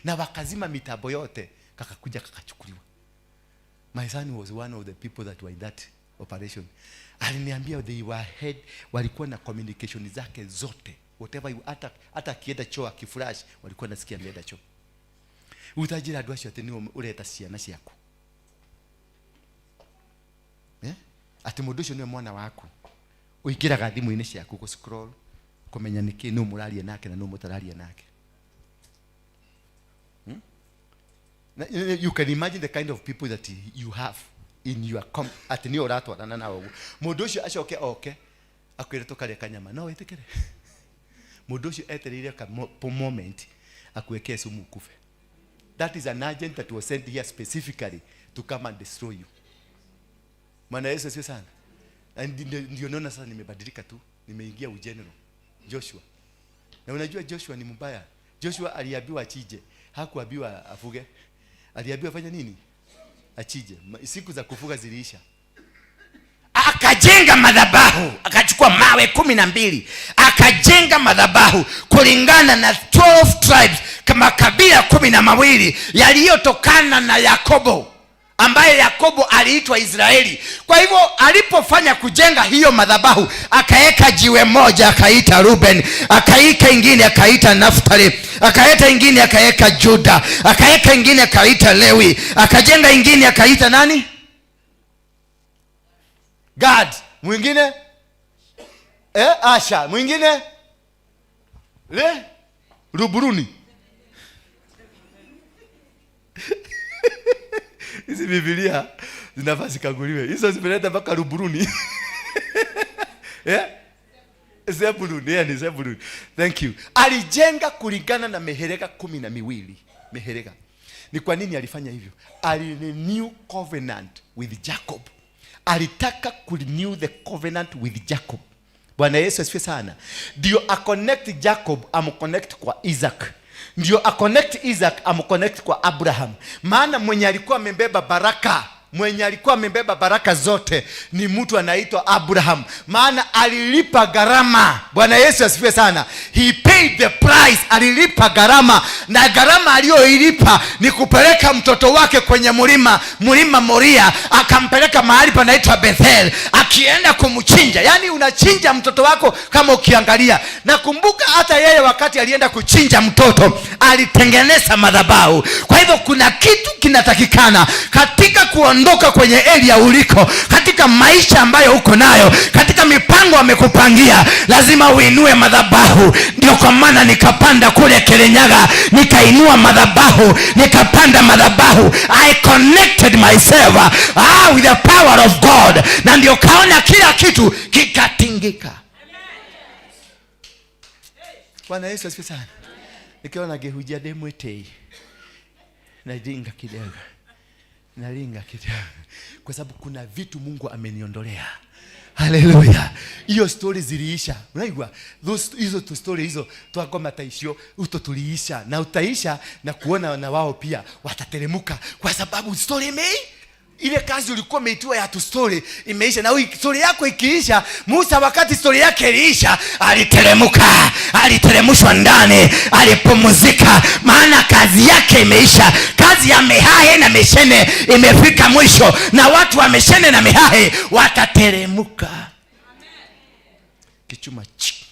Na wakazima mitambo yote, kakakuja kakachukuliwa. My son was one of the people that were in that operation. Aliniambia they were head, walikuwa na communication zake zote. Whatever you, hata akienda choo akiflash, walikuwa nasikia ameenda choo. Utajira andũ acio atĩ nĩo ũreta ciana ciaku. Atĩ mũndũ ũcio nĩwe mwana waku. Ũingĩraga thimũ-inĩ ciaku gũ scroll, kũmenya nĩkĩ nũ mũraria nake na nũ mũtararia nake. Na, you can imagine the kind of people that you have in your atĩ nĩo ũratwarana nao ũguo. Mũndũ ũcio acoke oke akwĩre tũkarĩe kanyama, no wĩtĩkĩre? Mũndũ ũcio etereire ka moment akuwekee sumu ukufe. That is an agent that was sent here specifically to come and destroy you. Bwana Yesu asifiwe sana. Na ndio naona sasa nimebadilika tu, nimeingia ugeneral Joshua. Na unajua Joshua ni mbaya. Joshua aliambiwa achinje, hakuambiwa afuge. Aliambiwa fanya nini? Achinje. Siku za kufuga ziliisha. Akajenga madhabahu, akachukua mawe 12, akajenga madhabahu kulingana na 12 tribes, kama kabila 12 yaliyotokana na Yakobo, ambaye Yakobo aliitwa Israeli. Kwa hivyo alipofanya kujenga hiyo madhabahu, akaeka jiwe moja akaita Ruben, akaika ingine akaita Naftali, akaeta ingine akaeka Juda, akaeka ingine akaita Lewi, akajenga ingine akaita nani? Gad. Mwingine? Asha. Mwingine? Le? Ruburuni. Hizi Biblia zinafaa zikaguliwe. Hizo zimeleta mpaka Ruburuni. Zebulun, yeah, ni Zebulun. Thank you. Alijenga kulingana na mehereka 12. Mehereka. Ni kwa nini alifanya hivyo? Alirenew covenant with Jacob. Alitaka kurenew the covenant with Jacob. Bwana Yesu asifiwe sana. Ndio aconnect Jacob, amconnect kwa Isaac. Ndio aconnect Isaac, amconnect kwa Abraham. Maana mwenye alikuwa amebeba baraka, mwenye alikuwa amebeba baraka zote ni mtu anaitwa Abraham. Maana alilipa gharama. Bwana Yesu asifiwe sana. He paid the price, alilipa gharama. Na gharama aliyoilipa ni kupeleka mtoto wake kwenye mlima, mlima Moria, akampeleka mahali panaitwa Bethel, akienda kumchinja. Yaani unachinja mtoto wako kama ukiangalia. Na kumbuka hata yeye wakati alienda kuchinja mtoto, alitengeneza madhabahu. Kwa hivyo kuna kitu kinatakikana katika kuondoka kwenye area uliko, katika maisha ambayo uko nayo, katika mipango amekupangia, lazima uinue madhabahu. Ndio kwa maana nikapanda kule Kirinyaga, nikainua madhabahu, nikapanda madhabahu. I connected myself with the power of God, na ndio kaona kila kitu kikatingika. Bwana Yesu asifiwe sana. Nikiona ngĩhunjia ndĩ mwĩtĩi, naringa kidogo, naringa kidogo, kwa sababu kuna vitu Mungu ameniondolea. Haleluya. Hiyo story ziliisha. Unaigua? Those, hizo tu story hizo twakoma ta icio uto tuliisha, na utaisha na kuona na wao pia watateremuka, kwa sababu story ile kazi ulikuwa umeitiwa ya tu story imeisha. Na story yako ikiisha, Musa wakati story yake iliisha aliteremuka, aliteremushwa ndani, alipumzika, maana kazi yake imeisha. Kazi ya Mihahe na Mishene imefika mwisho, na watu wa Mishene na Mihahe watateremuka. Kichuma chiki.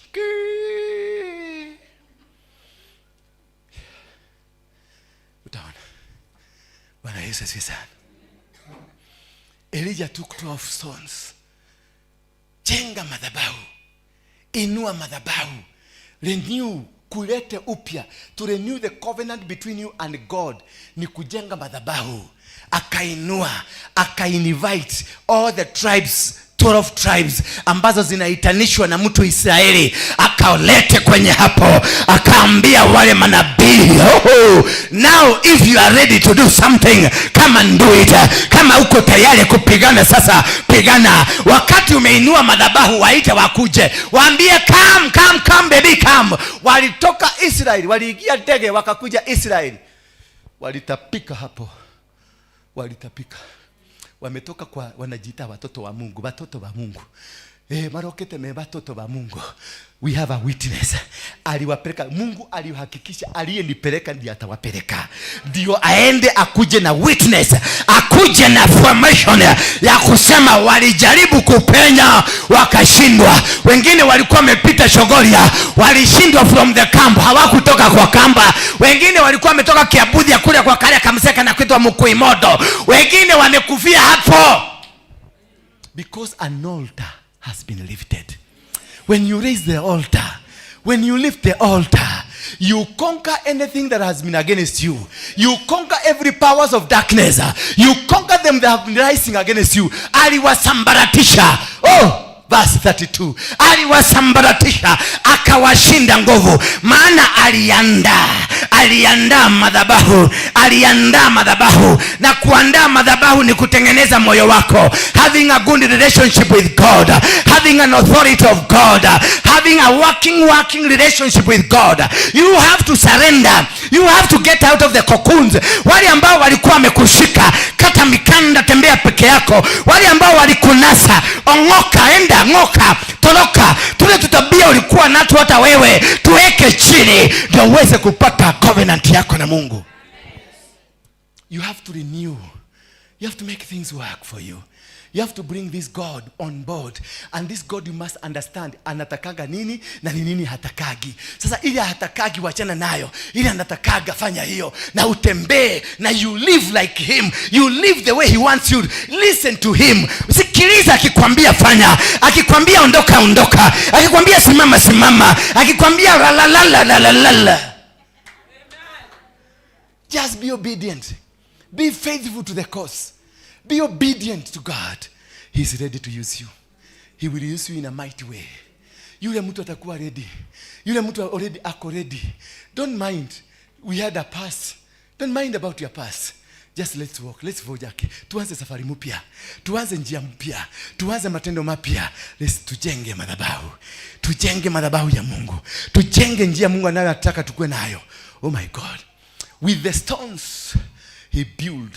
Utaona. Bwana Yesu asifiwe sana. Elijah took 12 stones. Jenga madhabahu, inua madhabahu, renew, kulete upya. To renew the covenant between you and God ni kujenga madhabahu. Akainua, akainvite all the tribes 12 tribes ambazo zinaitanishwa na mtu Israeli, akalete kwenye hapo, akaambia wale manabii, "Oh, now if you are ready to do something, come and do it. Kama uko tayari kupigana sasa, pigana." Wakati umeinua madhabahu, waite wakuje, waambie, "Come, come, come, baby, come." Walitoka Israeli, waliingia ndege wakakuja Israeli, walitapika hapo, walitapika. Wametoka kwa, wanajiita watoto wa Mungu, watoto wa Mungu, marokete me watoto wa Mungu. We have a witness. Aliwapeleka Mungu, alihakikisha aliyenipeleka ndiye atawapeleka, ndio aende akuje na witness, akuje na formation ya kusema walijaribu kupenya wakashindwa. Wengine walikuwa wamepita Chogoria, walishindwa from the camp, hawakutoka kwa kamba. Wengine walikuwa wametoka Kiabuthia kule kwa kale kamseka na kuitwa Mkuimodo, wengine wamekufia hapo because an altar has been lifted. When you raise the altar, when you lift the altar, you conquer anything that has been against you. You conquer every powers of darkness. You conquer them that have been rising against you. Aliwasambaratisha. Oh, verse 32, aliwasambaratisha akawashinda nguvu, maana aliandaa madhabahu, aliandaa madhabahu. Na kuandaa madhabahu ni kutengeneza moyo wako, having a good relationship with God, having an authority of God, having a working relationship with God. You have to surrender, you have to get out of the cocoons. Wale ambao walikuwa wamekushika, kata mikanda, tembea peke yako. Wale ambao walikunasa, ong'oka, enda, ng'oka, toroka. Tule tutabia ulikuwa nato hata wewe tuweke chini, ndio uweze kupata covenant yako na Mungu. You have to renew, you have to make things work for you. You have to bring this God on board, and this God, you must understand anatakaga nini na ni nini hatakagi. Sasa ile hatakagi, wachana nayo. Ile anatakaga, fanya hiyo na utembee na you live like him. You live the way he wants you. Listen to him. Sikiliza akikwambia fanya, akikwambia ondoka, ondoka, akikwambia simama, simama, akikwambia la. Just be obedient. Be faithful to the cause. Be obedient to God. He's ready to use you. He will use you in a mighty way. Yule mtu atakuwa ready, yule mtu already ako ready. Don't mind we had a past. Don't mind about your past. Just let's walk, let's voyage. Tuanze safari mpya, tuanze njia mpya, tuanze matendo mapya. Let's tujenge madhabahu, tujenge madhabahu ya Mungu, tujenge njia Mungu anayotaka tukue nayo. Oh my God. With the stones he built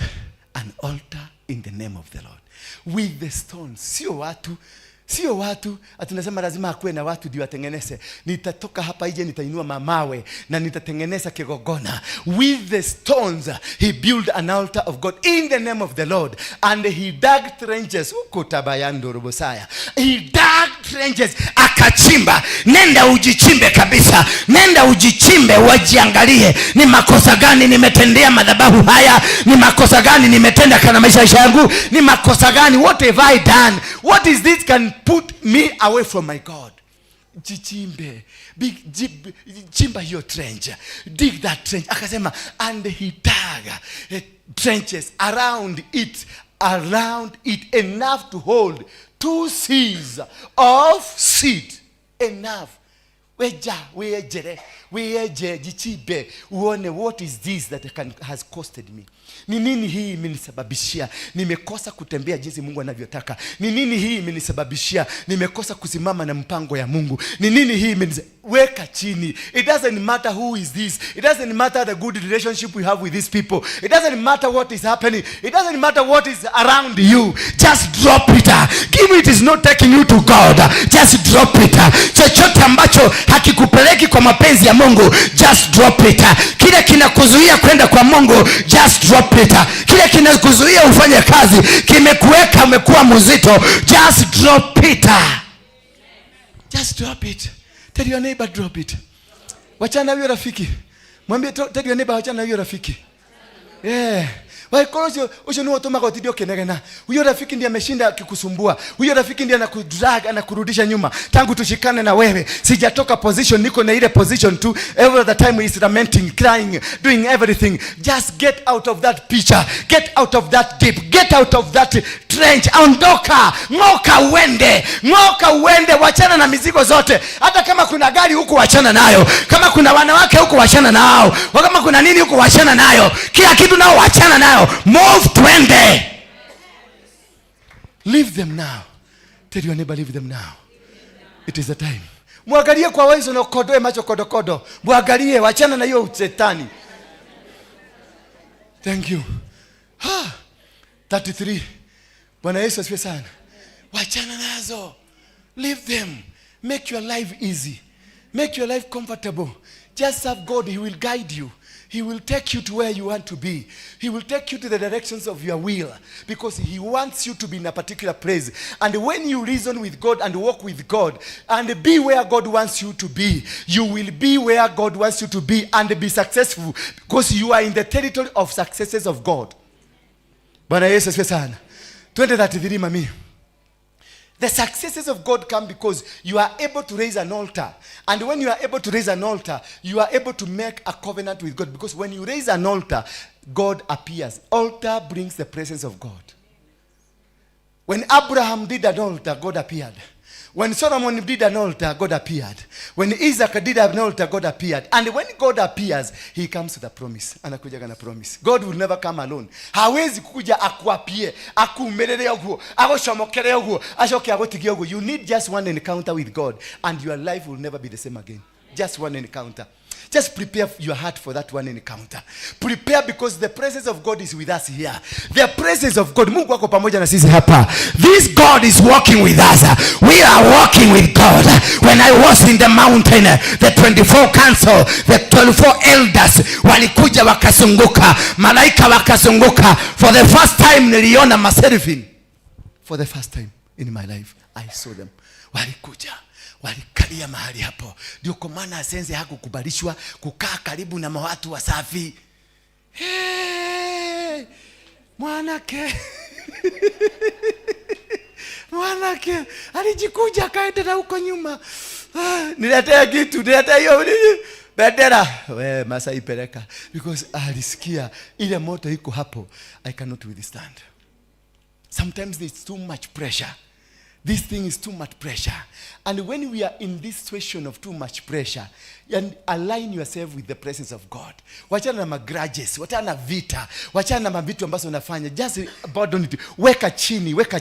an altar in the name of the Lord. With the stones, sio watu, sio watu. Atunasema lazima akuwe na watu ndio atengeneze. Nitatoka hapa ije, nitainua mamawe na nitatengeneza kigogona. With the stones he built an altar of God in the name of the Lord, and he dug trenches huko tabayando robosaya. He dug trenches, akachimba. Nenda ujichimbe kabisa, nenda ujichimbe, wajiangalie ni makosa gani nimetendea madhabahu haya, ni makosa gani nimetenda kana maisha yangu, ni makosa gani, what have I done, what is this can put me away from my God. Jichimbe. Chimba hiyo trench, dig that trench. Akasema, and he dug trenches around it, around it, enough to hold 2 seahs of seed. Enough. Weja wejere weje, jichimbe uone what is this that has costed me. Ni nini hii imenisababishia nimekosa kutembea jinsi Mungu anavyotaka? Ni nini hii imenisababishia nimekosa kusimama na mpango ya Mungu? Ni nini hii weka chini. It doesn't matter who is this. It doesn't matter the good relationship we have with these people. It doesn't matter what is happening. It doesn't matter what is around you. Just drop it. Give it is not taking you to God. Just drop it. Chochote ambacho hakikupeleki kwa mapenzi ya Mungu, just drop it. Kile kinakuzuia kwenda kwa Mungu, just drop it. Kile kinakuzuia ufanye kazi, kimekuweka umekuwa mzito, just drop it. Just drop it. Tell your neighbor, "Drop it." Wachana na huyo rafiki. Mwambie, tell your neighbor, "Wachana na huyo rafiki." Yeah. Wakorwo ũcio ũcio nĩwe ũtũmaga ũtinde ũkĩnegena. Huyo rafiki ndiye ameshinda akikusumbua. Huyo rafiki ndiye anakudrag, anakurudisha nyuma. Tangu tushikane na wewe sijatoka position, niko na ile position tu. Every other time he is lamenting, crying, doing everything. Just get out of that picture, get out of that deep, get out of that trench. Ondoka, ng'oka uende, ng'oka uende, wachana na mizigo zote. Hata kama kuna gari huku, wachana nayo. Kama kuna wanawake huku, wachana nao. Kama kuna nini huku, wachana nayo. Kila kitu nao wachana nayo. Move, twende. Leave them now. Tell your neighbor, leave them now. It is the time. Mwangalie kwa waizo na ukodoe macho kodokodo. Mwangalie, wachana na hiyo shetani. Thank you. Ha! 33. Bwana Yesu asifiwe sana. Wachana nazo. Leave them. Make your life easy. Make your life comfortable. Just serve God. He will guide you. He will take you to where you want to be. He will take you to the directions of your will, because he wants you to be in a particular place. And when you reason with God and walk with God and be where God wants you to be, you will be where God wants you to be and be successful, because you are in the territory of successes of God. Bwana Yesu asifiwe sana. 2033, mami. The successes of God come because you are able to raise an altar. And when you are able to raise an altar, you are able to make a covenant with God. Because when you raise an altar, God appears. Altar brings the presence of God. When Abraham did an altar, God appeared. When Solomon did an altar, God appeared. When Isaac did an altar, God appeared. And when God appears, he comes with a promise. Anakuja na promise. God will never come alone. Hawezi kuja akuapie, akuumerere ũguo, agũcomokere ũguo, acoke agũtigie ũguo. You need just one encounter with God and your life will never be the same again. Just one encounter. Just prepare your heart for that one encounter. Prepare, because the presence of God is with us here. The presence of God. Mungu ako pamoja na sisi hapa. This God is walking with us. We are walking with God. When I was in the mountain, the 24 council, the 24 elders walikuja wakazunguka, malaika wakazunguka. For the first time niliona maseraphim. For the first time in my life, I saw them. Walikuja, walikalia mahali hapo. Ndio kwa maana Asenze hakukubalishwa kukaa karibu na watu wasafi. Hey, mwanake mwanake alijikuja akaenda na huko nyuma. Ah, niletee kitu, niletee hiyo nini, bendera. We Masai, peleka, because alisikia ile moto iko hapo. I cannot withstand. Sometimes there's too much pressure. This thing is too much pressure. And when we are in this situation of too much pressure, and align yourself with the presence of God. Wachana na magrudges, wachana na vita, wachana na mavitu ambazo unafanya. Just abandon it. Weka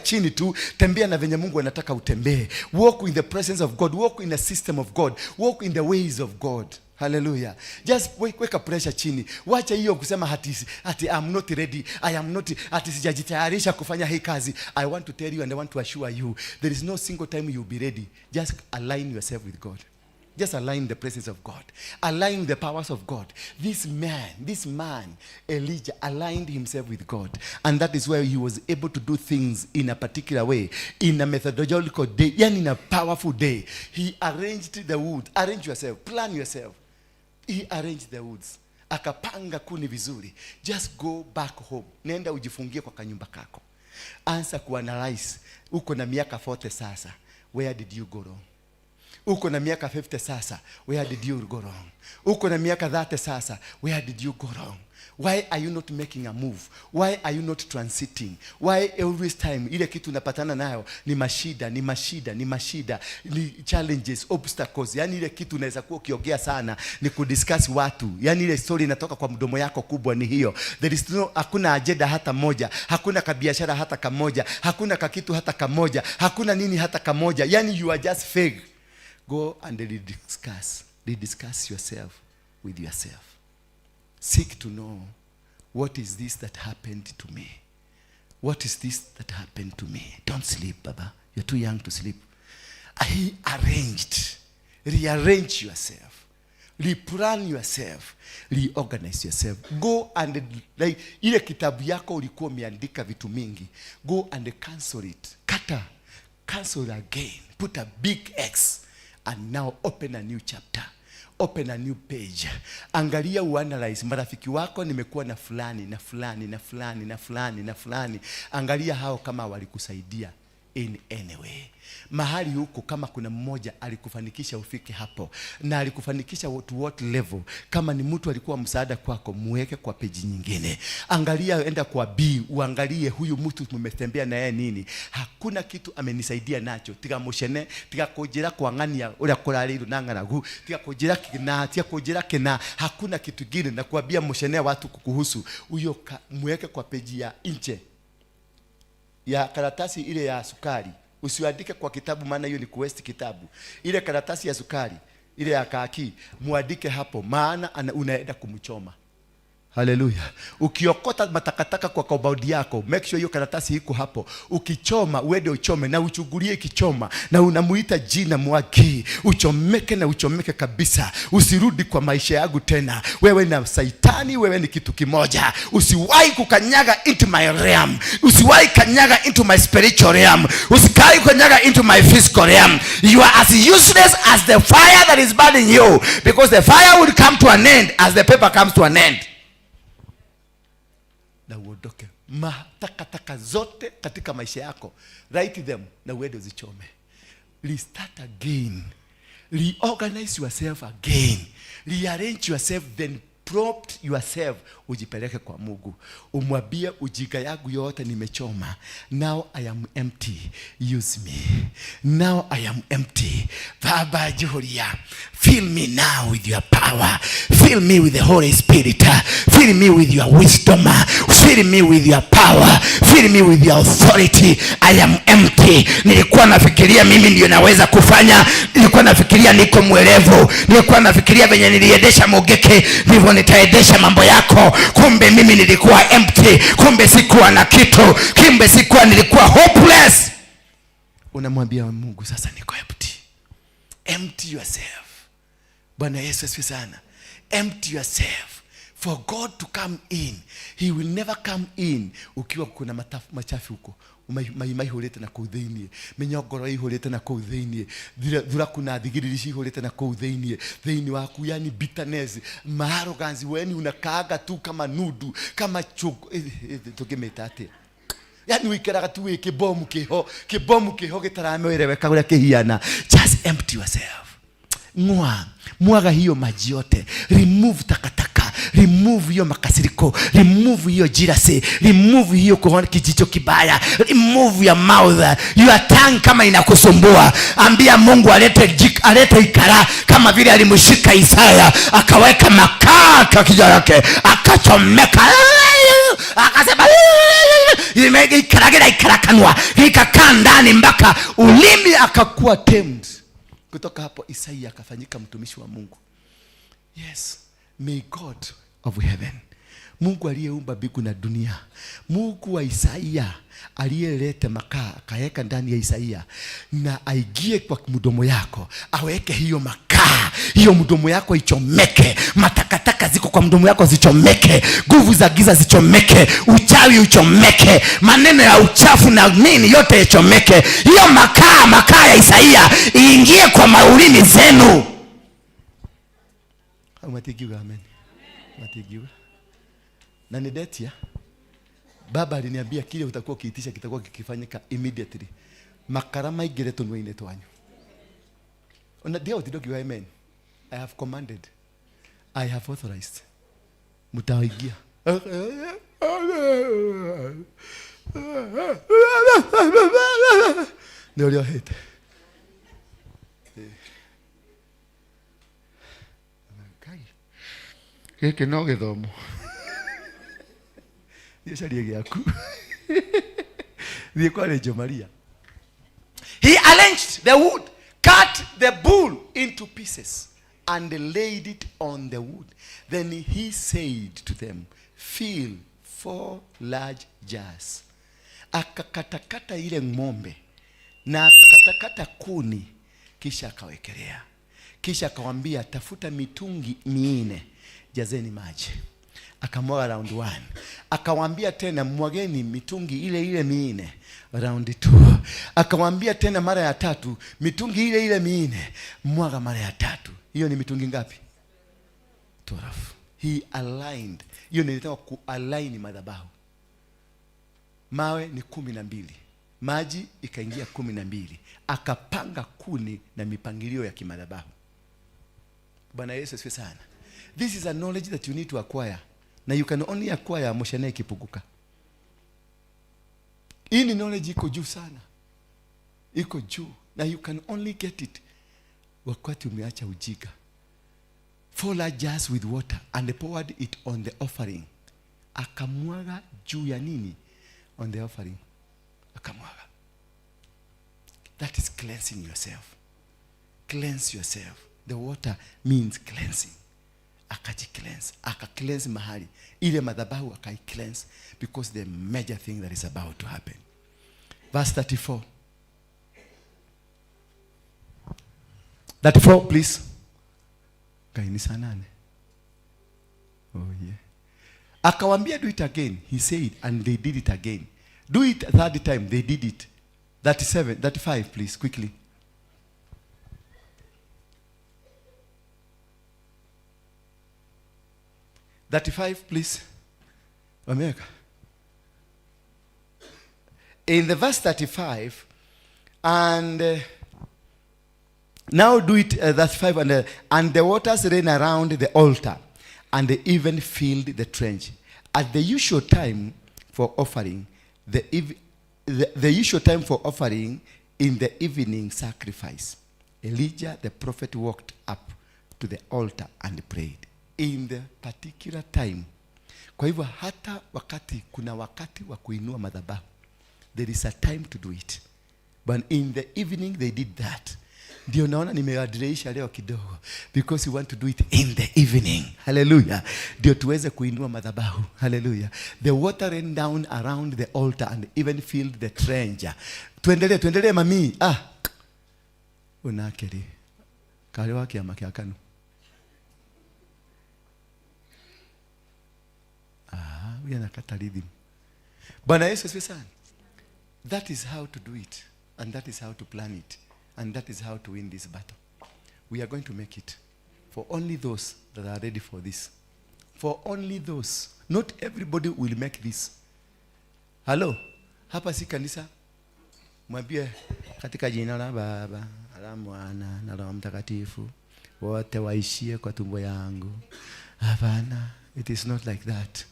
chini tu, tembea na venye Mungu anataka utembee. Walk in the presence of God, walk in the system of God, walk in the ways of God. Hallelujah. Just weka pressure chini. Wacha hiyo kusema ati I'm not ready. I am not, ati sijajitayarisha kufanya hii kazi. I want to tell you and I want to assure you, there is no single time you'll be ready. Just align yourself with God. Just align the presence of God. Align the powers of God. This man, Elijah, aligned himself with God. And that is why he was able to do things in a particular way, in a methodological day, yani in a powerful day. He arranged the wood. Arrange yourself. Plan yourself. He arranged the woods. Akapanga kuni vizuri. Just go back home. Nenda ujifungie kwa kanyumba kako. Anza kuanalyze. Uko na miaka 40 sasa. Where did you go wrong? Uko na miaka 50 sasa. Where did you go wrong? Uko na miaka 30 sasa. Where did you go wrong? Why are you not making a move? Why are you not transiting? Why every time ile kitu unapatana nayo ni mashida, ni mashida, ni mashida, ni challenges, obstacles? Yani ile kitu unaweza kuwa ukiongea sana ni kudiscuss watu. Yani ile story inatoka kwa mdomo yako kubwa ni hiyo. There is no, hakuna agenda hata moja, hakuna kabiashara hata kamoja, hakuna kakitu hata kamoja, hakuna nini hata kamoja. Yani you are just fake. Go and rediscuss. Rediscuss yourself with yourself. Seek to know, what is this that happened to me? What is this that happened to me? Don't sleep, Baba. You're too young to sleep. He arranged. Rearrange yourself. Replan yourself. Reorganize yourself. Go and, like, ile kitabu yako ulikuwa umeandika vitu mingi. Go and cancel it. Kata. Cancel again. Put a big X. And now open a new chapter. Open a new page. Angalia, uanalyze marafiki wako, nimekuwa na fulani na fulani na fulani na fulani na fulani. Angalia hao kama walikusaidia in any way mahali huko, kama kuna mmoja alikufanikisha ufike hapo na alikufanikisha to what level. Kama ni mtu alikuwa msaada kwako, muweke kwa peji nyingine. Angalia, enda kwa B, uangalie huyu mtu mmetembea na yeye nini, hakuna kitu amenisaidia nacho. Tiga mucene, tiga kunjira kwang'ania uria kurarĩirwo na ng'aragu, tiga kunjira kina, tiga kunjira kina, hakuna kitu kingine na kuambia mucene watu kukuhusu huyo, muweke kwa peji ya nje ya karatasi ile ya sukari. Usiandike kwa kitabu, maana hiyo ni kuwaste kitabu. Ile karatasi ya sukari ile ya kaki, muandike hapo, maana unaenda kumchoma. Haleluya! Ukiokota matakataka kwa compound yako, make sure hiyo karatasi iko hapo. Ukichoma, uende uchome na uchungulie ikichoma, na unamuita jina Mwaki, uchomeke na uchomeke kabisa, usirudi kwa maisha yangu tena. Wewe na saitani, wewe ni kitu kimoja. Usiwahi kukanyaga into my realm, usiwahi kanyaga into my spiritual realm, usiwahi kukanyaga into my physical realm. You are as useless as the fire that is burning you, because the fire will come to an end as the paper comes to an end. Na uondoke. Matakataka zote katika maisha yako, write them na uende uzichome. Restart again, reorganize yourself again, rearrange yourself, then prompt yourself, ujipeleke kwa Mungu, umwambie, "Ujinga yangu yote nimechoma. Now I am empty, use me. Now I am empty. Baba Julia, fill me now with your power, fill me with the Holy Spirit, fill me with your wisdom, fill me with your power, fill me with your authority. I am empty. Nilikuwa nafikiria mimi ndio naweza kufanya, nilikuwa nafikiria niko mwerevu, nilikuwa nafikiria venye niliendesha Mugeke ndivyo nitaendesha mambo yako. Kumbe mimi nilikuwa empty, kumbe sikuwa na kitu, kumbe sikuwa, nilikuwa hopeless." Unamwambia Mungu, "Sasa niko empty." Empty yourself. Bwana Yesu asifiwe sana. Empty yourself for God to come in. He will never come in ukiwa kuna machafu huko, mai maihũrĩte na kũu thĩiniĩ, mĩnyongoro ĩihũrĩte na kũu thĩiniĩ, thuraku na thigiriri cihũrĩte na kũu thĩiniĩ waku, yani bitterness, maarrogance, weni unakaaga tu kama nudu, kama chungu, tũngĩmĩta atĩa, yani wikaraga tu wĩ kĩbomu kĩho, kĩbomu kĩho gĩtaramwereweka ũrĩa kĩhiana. Just empty yourself. Ng'oa, mwaga hiyo maji yote, remove takataka, remove hiyo makasiriko, remove hiyo jealousy, remove hiyo kuona kijicho kibaya, remove your mouth, your tongue. Kama inakusumbua, ambia Mungu alete ikara kama vile alimshika Isaya, akaweka makaa kwa kichwa yake, akachomeka, akasema ikaragira ikarakanwa, ikakaa ndani mpaka ulimi akakuwa tamed. Kutoka hapo Isaia akafanyika mtumishi wa Mungu. Yes, may God of heaven, Mungu aliyeumba mbingu na dunia, Mungu wa Isaia aliyeleta makaa akaweka ndani ya Isaia, na aingie kwa mdomo yako, aweke hiyo makaa, hiyo mdomo yako ichomeke, matakataka ziko kwa mdomo yako zichomeke, nguvu za giza zichomeke, uchawi uchomeke, maneno ya uchafu na nini yote ichomeke. Hiyo makaa, makaa ya Isaia iingie kwa maulimi zenu. Au matigiwa amen? Matigiwa na nidetia. Baba aliniambia kile utakuwa ukiitisha kitakuwa kikifanyika immediately. Makara maingire tũnua-inĩ twanyu. Ona ndio utidokiwa amen. I have commanded, I have authorized, mtaingia. Nĩ ũrĩa ũhĩte. Ngai, gĩkĩ no gĩthomo. Thiĩ ũcarie gĩaku, thiĩ kwa Reggio Maria. He arranged the wood, cut the bull into pieces and laid it on the wood. Then he said to them, "Fill four large jars." Akakatakata ile ng'ombe na akakatakata kuni, kisha akawekelea, kisha akawambia, "Tafuta mitungi minne, jazeni maji." Akamwaga round one. Akawambia tena, "Mwageni mitungi ile ile minne round two." Akawambia tena mara ya tatu, mitungi ile ile minne, mwaga mara ya tatu. Hiyo ni mitungi ngapi? 12. He aligned. Hiyo nilitaka kualign madhabahu. Mawe ni 12. Maji ikaingia 12. Akapanga kuni na mipangilio ya kimadhabahu. Bwana Yesu asifiwe sana. This is a knowledge that you need to acquire. Na you can only acquire moshene ikipuguka. Hii ni knowledge iko juu sana. Iko juu. Na you can only get it wakati umeacha ujinga. 4 large jars with water and poured it on the offering. Akamwaga juu ya nini? On the offering. Akamwaga. That is cleansing yourself. Cleanse yourself. The water means cleansing. Akaji-cleanse. Aka-cleanse mahali. Ile madhabahu akai-cleanse because the major thing that is about to happen. Verse 34. 34, please. Kaini sanane. Oh yeah. Akawambia do it again. He said, and they did it again. Do it a third time. They did it. 37, 35, please, quickly. 35, please. America. In the verse 35, and now do it, 35, and the waters ran around the altar, and they even filled the trench. At the usual time for offering, the usual time for offering in the evening sacrifice, Elijah the prophet walked up to the altar and prayed. In the particular time. Kwa hivyo hata wakati kuna wakati wa kuinua madhabahu, there is a time to do it. But in the evening they did that. Ndio naona nimewadreisha leo kidogo because you want to do it in the evening. Hallelujah. Ndio tuweze kuinua madhabahu. Hallelujah. The water ran down around the altar and even filled the trench. Tuendelee, tuendelee mami. Ah. Unakeri. Kale wake amake akanu. Ah, huyu anakata rhythm. Bwana Yesu asifiwe sana. That is how to do it, and that is how to plan it, and that is how to win this battle. We are going to make it for only those that are ready for this. For only those. Not everybody will make this. Hello? Hapa si kanisa. Mwambie katika jina la Baba, la Mwana na Roho Mtakatifu, wote waishie kwa tumbo yangu. Hapana, it is not like that.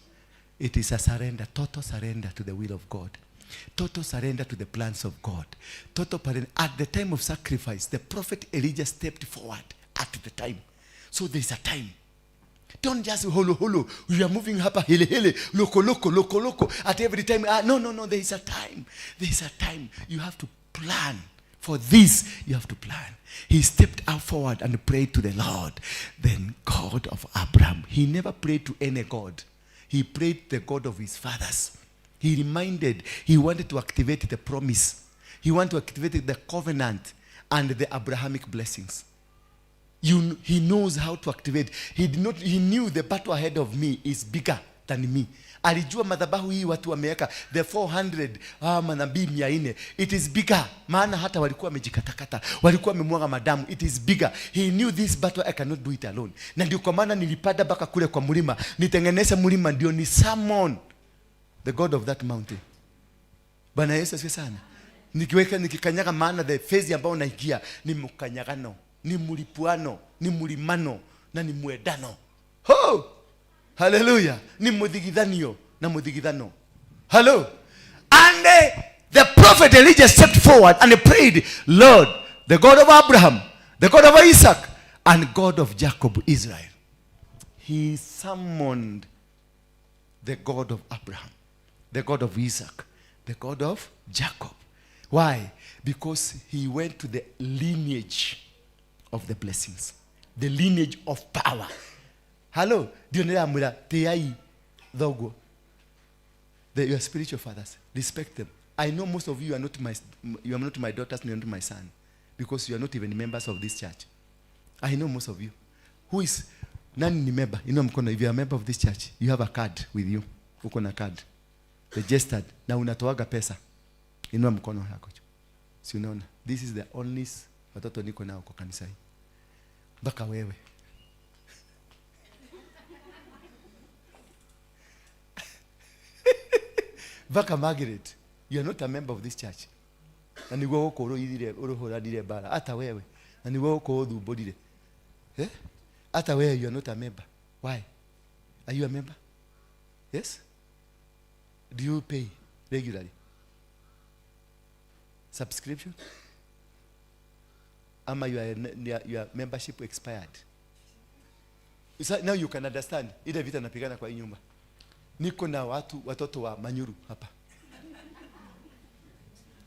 It is a surrender, total surrender to the will of God. Total surrender to the plans of God. Total surrender. At the time of sacrifice, the prophet Elijah stepped forward at the time. So there is a time. Don't just holo holo. We are moving hapa hele hele, loko loko loko loko. At every time, no no no. There is a time. There is a time. You have to plan for this. You have to plan. He stepped out forward and prayed to the Lord, then God of Abraham. He never prayed to any God. He prayed to the God of his fathers. He reminded, he wanted to activate the promise. He wanted to activate the covenant and the Abrahamic blessings. He knows how to activate. He did not, he knew the battle ahead of me is bigger than me. Alijua madhabahu hii watu wameweka the 400 manabii 400. It is bigger. Maana hata walikuwa wamejikatakata, walikuwa wamemwaga madamu. It is bigger. He knew this battle I cannot do it alone. Na ndio kwa maana nilipanda mpaka kule kwa mlima, nitengeneze mlima ndio ni summon the God of that mountain. Bwana Yesu asifiwe sana. Nikiweka nikikanyaga, maana the phase ambayo naingia ni mkanyagano, ni mlipuano, ni mlimano na ni mwedano. Ho! Hallelujah. Ni muthigithanio na muthigithano. Hello. And the prophet Elijah stepped forward and prayed, Lord, the God of Abraham, the God of Isaac, and God of Jacob, Israel. He summoned the God of Abraham, the God of Isaac, the God of Jacob. Why? Because he went to the lineage of the blessings, the lineage of power. Hello, do you know that? Your spiritual fathers, respect them. I know most of you are not my, you are not my daughters, you are not my son, because you are not even members of this church. I know most of you. Who is nani ni member? You know, mkono, if you are a member of this church, you have a card with you. Uko na card registered na unatoaga pesa. Inua mkono yako. Si unaona? This is the only watoto niko nao kwa kanisa hii. Mpaka wewe. Mpaka Margaret, you are not a member of this church. Na niguo gũkũ ũrũithire ũrũhũranire mbara hata wewe, na niguo gũkũ ũthumbũrire, eh? Hata wewe you are not a member. Why are you a member? Yes. Do you pay regularly subscription? Ama your membership expired? So now you can understand ile vita napigana kwa hii nyumba. Niko na watu, watoto wa Manyuru hapa,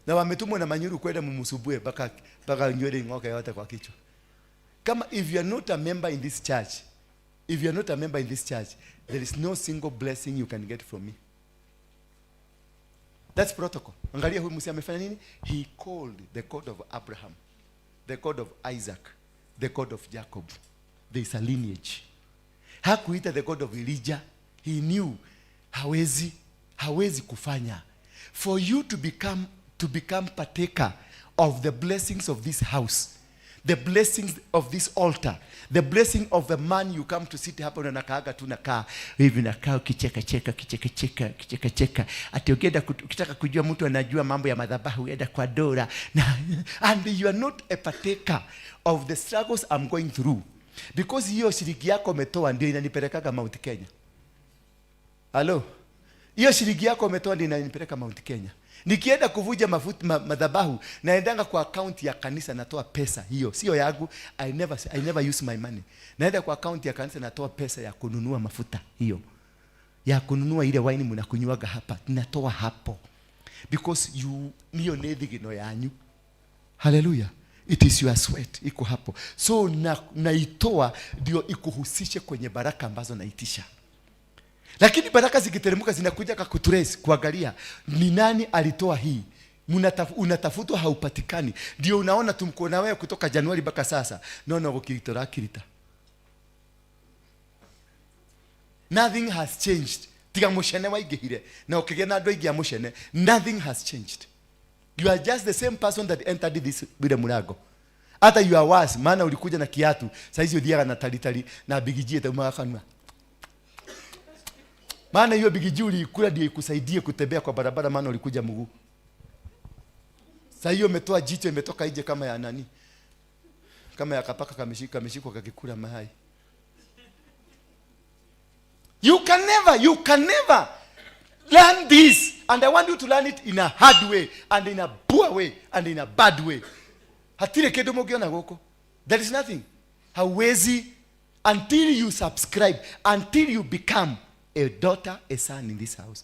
na wametumwa na Manyuru kwenda mumsumbue mpaka nywele ing'oke yote kwa kichwa. Kama if you are not a member in this church, if you are not a member in this church, there is no single blessing you can get from me. That's protocol. Angalia huyu mzee amefanya nini? He called the God of Abraham, the God of Isaac, the God of Jacob. There is a lineage. Hakuita the God of Elijah. He knew hawezi kufanya. For you to become partaker of the blessings of this house, the blessings of this altar, the blessing of the man you come to sit hapa, unakaaga tu, nakaa hivi, nakaa ukicheka cheka, kicheka cheka, kicheka cheka, ati ukienda ukitaka kujua mtu anajua mambo ya madhabahu, enda kwa Dora na, and you are not a partaker of the struggles I'm going through, because hiyo shilingi yako umetoa ndio inanipelekaga Mount Kenya. Halo, hiyo shilingi yako umetoa ndio inanipeleka Mount Kenya. Nikienda kuvuja mafuta madhabahu, naendanga kwa akaunti ya kanisa, natoa pesa hiyo, sio yangu. I never use my money. Naenda kwa akaunti ya kanisa, natoa pesa ya kununua mafuta hiyo, ya kununua ile wine mnakunywaga hapa, natoa hapo because you niyo nĩ thigino yanyu. Haleluya. It is your sweat iko hapo. So na naitoa ndio ikuhusishe kwenye baraka ambazo naitisha. Lakini baraka zikiteremka zinakuja kukutrace, kuangalia ni nani alitoa hii. Unatafutwa haupatikani. Ndio unaona tumko na wewe kutoka Januari mpaka sasa. No no gukiritora kirita. Nothing has changed. Tiga mucene waingĩhire na ũkĩgĩa na andũ aingĩ a mucene. Nothing has changed. You are just the same person that entered this bila mlango. Hata you are worse, maana ulikuja na kiatu, saizi uthiaga na talitali na bigiji ĩtaumaga kanua. Maana hiyo bigiji uliikula ndio ikusaidie kutembea kwa barabara, maana ulikuja mguu. Sasa hiyo umetoa jicho imetoka nje kama ya nani? Kama ya kapaka kameshika kameshikwa kakikula mayai. You can never learn this. And I want you to learn it in a hard way, and in a poor way, and in a bad way. Hatire kindu mũngĩona gũkũ. There is nothing. Hauwezi until you subscribe, until you become a daughter, a son in this house.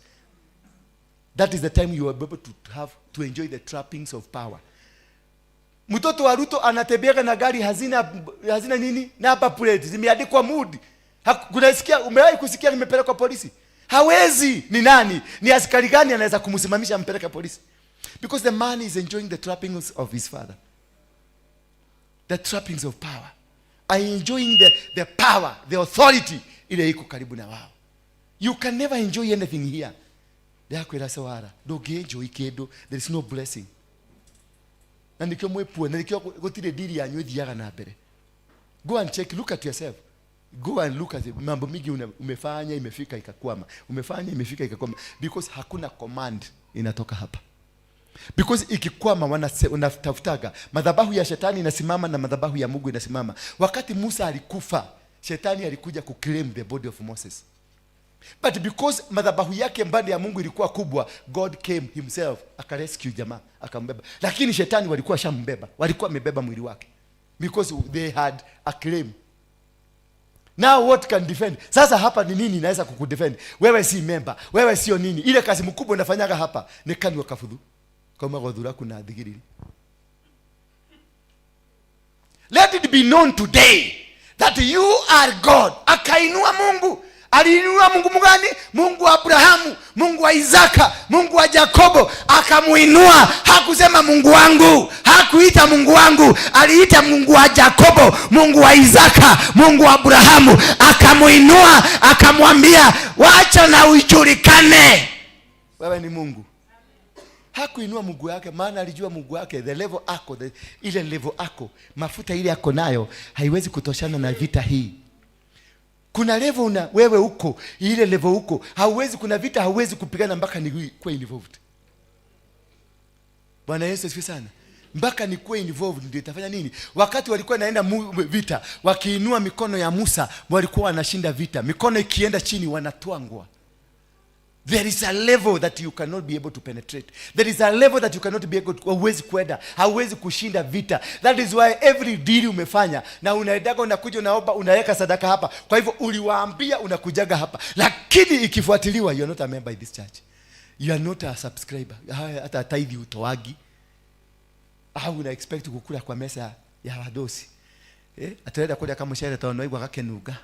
That is the time you are able to have to enjoy the trappings of power. Mtoto wa Ruto anatembeaga na gari hazina nini? Number plate zimeandikwa mood. Kunasikia, umewahi kusikia nimepelekwa polisi? Hawezi. Ni nani? Ni askari gani anaweza kumsimamisha ampeleke polisi? Because the man is enjoying the trappings of his father. The trappings of power. Are enjoying the power, the authority ile iko karibu na wao. You can never enjoy anything here. Ndakwĩra sewara, ndũngĩ-enjoy kĩndũ, there is no blessing. Na nĩkĩo mwĩpue, na nĩkĩo gũtirĩ diri yanyu ĩthiaga na mbere. Go and check, look at yourself. Go and look at it. Mambo mingi umefanya imefika ikakwama. Umefanya imefika ikakwama because hakuna command inatoka hapa. Because ikikwama wanatafutaga madhabahu ya shetani inasimama na madhabahu ya Mungu inasimama. Wakati Musa alikufa, shetani alikuja kuclaim the body of Moses. But because madhabahu yake mbali ya Mungu ilikuwa kubwa, God came himself akarescue jamaa, akambeba. Lakini shetani walikuwa shambeba, walikuwa wamebeba mwili wake because they had a claim. Now what can defend? Sasa hapa ni nini inaweza kukudefend? Wewe si member, wewe sio nini. Ile kazi mkubwa unafanyaga hapa ni kanua kabuthu. Kama gothura kuna thigiriri. Let it be known today that you are God. Akainua Mungu. Aliinua Mungu mgani? Mungu wa Abrahamu, Mungu wa Isaka, Mungu wa Jakobo, akamuinua. Hakusema Mungu wangu, hakuita Mungu wangu, aliita Mungu wa Jakobo, Mungu wa Isaka, Mungu wa Abrahamu, akamuinua, akamwambia, wacha na ujulikane wewe ni Mungu. Hakuinua Mungu wake, maana alijua Mungu wake the level ako ile level ako, mafuta ile ako nayo haiwezi kutoshana na vita hii. Kuna level una wewe huko, ile level huko hauwezi, kuna vita hauwezi kupigana mpaka ni kuwe involved. Bwana Yesu asifiwe sana. Mpaka ni kuwe involved ndio itafanya nini? Wakati walikuwa naenda vita, wakiinua mikono ya Musa walikuwa wanashinda vita. Mikono ikienda chini wanatwangwa. There is a level that you cannot be able to penetrate. There is a level that you cannot be able to, hauwezi kwenda, hauwezi kushinda vita. That is why every deal umefanya na unaendaga, unakuja, unaomba, unaweka sadaka hapa. Kwa hivyo uliwaambia unakujaga hapa, lakini ikifuatiliwa, you are not a member in this church. You are not a subscriber. Hata tithe utoagi. Au una expect kukula kwa meza ya wadosi. Atenda kuria kamucere tondu naigua gakenuga.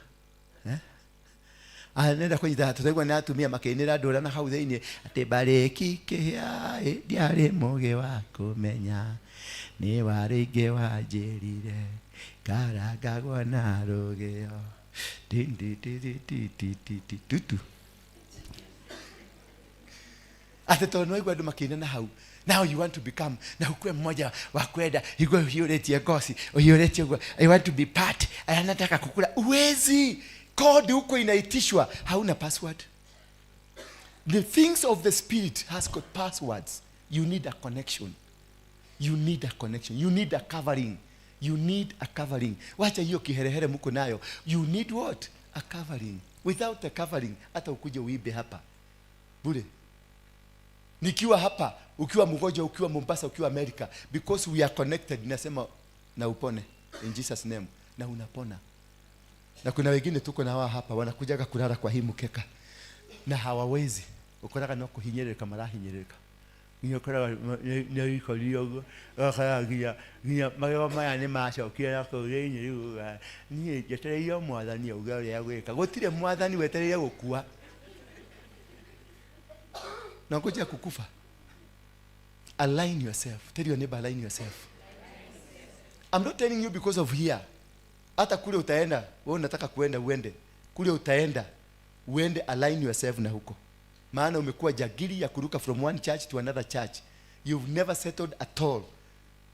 Anenda kũnyita tũtaigua nĩ atumia makĩinĩra ndũra na hau thĩinĩ atĩ mbarĩki kĩhĩa ĩ, ndiarĩ mũgĩ wa kũmenya nĩ warĩ ingĩ wanjĩrire karangagwo na rũgĩo Ti, ti, ti, ti, ti, ti, ti, tutu atĩ tondũ nĩwaigua andũ makĩina na hau, now you want to become na ukuwe mmoja wa kwenda igwe ũhiũrĩtie ngoci ũhiũrĩtie ũguo, I want to be part, anataka kukula. Uwezi code huko inaitishwa, hauna password. The things of the spirit has got passwords. You need a connection, you need a connection, you need a covering, you need a covering. Wacha hiyo kiherehere mko nayo. You need what? A covering. Without a covering, hata ukuje uibe hapa bure, nikiwa hapa, ukiwa mgonjwa, ukiwa Mombasa, ukiwa America, because we are connected, nasema na upone in Jesus name, na unapona. Na kuna wengine tuko na wao hapa wanakujaga kulala kwa hii mkeka na hawawezi, ukoraga no kuhinyĩrĩrĩka marahinyĩrĩrĩka nginya ũkoraga nĩ ikorire ũguo, ũgakora nginya magego maya nĩ macokire na kũu thĩinĩ. Rĩu niĩ njetereire o mwathani auge ũrĩa gwĩka. Gũtirĩ mwathani wetereire gũkua na ngoja kukufa. Align yourself. Tell your neighbor, align yourself. I'm not telling you because of here. Hata kule utaenda, wewe unataka kuenda, uende kule utaenda, uende, align yourself na huko, maana umekuwa jagiri ya kuruka from one church to another church. You've never settled at all.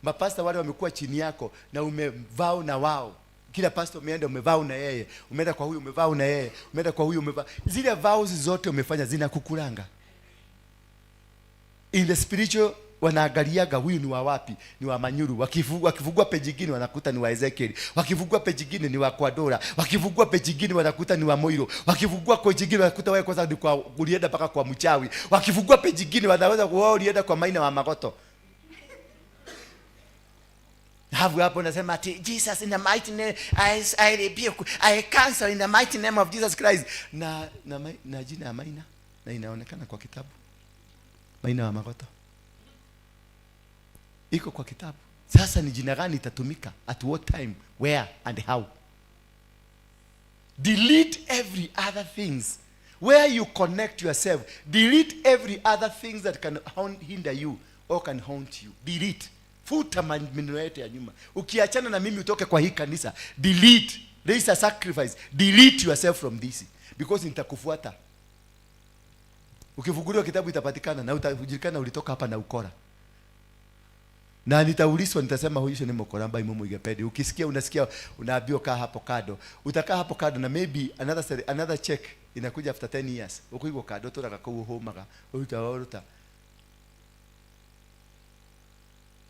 Mapasta wale wamekuwa chini yako na umevow na wao. Kila pastor umeenda umevow na yeye, umeenda kwa huyu umevow na yeye, umeenda kwa huyu umevow. Zile vows zote umefanya zinakukulanga in the spiritual. Wanaangaliaga huyu ni wa wapi, ni wa Manyuru. Wakifungua peji ingine wanakuta ni wa Ezekiel, wakifungua peji ingine ni wa Kwadora, wakifungua peji ingine wanakuta ni wa Moiro, wakifungua peji ingine wanakuta wewe kwanza ni kwa ulienda mpaka kwa mchawi, wakifungua peji ingine wanaweza kuwa ulienda kwa Maina wa Magoto. Hapo hapo nasema ati Jesus in the mighty name, I rebuke, I cancel in the mighty name of Jesus Christ, na jina ya Maina na inaonekana kwa kitabu. Maina wa Magoto iko kwa kitabu. Sasa ni jina gani itatumika, at what time, where and how? Delete every other things where you connect yourself. Delete every other things that can hinder you or can haunt you. Delete. Futa maneno yote ya nyuma. Ukiachana na mimi, utoke kwa hii kanisa, delete. There is a sacrifice. Delete yourself from this, because nitakufuata. Ukifunguliwa kitabu itapatikana na utajulikana ulitoka hapa na ukora, na nitaulizwa, nitasema huyu ni mkoramba imo mwigepedi. Ukisikia unasikia unaambiwa kaa hapo kado, utakaa hapo kado, na maybe another check inakuja after 10 years, ukuigwo kado turaga kuu humaga uruta uruta.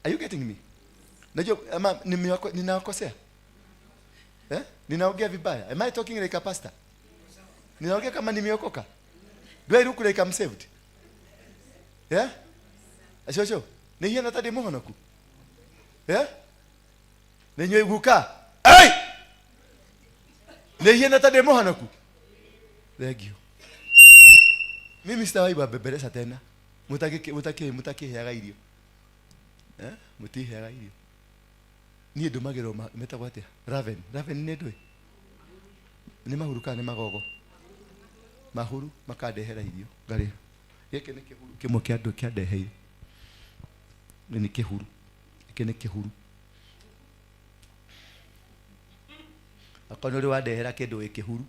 Are you getting me? Najua ama ninawakosea, eh? Ninaongea vibaya? Am I talking like a pastor? Ninaongea kama nimeokoka? Do I look like I'm saved? Yeah, ashosho nĩ hiana ta ndĩ mũhonoku, yeah? Nĩ inyuĩ guka? Hey! Nĩ hiana ta ndĩ mũhonoku? Thank you. Mimi sitawahi wabembeleza tena. Mũtakĩheaga irio, eh? Mũtiheaga irio. Niĩ ndũmagĩrwo metagwo atĩa, raven. Raven nĩ ndũĩ nĩ mahuru kana nĩ magogo? Mahuru makandehera irio ngarĩa. Gĩkĩ nĩ kĩhuru kĩmwe kĩa andũ kĩandeheire. Nĩ kĩhuru gĩkĩ, nĩ kĩhuru. Akorwo nĩ ũrĩ wandehera kĩndũ wĩ kĩhuru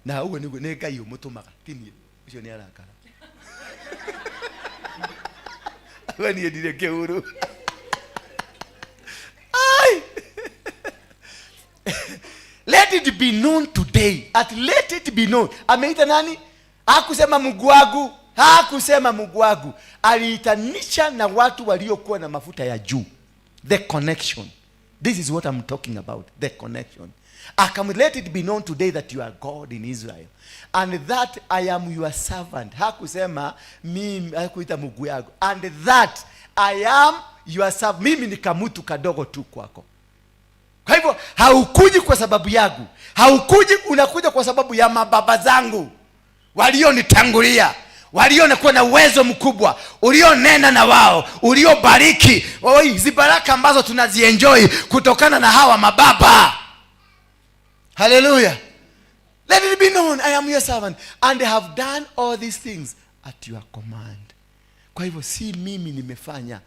na ũguo nĩguo nĩ Ngai ũmũtũmaga, ti niĩ. Ũcio nĩ arakara we. Niĩ ndirĩ kĩhuru. Ai! Let it be known today. At let it be known. Ameita nani? Hakusema Mungu wangu, hakusema Mungu wangu. Aliitanisha na watu waliokuwa na mafuta ya juu. The connection. This is what I'm talking about, the connection. Akam, let it be known today that you are God in Israel and that I am your servant. Hakusema mimi, hakuita Mungu yangu. And that I am your servant. Mimi ni kamutu kadogo tu kwako. Kwa hivyo haukuji kwa sababu yangu, haukuji, unakuja kwa sababu ya mababa zangu walionitangulia, waliokuwa na uwezo mkubwa, ulionena na wao, uliobariki. Oi, hizi baraka ambazo tunazienjoy kutokana na hawa mababa. Haleluya. Let it be known I am your servant and have done all these things at your command. Kwa hivyo si mimi nimefanya,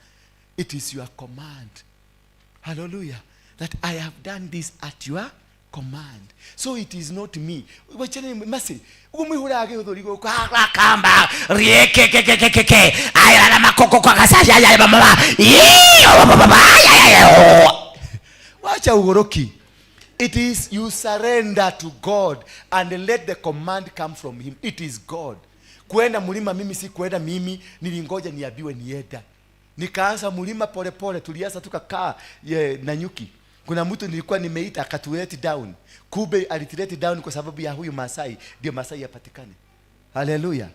it is your command. Hallelujah. That I have done this at your command. So it is not me. Wacheni masi. Umwihurage uthuri guku Kamba riekekekekeke ayana makoko kwa kasasha ya mama iyo baba ya. Wacha ugoroki. It is you surrender to God and let the command come from him. It is God. Kuenda mlima mimi si kuenda mimi, nilingoja niambiwe nienda. Nikaanza mlima polepole, tulianza tukakaa na nyuki. Kuna mtu nilikuwa nimeita akatuleti down. Kumbe alituleti down kwa sababu ya huyu Masai, ndio Masai apatikane. Haleluya.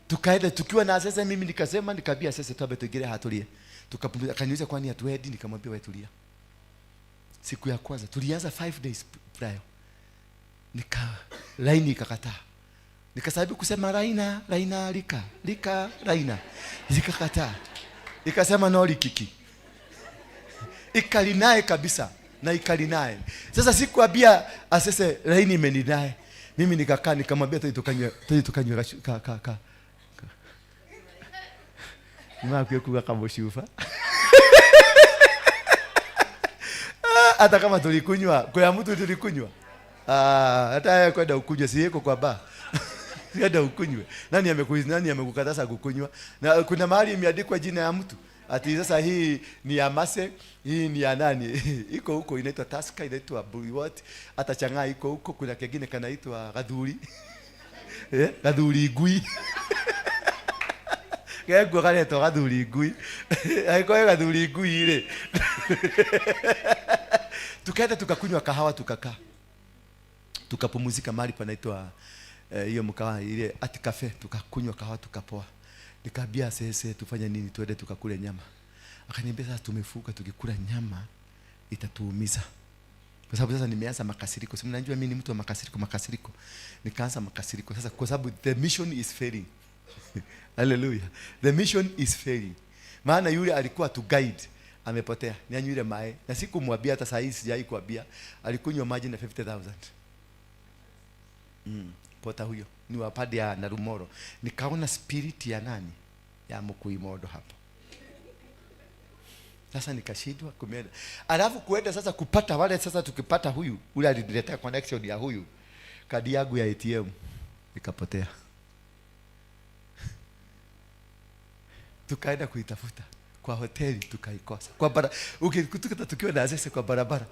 Tukaenda tukiwa na sasa, mimi nikasema, nikaambia sasa tuabe tuingire hatulie. Tukapumzika, akaniuliza kwani hatuendi, nikamwambia wewe tulia. Siku ya kwanza tulianza 5 days prior. Nika laini ikakataa. Nikasababu kusema raina, raina lika, lika raina. Zikakataa. Ikasema no likiki. Ikalinae kabisa na ikalinae. Sasa sikuambia asese laini imeninae. Mimi nikakaa nikamwambia tuje tukanywe ka ka ka. Nimakuye kuga kamoshufa. Hata kama tulikunywa, kwa mtu tulikunywa. Hata yeye kwenda ukunywe, si yeko kwa ba. Kwenda ukunywe. Nani amekuizi, nani amekukataza kukunywa? Na kuna mahali imeandikwa jina ya mtu. Ati sasa hii ni ya Mase, hii ni ya nani? Iko huko inaitwa Tusker, inaitwa Blue what? Hata Chang'aa iko huko, kuna kingine kanaitwa Gathuri. Gathuri ngui. Gekuo karetwo Gathuri ngui. Angĩkorwo Gathuri ngui rĩ. Tukaenda tukakunywa kahawa tukakaa. Tukapumzika mahali panaitwa hiyo mkahawa ile Art Cafe, tukakunywa kahawa tukapoa. Nikaambia sese tufanye nini, tuende tukakule nyama. Akaniambia sasa tumefuka, tukikula nyama itatuumiza. Kwa sababu sasa nimeanza makasiriko. Si mnajua mimi ni mtu wa makasiriko, makasiriko. Nikaanza makasiriko sasa kwa sababu the mission is failing. Hallelujah. The mission is failing. Maana yule alikuwa to guide amepotea. Ni yule mae. Na sikumwambia hata saa hii sijai kuambia. Alikunywa maji na 50,000. Pota huyo ni wa padi ya Narumoro. Nikaona spirit ya nani? Ya Mkuimodo hapo. Sasa nikashindwa kumenda. Alafu kuenda sasa kupata wale sasa tukipata huyu, ule aliniletea connection ya huyu. Kadi yangu ya ATM ikapotea. Tukaenda kuitafuta kwa hoteli tukaikosa. Kwa bara, ukikuta tukiwa na access kwa barabara.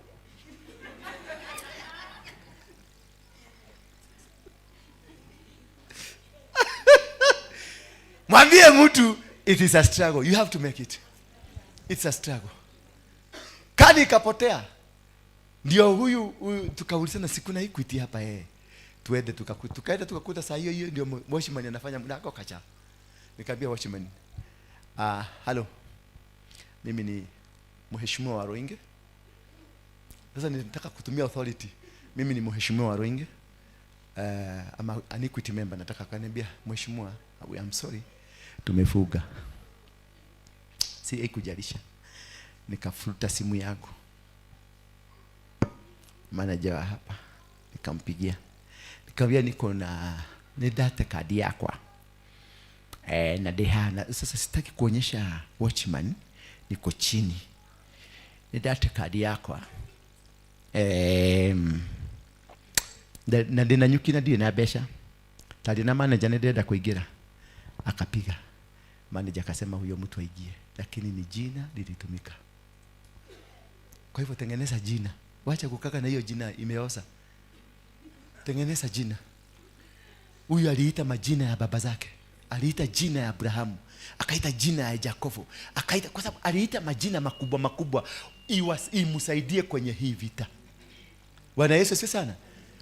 Mwambie mtu it is a struggle. You have to make it. It's a struggle. Kadi ikapotea. Ndio huyu tukaulizana siku na Equity hapa yeye. Tuende tukaenda tukakuta saa hiyo hiyo ndio watchman anafanya mlango kacha. Nikamwambia watchman, hello. Mimi ni mheshimiwa wa Roinge. Sasa nilitaka kutumia authority. Mimi ni mheshimiwa wa Roinge. I'm an Equity member. Nataka kaniambia mheshimiwa, I'm sorry. Tumefuga. Si haikujalisha. Nikafuta simu yangu. Manager wa hapa nikampigia. Nikamwambia niko na ni data card yakwa. Na dehana. Sasa sitaki kuonyesha watchman niko chini. Ni data card yakwa. Na ndina nyuki na ndirĩ na mbeca. Tari na manager nĩ ndĩrenda kũingĩra. Akapiga. Manager akasema huyo mtu aingie, lakini ni jina lilitumika. Kwa hivyo tengeneza jina. Wacha kukaka na hiyo jina imeoza. Tengeneza jina. Huyu aliita majina ya baba zake, aliita jina ya Abrahamu, akaita jina ya Yakobo, akaita, kwa sababu aliita majina makubwa makubwa imsaidie kwenye hii vita. Bwana Yesu asifiwe sana.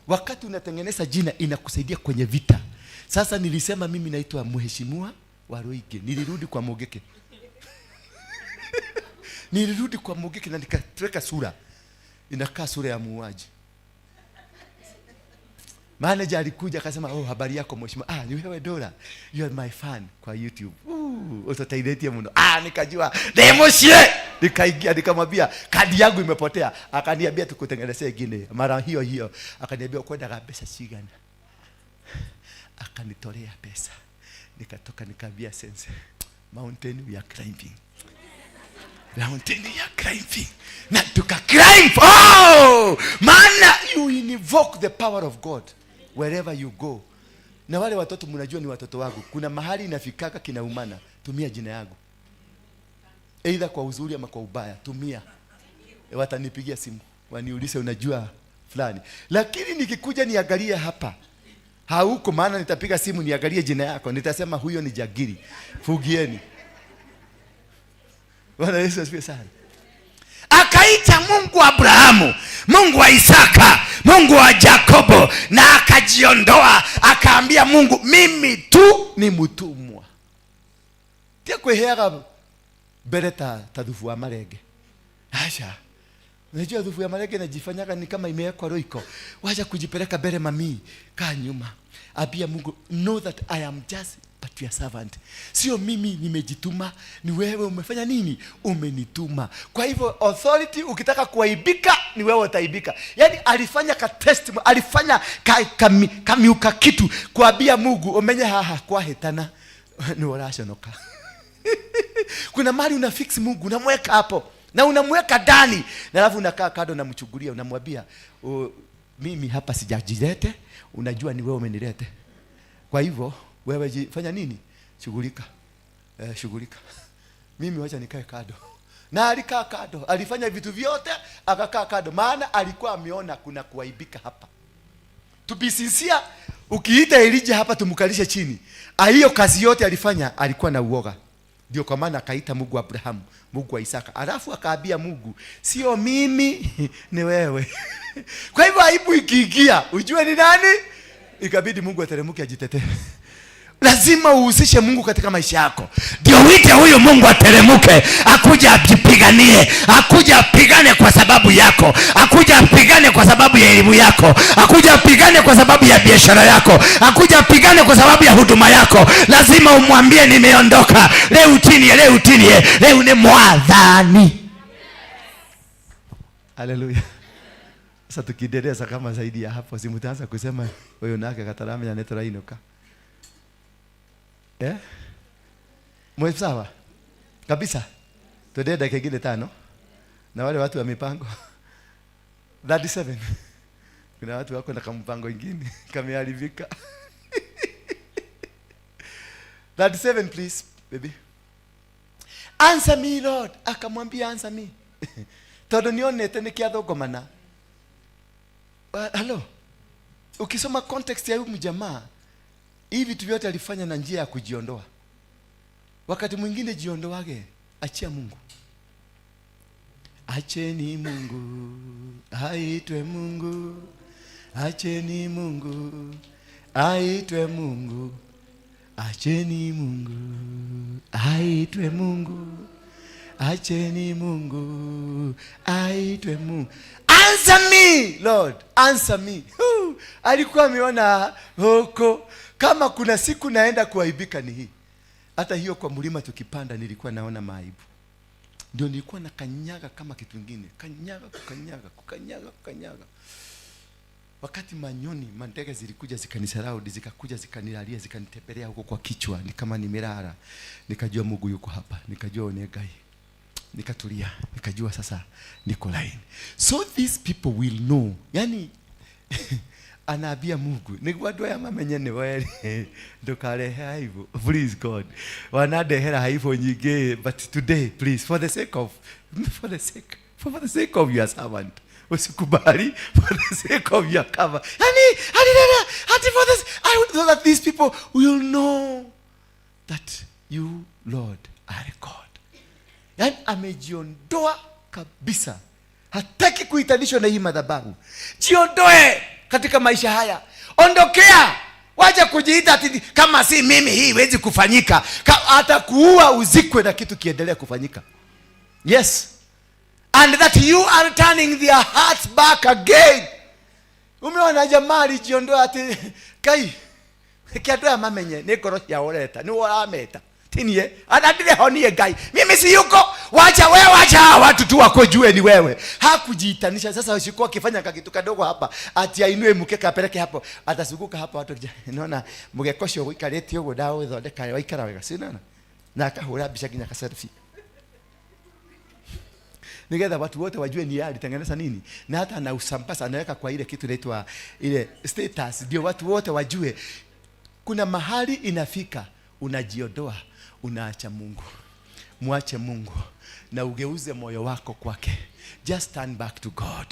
Wakati unatengeneza jina inakusaidia kwenye vita. Sasa nilisema mimi naitwa Mheshimiwa Waruinge. Nilirudi kwa Mugeke. Nilirudi kwa Mugeke na nikatweka sura. Inakaa sura ya muuaji. Manager alikuja akasema, "Oh, habari yako mheshimiwa." "Ah, ni wewe Dora. You are my fan kwa YouTube." "Ooh, utotailetie mno." Ah, nikajua. Demoshie. Nikaingia nikamwambia kadi yangu imepotea. Akaniambia tukutengenezee ingine. Mara hiyo hiyo akaniambia kwenda pesa cigana. Akanitolea pesa. Nikatoka nikaambia sense, mountain we are climbing. Mountain we are climbing. Na tuka climb. Oh! Maana you invoke the power of God wherever you go. Na wale watoto mnajua ni watoto wangu. Kuna mahali inafikaka kinaumana, tumia jina yangu. Either kwa uzuri ama kwa ubaya, tumia. Watanipigia simu, waniulize unajua fulani. Lakini nikikuja niangalie hapa, hauko, maana nitapiga simu niangalie jina yako, nitasema huyo ni jagiri. Fugieni. Bwana Yesu asifiwe sana. Akaita Mungu wa Abrahamu, Mungu wa Isaka, Mungu wa Yakobo, na akajiondoa, akaambia Mungu, mimi tu ni mtumwa. Tia kwiheaga mbere ta thubu wa marenge. Acha. Unajua thubu ya marenge inajifanyaga ni kama imewekwa roiko. Wacha kujipeleka mbele mami, kaa nyuma. Ambia Mungu, know that I am just but your servant. Sio mimi nimejituma, ni wewe umefanya nini? Umenituma. Kwa hivyo authority, ukitaka kuaibika ni wewe utaibika. Yaani alifanya ka testimony, alifanya kamiuka kitu kuambia Mungu, umenye haha kwa hetana ni uraconoka. Kuna mahali una fix Mungu, unamweka hapo na unamweka ndani, na alafu unakaa kando unamchungulia, unamwambia, mimi hapa sijajilete, unajua ni wewe umenilete. Kwa hivyo wewe fanya nini? Shughulika. Shughulika. Mimi wacha nikae kando. Na alikaa kando, alifanya vitu vyote akakaa kando, maana alikuwa ameona kuna kuaibika hapa. To be sincere, ukiita Elijah hapa tumkalishe chini, hiyo kazi yote alifanya alikuwa na uoga. Ndio kwa maana akaita Mungu wa Abrahamu, Mungu wa Isaka. Alafu akaambia Mungu, sio mimi ni wewe. Kwa hivyo aibu ikiingia, ujue ni nani? Ikabidi Mungu ateremke ajitetee. Lazima uhusishe Mungu katika maisha yako. Ndio uite huyu Mungu ateremke, akuje ajipiganie, akuje apigane kwa sababu yako, akuje apigane kwa sababu ya elimu yako, akuje apigane kwa sababu ya biashara yako, akuje apigane kwa sababu ya huduma yako. Lazima umwambie nimeondoka. Leo tinie, leo tinie, leo ni mwadhani. Haleluya. Sasa tukiendelea kama zaidi ya hapo, si mtaanza kusema huyu nake kataramenya nĩ tũrainũka. Eh? Mwe sawa? Kabisa. Tuendelee dakika ingine 5. Na wale watu wa mipango. 37. Kuna watu wako na kampango ingine kameharibika. 37 please, baby. Answer me Lord. Akamwambia answer me. Tondu nionete nĩkĩathũngũmana. Hello. Ukisoma context ya huyu mjamaa, hivi vitu vyote alifanya na njia ya kujiondoa. Wakati mwingine jiondoage, achia Mungu. Acheni Mungu, aitwe Mungu. Acheni Mungu, aitwe Mungu. Acheni Mungu, aitwe Mungu. Acheni Mungu, aitwe Mungu. Answer me, Lord, answer me. Huu, alikuwa ameona huko kama kuna siku naenda kuaibika ni hii. Hata hiyo kwa mlima tukipanda nilikuwa naona maaibu. Ndio nilikuwa nakanyaga kama kitu kingine, kanyaga, kukanyaga, kukanyaga, kukanyaga. Wakati manyoni mandege zilikuja zikanisaraundi, zikakuja zikanilalia, zikanitembelea huko kwa kichwa, ni kama nimelala. Nikajua Mungu yuko hapa, nikajua one Ngai. Nikatulia, nikajua sasa niko line. So these people will know. Yani anaambia Mungu, niguo andũ aya mamenye nĩ we ndũkarehe aibu. Please God. Wanandehera aibu nyingĩ, but today please, for the sake of your servant. Usikubali for the sake of your cover. Yani, hallelujah, ati for this, I would so that these people will know that you, Lord, are God. Yani amejiondoa kabisa, hataki kuhitanishwa na hii madhabahu. Jiondoe katika maisha haya, ondokea, wacha kujiita ati kama si mimi hii iwezi kufanyika. Atakuua uzikwe na kitu kiendelea kufanyika. Yes, and that you are turning their hearts back again. Umeona jamaa alijiondoa ati kai kiandu mamenye ni ngoro ciao ureta ni urameta tinie anadirehonie Ngai, mimi si yuko, wacha wewe, wacha hawa watu tu wakujue ni wewe. Hakujiitanisha. Sasa usikuwa akifanya kakitu kadogo hapa ati ainue mkeka apeleke hapo, atazunguka hapa watu naona mgeka ucio uikarĩte ũguo ndagũthondeka waikara wega, si unaona, na akahũra mbica nginya ka selfie nigetha watu wote wajue ni yeye alitengeneza nini, na hata anausambaza, anaweka kwa ile kitu inaitwa ile status, ndio watu wote wajue. Kuna mahali inafika unajiondoa, unaacha Mungu. Mwache Mungu na ugeuze moyo wako kwake. Just turn back to God.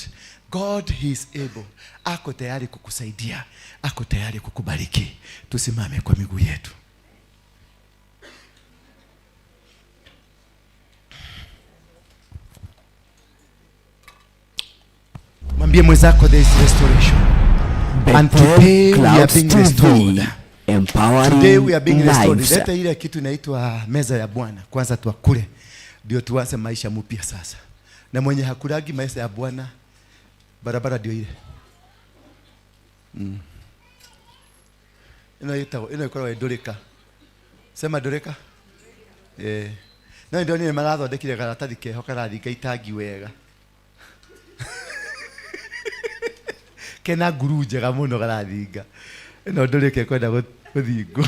God, he is able. Ako tayari kukusaidia, ako tayari kukubariki. Tusimame kwa miguu yetu. Mwambie mwenzako there is restoration. And Bethel today we are Clouds being TV, restored. empowering Today we are being restored. lives. Leta ile kitu inaitwa meza ya Bwana. Kwanza tuakule ndio tuanze maisha mpya sasa. Na mwenye hakulagi maisha ya Bwana, barabara ndio ile. Ino ĩtagwo, ino ĩkoragwo ĩ ndũrĩka. Sema ndũrĩka. No ndio nĩ marathondekire karatathi keho karathinga itangi wega. Kena nguru njega mũno karathinga. Ĩno ndũrĩka ĩkwenda gũthingwo.